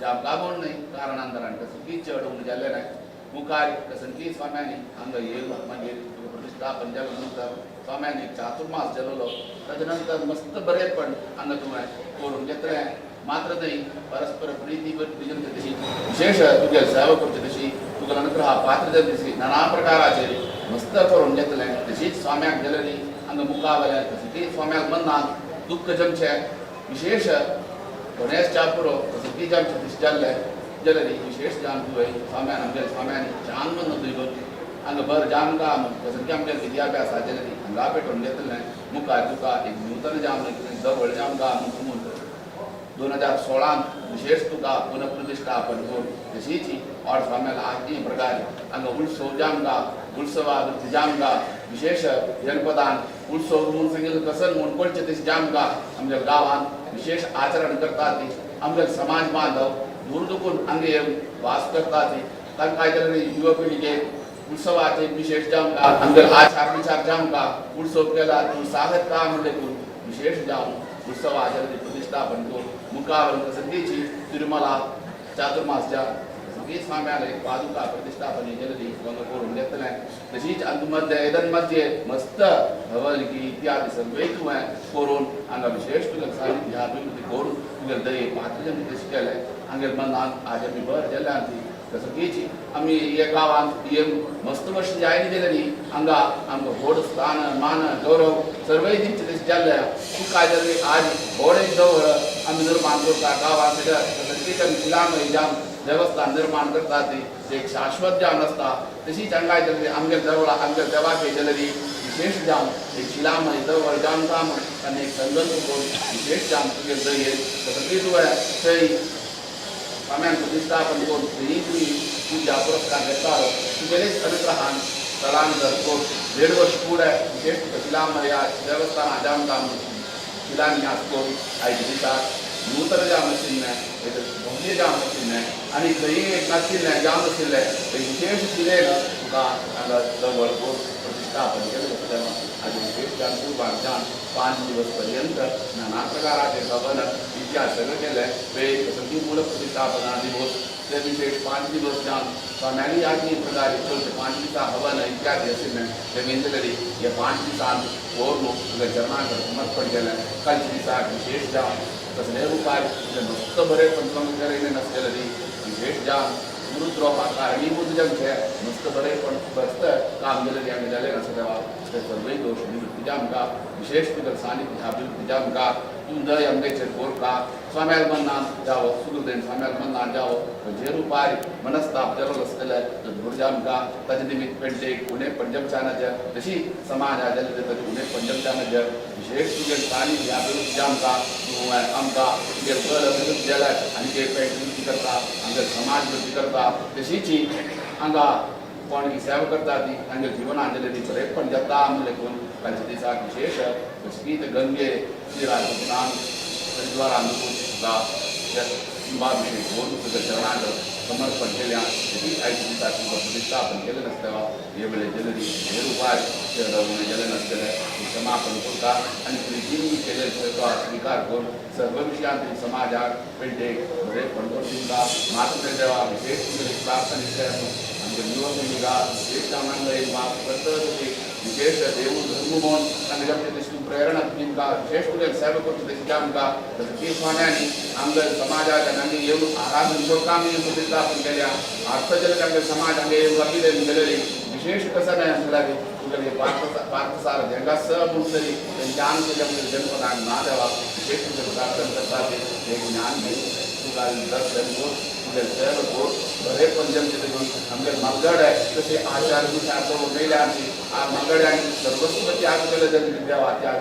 जामगा म्हूण न्हय कारणांतरान कसली चड उणें जाल्लें न्हय मुखार कसनकी स्वाम्यांनी हांगा येवन मागीर प्रतिष्ठापन जाल्या नंतर स्वाम्यांनी चातुर्मास जालो ताजे नंतर मस्त बरेपण हांगा तुवें करून घेतलें मात्र न्हय परस्पर प्रीती तशी विशेष तुगे सेवा करची तशी तुका अनुग्रह पात्र तशी नाना प्रकाराचेर मस्त करून घेतलें तशीच स्वाम्याक जालेली हांगा मुखावेलें तशी स्वाम्याक मनाक दुख्ख जमचें विशेष गणेश चापुरो तसली जामचें तशें जाल्लें जालेली विशेष जाम तुवें स्वाम्यान आमगे स्वाम्यानी जान मन तुय हांगा बर जामगा तसली आमगे विद्याभ्यास जालेली हांगा पेटोवन घेतलें मुखार तुका एक नूतन जाम जवळ जामगा म्हूण 2016 विशेष तुका पुनঃप्रतिष्ठापन करून तशीच और स्वाम्याला आजची प्रकार हांगा उत्सव जामगा उत्सवावृत्ती जामगा विशेष जनपदान उत्सव म्हणून सांगितलं कसन म्हूण कळचें तशें जामगा आमच्या गांवांत विशेष आचरण करतात आमचे समाज बांधव दूर दुखून हांगा येवन वास करतात तांकां युवा पिळगेक उत्सवाचे विशेष जामगा आमगे आचार विचार जामगा उत्सव केला उत्साहत का म्हणलें विशेष जावन उत्सव आचरण प्रतिष्ठापन करून मुखावर सगळीची तिरुमला चातुर्मासच्या सगळी स्वाम्याला एक पादुका प्रतिष्ठापन केलेली करून घेतलें तशीच मध्ये एदन मध्ये मस्त हवन की इत्यादी सगळे तुवें करून हांगा विशेष तुगे सानिध्य अभिवृद्धी करून तुगे दये पात्र जमते तशें केलें हांगेर मनान आज आमी बर जाल्यान ती तसकीची आमी हे गांवांत हे मस्त वर्ष जायनी दिलें न्ही हांगा आमकां व्हड स्थान मान गौरव सर्वय दिवचें तशें जाल्लें तुका जालें आज व्हड एक जवळ आमी निर्माण करता गांवांत तसकीच आमी शिलामय जावन देवस्थान निर्माण करता ती एक शाश्वत जावन आसता तशीच हांगा जालें आमगे देवळा आमगे देवाक जालें विशेष जावन एक शिलामय देवळ जावन काम आनी एक संकल्प करून विशेष जावन तुगे दयेन तसकी तुवें थंय स्वाम्यान प्रतिष्ठापन करून थंय तुमी पूजा पुरस्कार घेतालो तुगेलेच अनुग्रहान स्थलांतर करून 1.5 वर्ष फुडें विशेष शिलामय देवस्थान जावन काम शिलान्यास करून आयच्या दिसाक नूतन जावन आशिल्लें एक भव्य जावन आशिल्लें आनी खंय एक नाशिल्लें जावन आशिल्लें एक विशेष शिलेन तुका हांगा जवळ करून प्रतिष्ठापन केलें तेन्ना आनी विशेष जावन कुर्बान जावन 5 दिवस पर्यंत नाना प्रकाराचे हवन इत्यादी सगळें केलें वेग सगळी मूल प्रतिष्ठापना दिवस ते विशेष 5 दिवस जावन स्वाम्यांनी आज्ञे प्रकारे चलचे 5 दिसा हवन इत्यादी आशिल्लें ते मेंजलेली हे 5 दिसान करून तुगे चरणाक समर्पण केलें कालच्या दिसाक विशेष जावन तसले रुपार मस्त बरें पंचवंग केलें नासलेली विशेष जावन गुरुद्रोहा कारणीभूत जमचें मस्त बरें पण मस्त काम केलें आमी जालें नासता तेवा ते सर्वय दोश निवृत्ती जामका विशेष तुगे सानिध्य अभिवृद्धी जामका तूं दय आमगेचेर कोरका स्वाम्याल मनान जावो सुखदेन स्वाम्याल मनान जावो जे रुपार मनस्ताप जालो आसतले दूर जामका ताजे निमित्त पेंटेक उणें पंजमचानाचे तशी समाज जाले ताजे उणें पंजमचानाचे विशेष तुगे सानिध्य अभिवृद्धी जामका तूं आमकां तुगे घर अभिवृद्धी जाल्यार आनी ते पेंट वृद्धी करता हांगा समाज वृद्धी करता तशीच हांगा कोण सेवा करता ती हांगे जिवनान जालें ती बरेपण जाता म्हणलें कोण तांच्या दिसाक विशेष तशीच गंगे श्रीराजपुतान हरिद्वारान तुका कुंभाभिषेक करून तुज्या चरणाक समर्पण केल्या तशीच आयच्या दिसाक तुका प्रतिष्ठापन केलें नासता हे वेळे जालेली हे रुपार जालें नासतलें क्षमापन करता आनी प्रितीन केलें स्विकार करून सर्व विशयांत समाजाक पेंटेक बरेपण करून दिता मात्र देवा विशेष तुगेली प्रार्थना आमच्या युवा पिळगा विशेष जावन एक करता विशेष देव धर्म म्हणून तांकां जमचें तशी प्रेरणा दिमकां विशेष तुगे सेवा करची तशी जामकां तसकी स्वाम्यांनी आमगे समाजाक आनी येवन आराधन करता आमी प्रतिष्ठापन केल्या अर्थजनक आमगे समाज हांगा येवन अपिले गेलेली विशेष कसं न्हय आसलें तुगेले पार्थसारथी हांगा स म्हूण तरी ज्ञान केलें म्हणजे जनपदाक ना देवा विशेष तुगे प्रार्थना करता तें एक ज्ञान घेवन तुका दर्शन करून तुगे सेवा करून बरेपण जमचें तशी आमगे मालगडे तशें आचार विचार करून मेल्या आमची मालगड्यांनी सर्वस्व त्याग केले जाल्यार देवा त्याग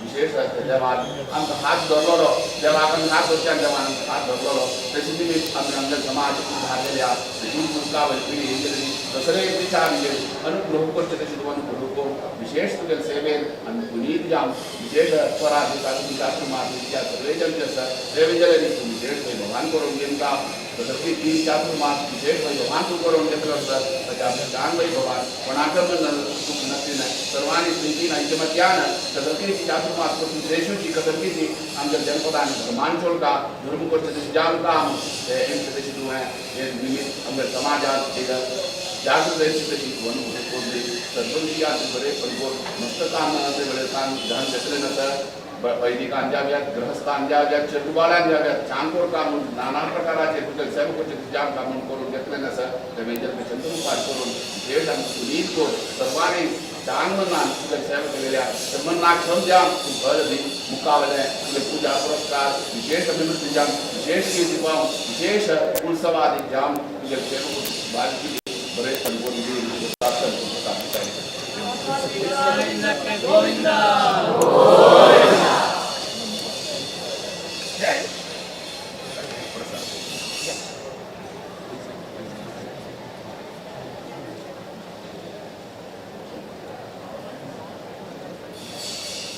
विशेष देवान आमकां हात धरलेलो देवाक आमी हात धरच्या देवान आमकां हात धरलेलो तशें निमित्त आमी आमच्या समाज उद्धार केल्या तशी मुखावयर पिळगी येयली तसले एक दिसा आमगेर अनुग्रह करचे तशें तूं अनुग्रह करून विशेष तुगे सेवेन आनी पुनीत जावन विशेष स्वराज चातुर्मास इत्यादी सगळे जमचे आसा ते जाल्यार विशेष भगवान करून घेता तसली तीन चातुर्मास विशेष वैभवान तूं करून घेतलो आसता ताच्या आमच्या वैभवान कोणाक चूक नसली नाही सर्वांनी प्रितीन ऐकमत्यान तसली चातुर्मास करून देशूची कसलकीची आमच्या जनपदान धर्मान चोलता धर्म करचे तशी जाणता ते तशी तूं हे निमित्त आमच्या समाजात एक जागृत तशी वन कोण सर्वविषयात बरे परिपूर्ण मस्त काम ते बरे काम ध्यान घेतले नसत वैदिकां जाव्यात गृहस्थां जाव्यात चेडुबाळां जाव्यात चांगोर काम नाना प्रकाराचे तुझे सेवकोचे जाम काम करून घेतले नसत ते मेजर चंद्रुपार करून विशेष आनी सुनीत करून सर्वांनी चांग मनान तुझे सेवा केलेल्या सर्वनाक समजाम तूं भर दी मुखावले तुझे पूजा पुरस्कार विशेष अभिवृद्धी जाम विशेष कीर्ती पावूं विशेष उत्सवादी जाम तुझे सेवक बालकी बरे परिपूर्ण गोविंदा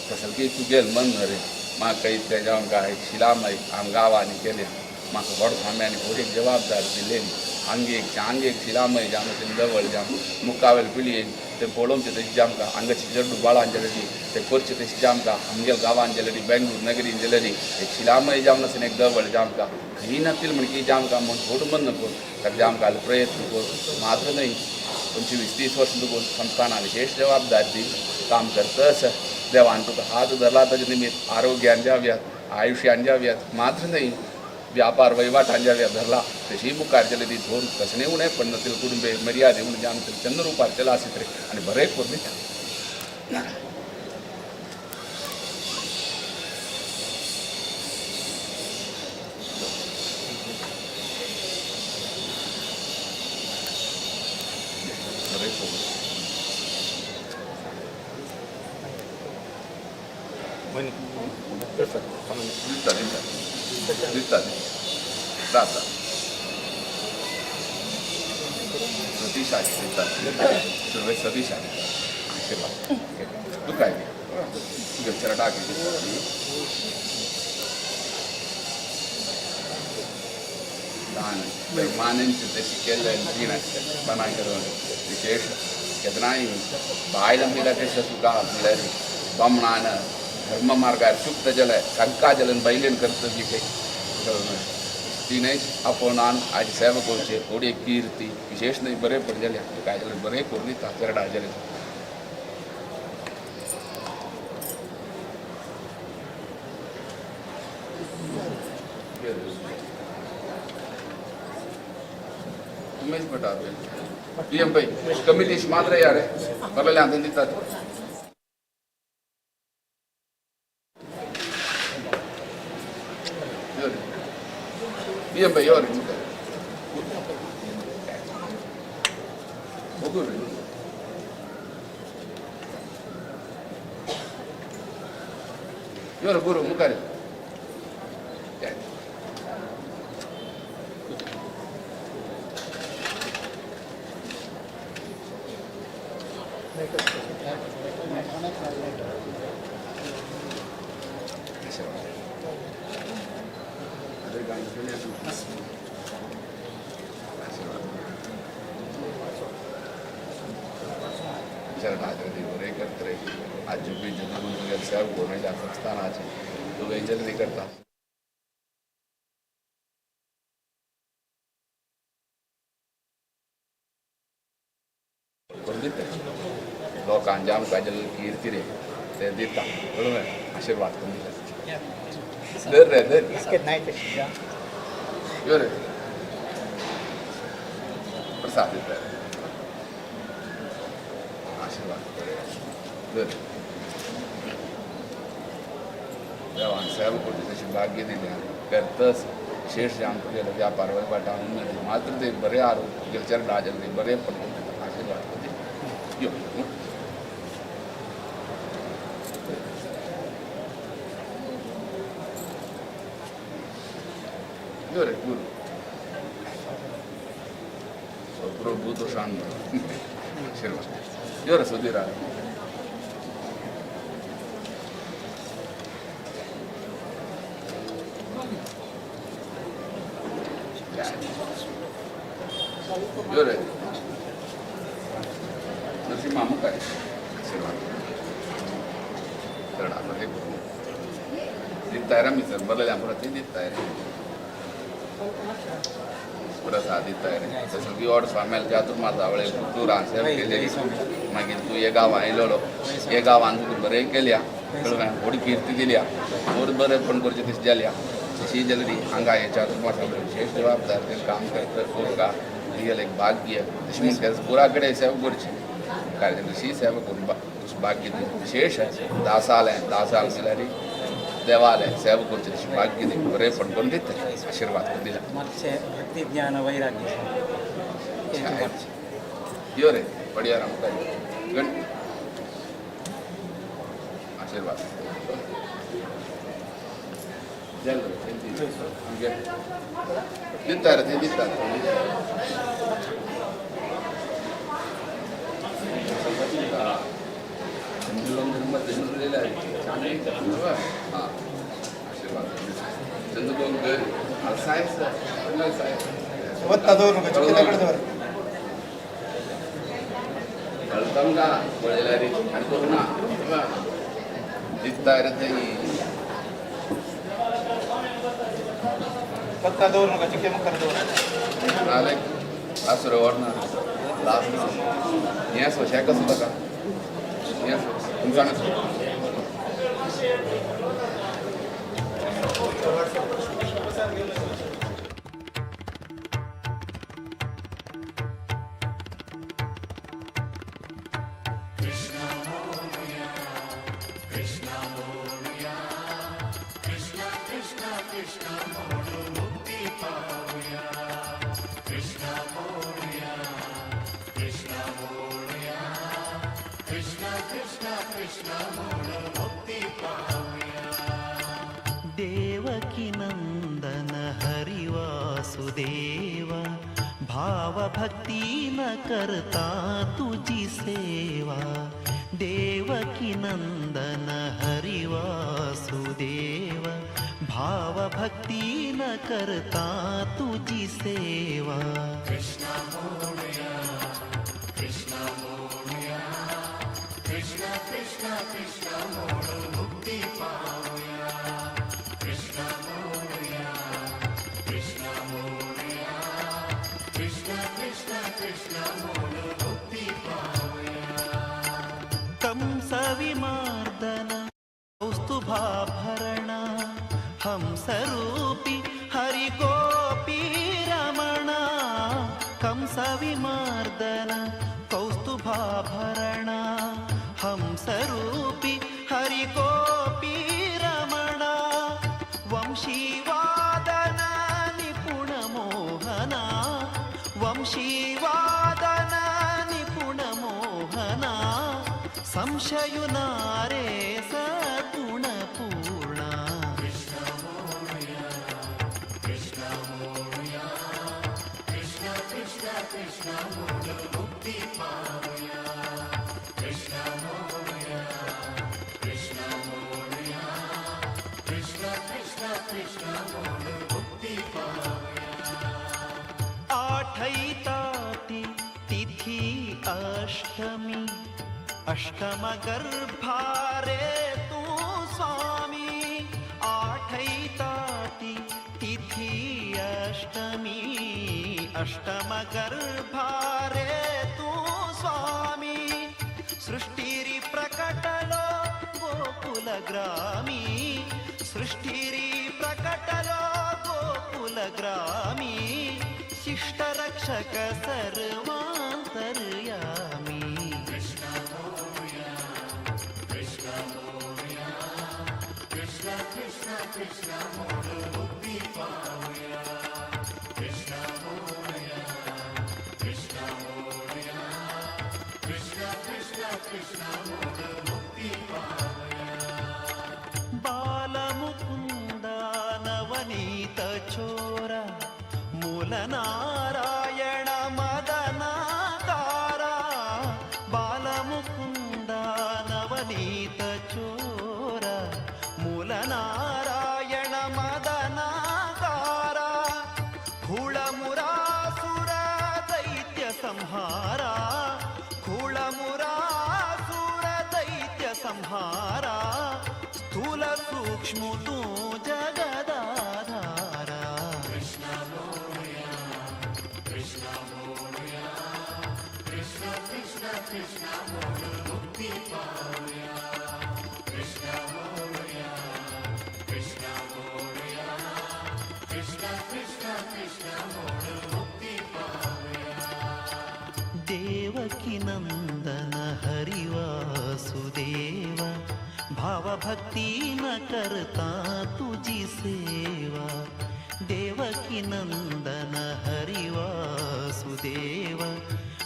कसलकी तुगेल मन रे म्हाका इतलें जावन काय शिलामय आम गांवांनी केल्या म्हाका व्हड स्वाम्यांनी व्हड एक जबाबदारी दिलेली हांगे एक हांगे एक शिलामय जावन अशें जवळ जावन मुखावेल पिळयेन ते पळोवचें तशें जामकां हांगाची चेडू बाळान जाल्यारी ते करचें तशें जामकां आमगेल गांवान जाल्यारी बेंगलोर नगरीन जाल्यारी एक शिलामय जावन आसून एक जवळ जामकां खंय नातील म्हण की जामकां म्हण व्हड मन कर ताका जामकां प्रयत्न कर मात्र न्हय 25-30 वर्सां तुका संस्थाना विशेष जबाबदारी दी काम करतस देवान तुका हात धरला ताजे निमित्त आरोग्यान जाव्यात आयुष्यान जाव्यात मात्र न्हय व्यापार वहिवाटान जाव्यात धरला तशी मुखार चले ती धोर कसणे उणें पण नतील कुटुंबे मर्यादे उणें जावन चंद्र रुपार चला आसीत रे आनी बरें करून दिता. बरें करून दिता दिता दिता दिता सतीश दिता सुरवे सतीश आशीर्वाद तुका तुगे चरडाक दान धर्मानंद तशी केल्लें दिना करून विशेष केन्नाय बायलां म्हणल्यार तशें तुका म्हणल्यार बामणान धर्म मार्गार चुकता जाल्यार शंका जाल्यार बैलेन कर्तव्य काही तिणेच आपोवनान आज सेवा करचे थोडी कीर्ती विशेष न्हय बरें पड जाल्यार काय जाल्यार बरें करून दिता चरडा जाल्यार उमेश भट पी एम भाई कमिलेश मात्र यार बरलेले हांवें दितात. पी एम भाई और your गुरु मुखार जल्दी करता लोकांक आमकां कीर्ती रे ते दिता बरोबर आशीर्वाद करून दिता धर रे धर यो रे प्रसाद दिता आशीर्वाद धर देवान सेवा करची तशी भाग्य दिलें करतस विशेष जाम तुगेले व्यापार वहिवाटा उन्नती मात्र ते बरे आरोग्य तुगेले चरडा जल्दी बरे पण आशीर्वाद करते यो यो रे गुरु सगळो भूत शांत आशीर्वाद यो रे सुधीरा यो रे नरसिंहा मुखार आशीर्वाद चड बरें करूं दिताय रे आमी सर बरलेलें आहा पुरो ती दिताय रे प्रसाद दिताय रे सगळी ऑड स्वाम्याल चातुर्मास आवळे तूं रानसेव केली मागीर तूं हे गांवां येयलेलो हे गांवान तुका बरें केल्या कळ्ळें व्हड कीर्ती दिल्या व्हड बरेंपण करचें तशें जाल्या तशी जाली हांगा हे चातुर्मास आवळे विशेष जबाबदार काम करता तुका तुगेलें एक भाग्य तशें म्हण तें पुरा कडेन सेवा करची कार्य तशी सेवा करून भाग्य दी विशेष दासालें दासाल म्हणल्यार देवालें सेवा करची तशी भाग्य दी बरेंपण करून दितलें आशिर्वाद करून दिला. मातशें भक्ती ज्ञान वैराग्य यो रे बढिया राम गण आशीर्वाद चल रे दिता रे ते दिता आशीर्वाद कळतमगा पळयल्यार आनी करूं ना दिसता रे ते पत्ता दवर नका चिके मुखार दवर नाल्यार लास्ट रे व्हर ना लास्ट हें सो शेक आसा ताका हें सो तुमकां देवकी नंदन हरि वासुदेवा भावभक्ती न करता तुझी सेवा. देवकी नंदन हरि वासुदेवा भावभक्ती न करता तुझी सेवा. कृष्णा मोरया कृष्णा मोरया कृष्णा कृष्णा कृष्णा मोर मुक्ती पावया. कृष्णा मोरया कृष्णा मोरया कृष्णा कृष्णा कृष्णा मोर मुक्ती पावया. कंस विमार्दन कौस्तुभाभरण हंसरूपी हरि गोपी रमण. कंस विमार्दन कौस्तुभाभरण हंसरूपी हरि गोपी रमण. वंशीवादन निपुण मोहना वंशीवादन निपुण मोहना संशयुनारे सगुण पूर्णा. कृष्णा मोरया कृष्णा मोरया कृष्णा कृष्णा कृष्णा मोर मुक्ती पावया. कृष्णा मोरया कृष्णा मोरया कृष्णा कृष्णा कृष्णा मोर मुक्ती पावया. आठैताति तिथि अष्टमी अष्टम गर्भारे तू स्वामी. आठैताति तिथि अष्टमी अष्टम गर्भारे तू स्वामी. सृष्टिरी प्रकटलो गोकुल ग्रामी सृष्टिरी प्रकटलो गोकुल ग्रामी. शिष्टरक्षक सर्वांतर्यामी. कृष्णा मोरया कृष्णा मोरया कृष्णा कृष्णा कृष्णा मोर मुक्ती पावया. कृष्णा मोरया कृष्णा मोरया कृष्णा कृष्णा कृष्णा मोर मुक्ती पावया. बालमुकुंद नवनीत चोर मूल नारायण मदनाकारा. बालमुकुंद नवनीत चोर मूल नारायण मदनाकारा. खुळमुरासुर दैत्य संहारा, खुळमुरासुर दैत्य संहारा, स्थूल सूक्ष्म तू जगदाधारा. कृष्ण मोरया, कृष्ण मोरया, कृष्ण कृष्ण कृष्ण मोर मुक्ती पावया. कृष्ण मोरया, कृष्ण मोरया, कृष्ण कृष्ण कृष्ण मोर मुक्ती पावया. देवकी नंदन हरि वासुदेवा, भावभक्ती न करता तुझी सेवा. देवकी नंदन हरि वासुदेवा,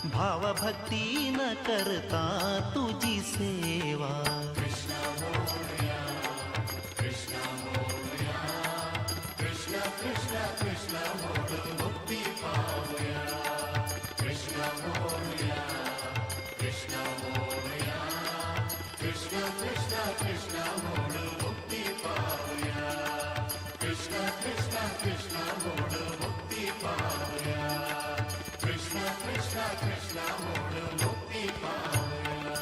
भावभक्ती न करता तुझी सेवा. कृष्ण मोरया, कृष्ण मोरया, कृष्ण कृष्ण कृष्ण मोर मुक्ती पावया. कृष्ण मोरया, कृष्ण मोरया, कृष्ण कृष्ण कृष्ण मोर मुक्ती पावया. कृष्ण कृष्ण कृष्ण मोर मुक्ती पावया. कृष्ण कृष्ण कृष्ण मोर मुक्ती पावया.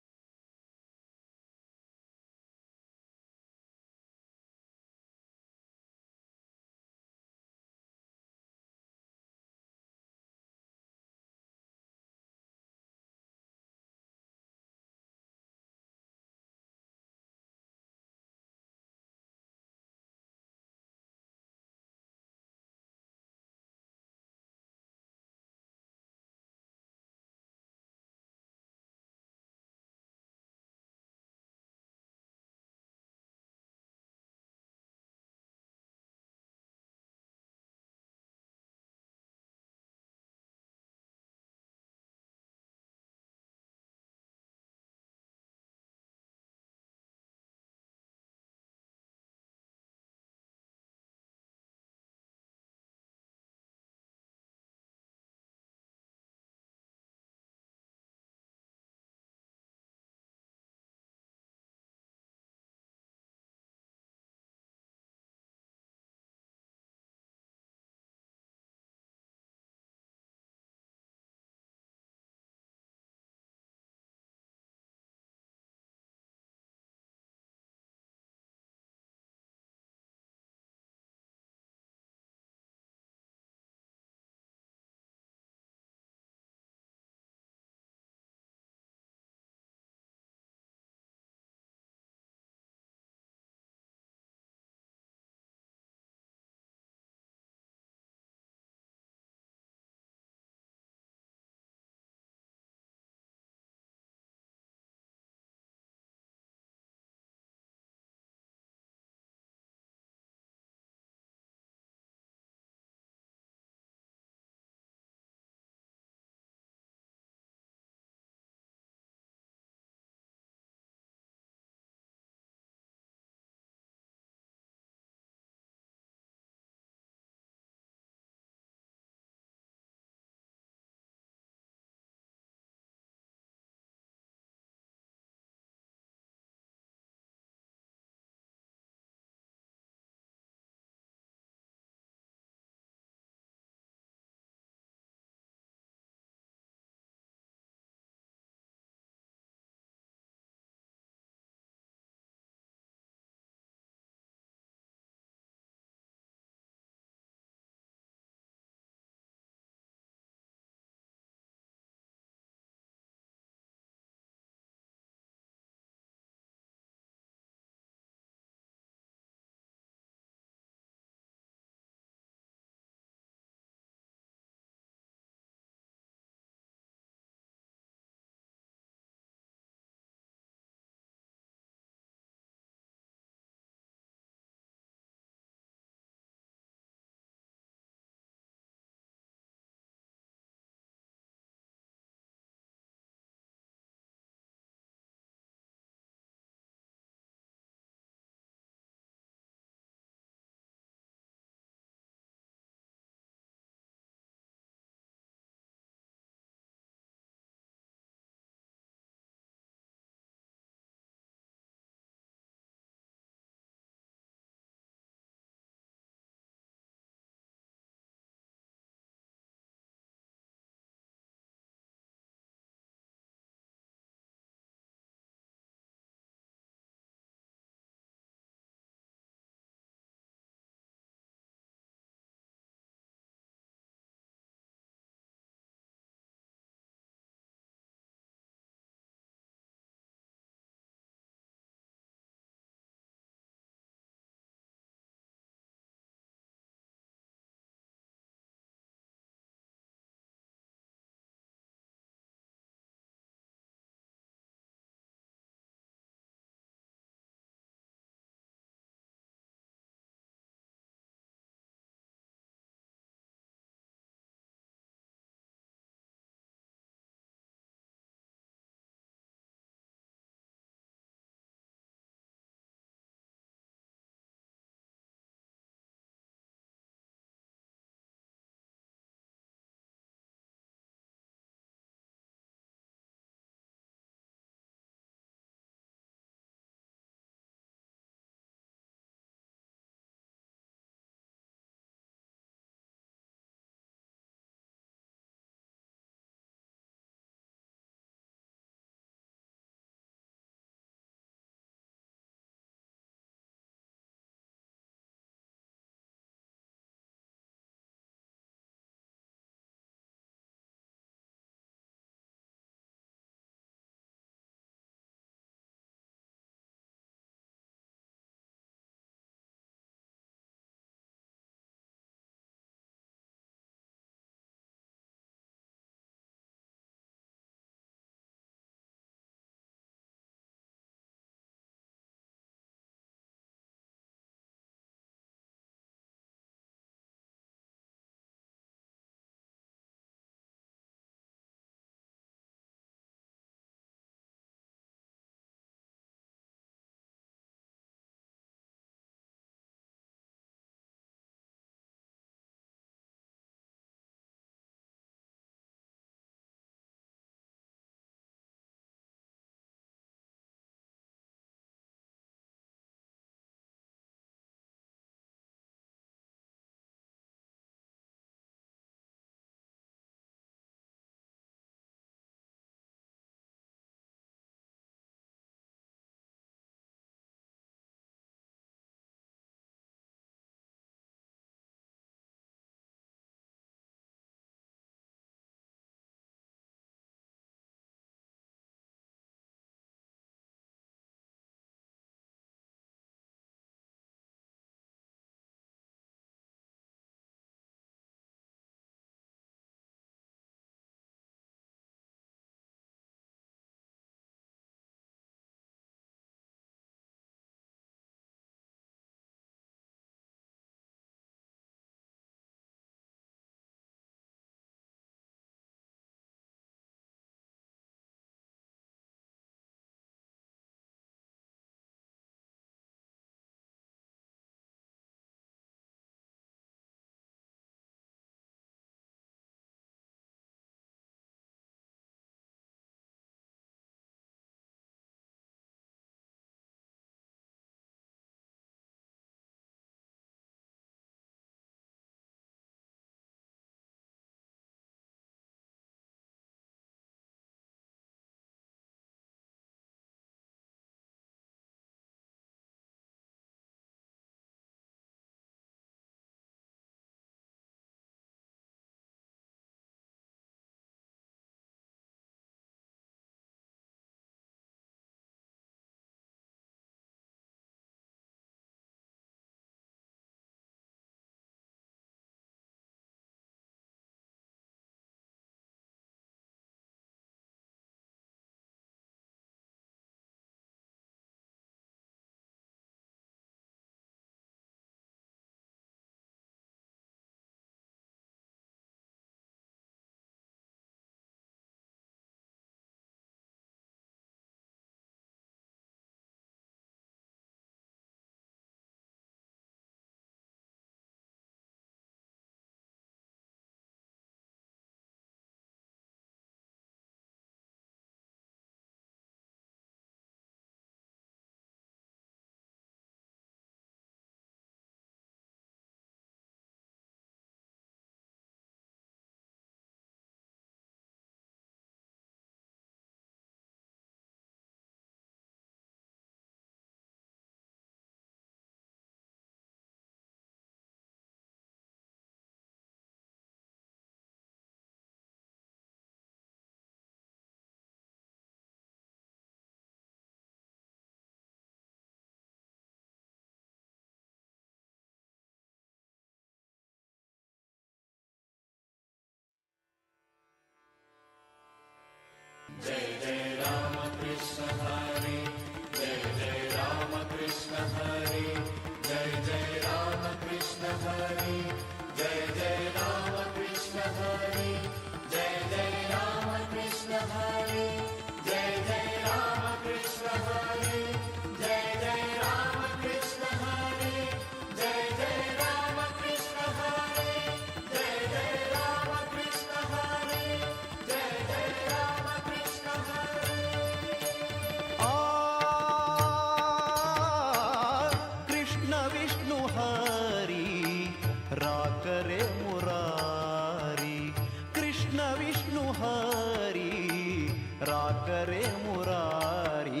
राकरे मुरारी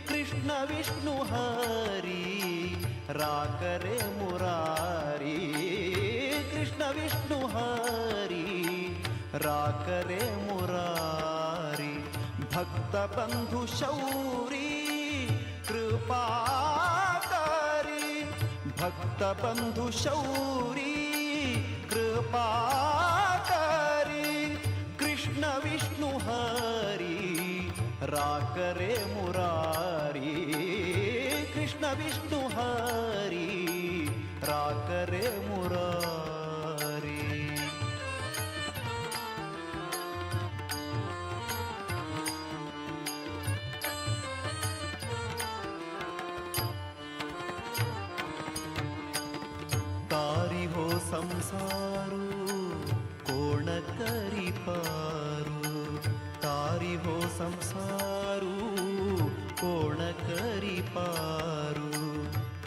कृष्ण विष्णु हरी राकरे मुरारी कृष्ण विष्णु हरी राकरे मुरारी भक्त बंधु शौरी कृपाकारी भक्त बंधु शौरी कृपाकारी कृष्ण विष्णु हरी राकरे मुरारी कृष्ण विष्णु हरी राकरे मुरारी। तारी हो संसारू कोण करी पारू तारी हो संसारू कोण करी पारू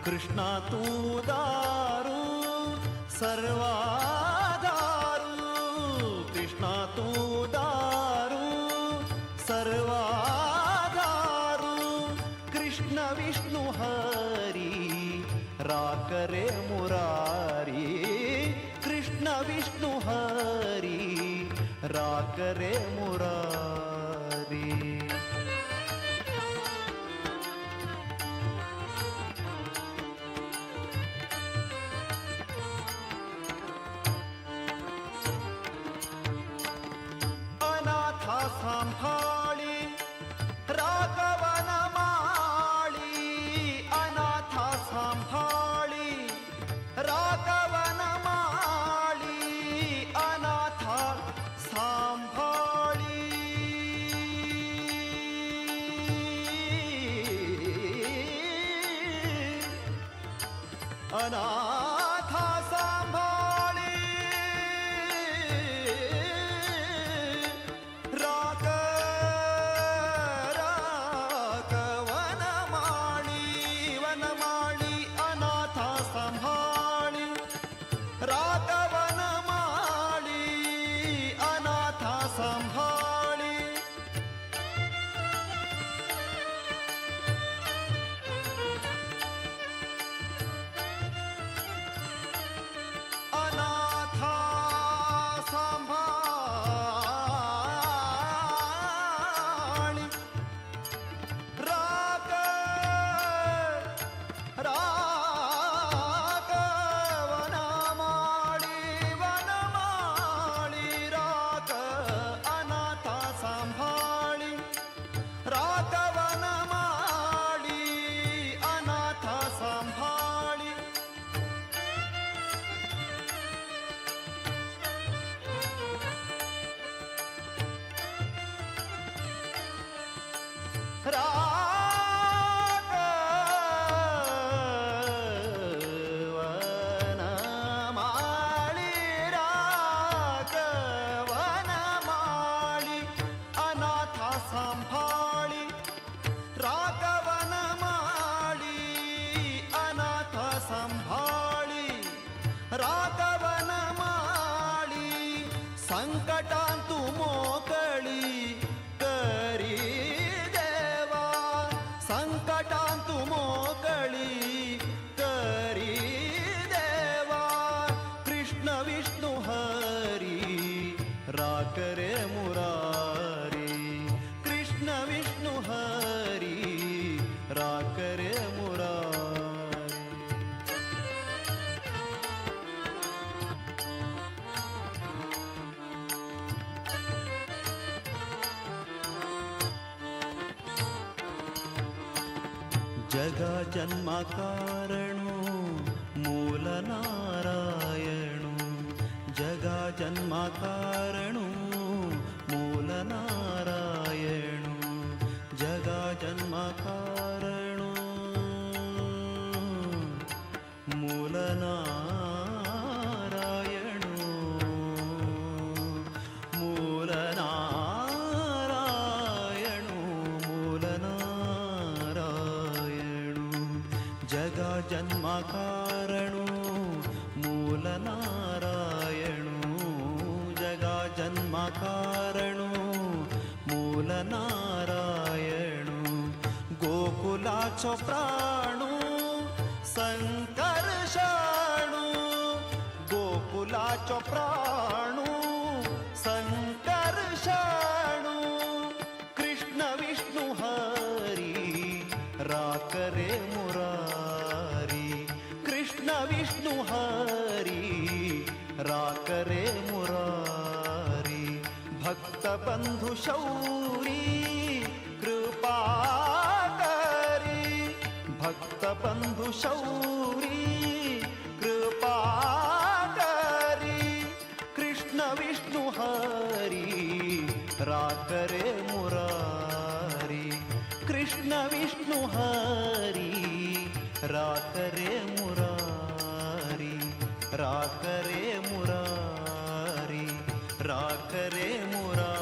कृष्णा तू दारू सर्वाधारू कृष्णा तू दारू सर्वाधारू कृष्ण विष्णु हरी राकरे मुरारी कृष्ण विष्णु हरी राकरे मुरारी। अनाथा सांभाळी राघवन माळी अनाथा सांभाळी राघवन माळी अनाथा सांभाळी अनाथा सांभाळी राग राघवन माळी वनमाळी अनाथा सांभाळी राघवन माळी अनाथा सांभाळी। अनाथा सांभाळी राग राग वनमाळी वनमाळी राग अनाथा सांभाळी राग वनमाळी अनाथा सांभाळी। राग वनमाळी राग वनमाळी अनाथा सांभाळी राग वनमाळी अनाथा सांभाळी राग वनमाळी संकटांतु मोकळी करी देवा संकटांतु मोकळी करी देवा कृष्ण विष्णु हरी राकरे मुरारी कृष्ण विष्णु हरी राकरे मुरारी। जगा जन्म कारणो मूल नारायणो जगा जन्म कारणो मूल नारायणो जगा जन्म कारणो मूल नारायणो मूल नारायणो मूल नारायणो जगा जन्म कारणो मूल नारायणो जगा जन्म कारणो मूल नारायणो। गोकुलाचो प्राणू संकर्षणू गोकुलाचो प्राणू संकर्षणू कृष्ण विष्णु हरी राकरे मुरारी कृष्ण विष्णु हरी राकरे मुरारी भक्त बंधु शौरी कृपा करी भक्त बंधु शौरी कृपा करी कृष्ण विष्णु हरी राकरे मुरारी कृष्ण विष्णु हरी राकरे मुरारी राकरे मुरारी राकरे मुरारी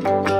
मुरारी।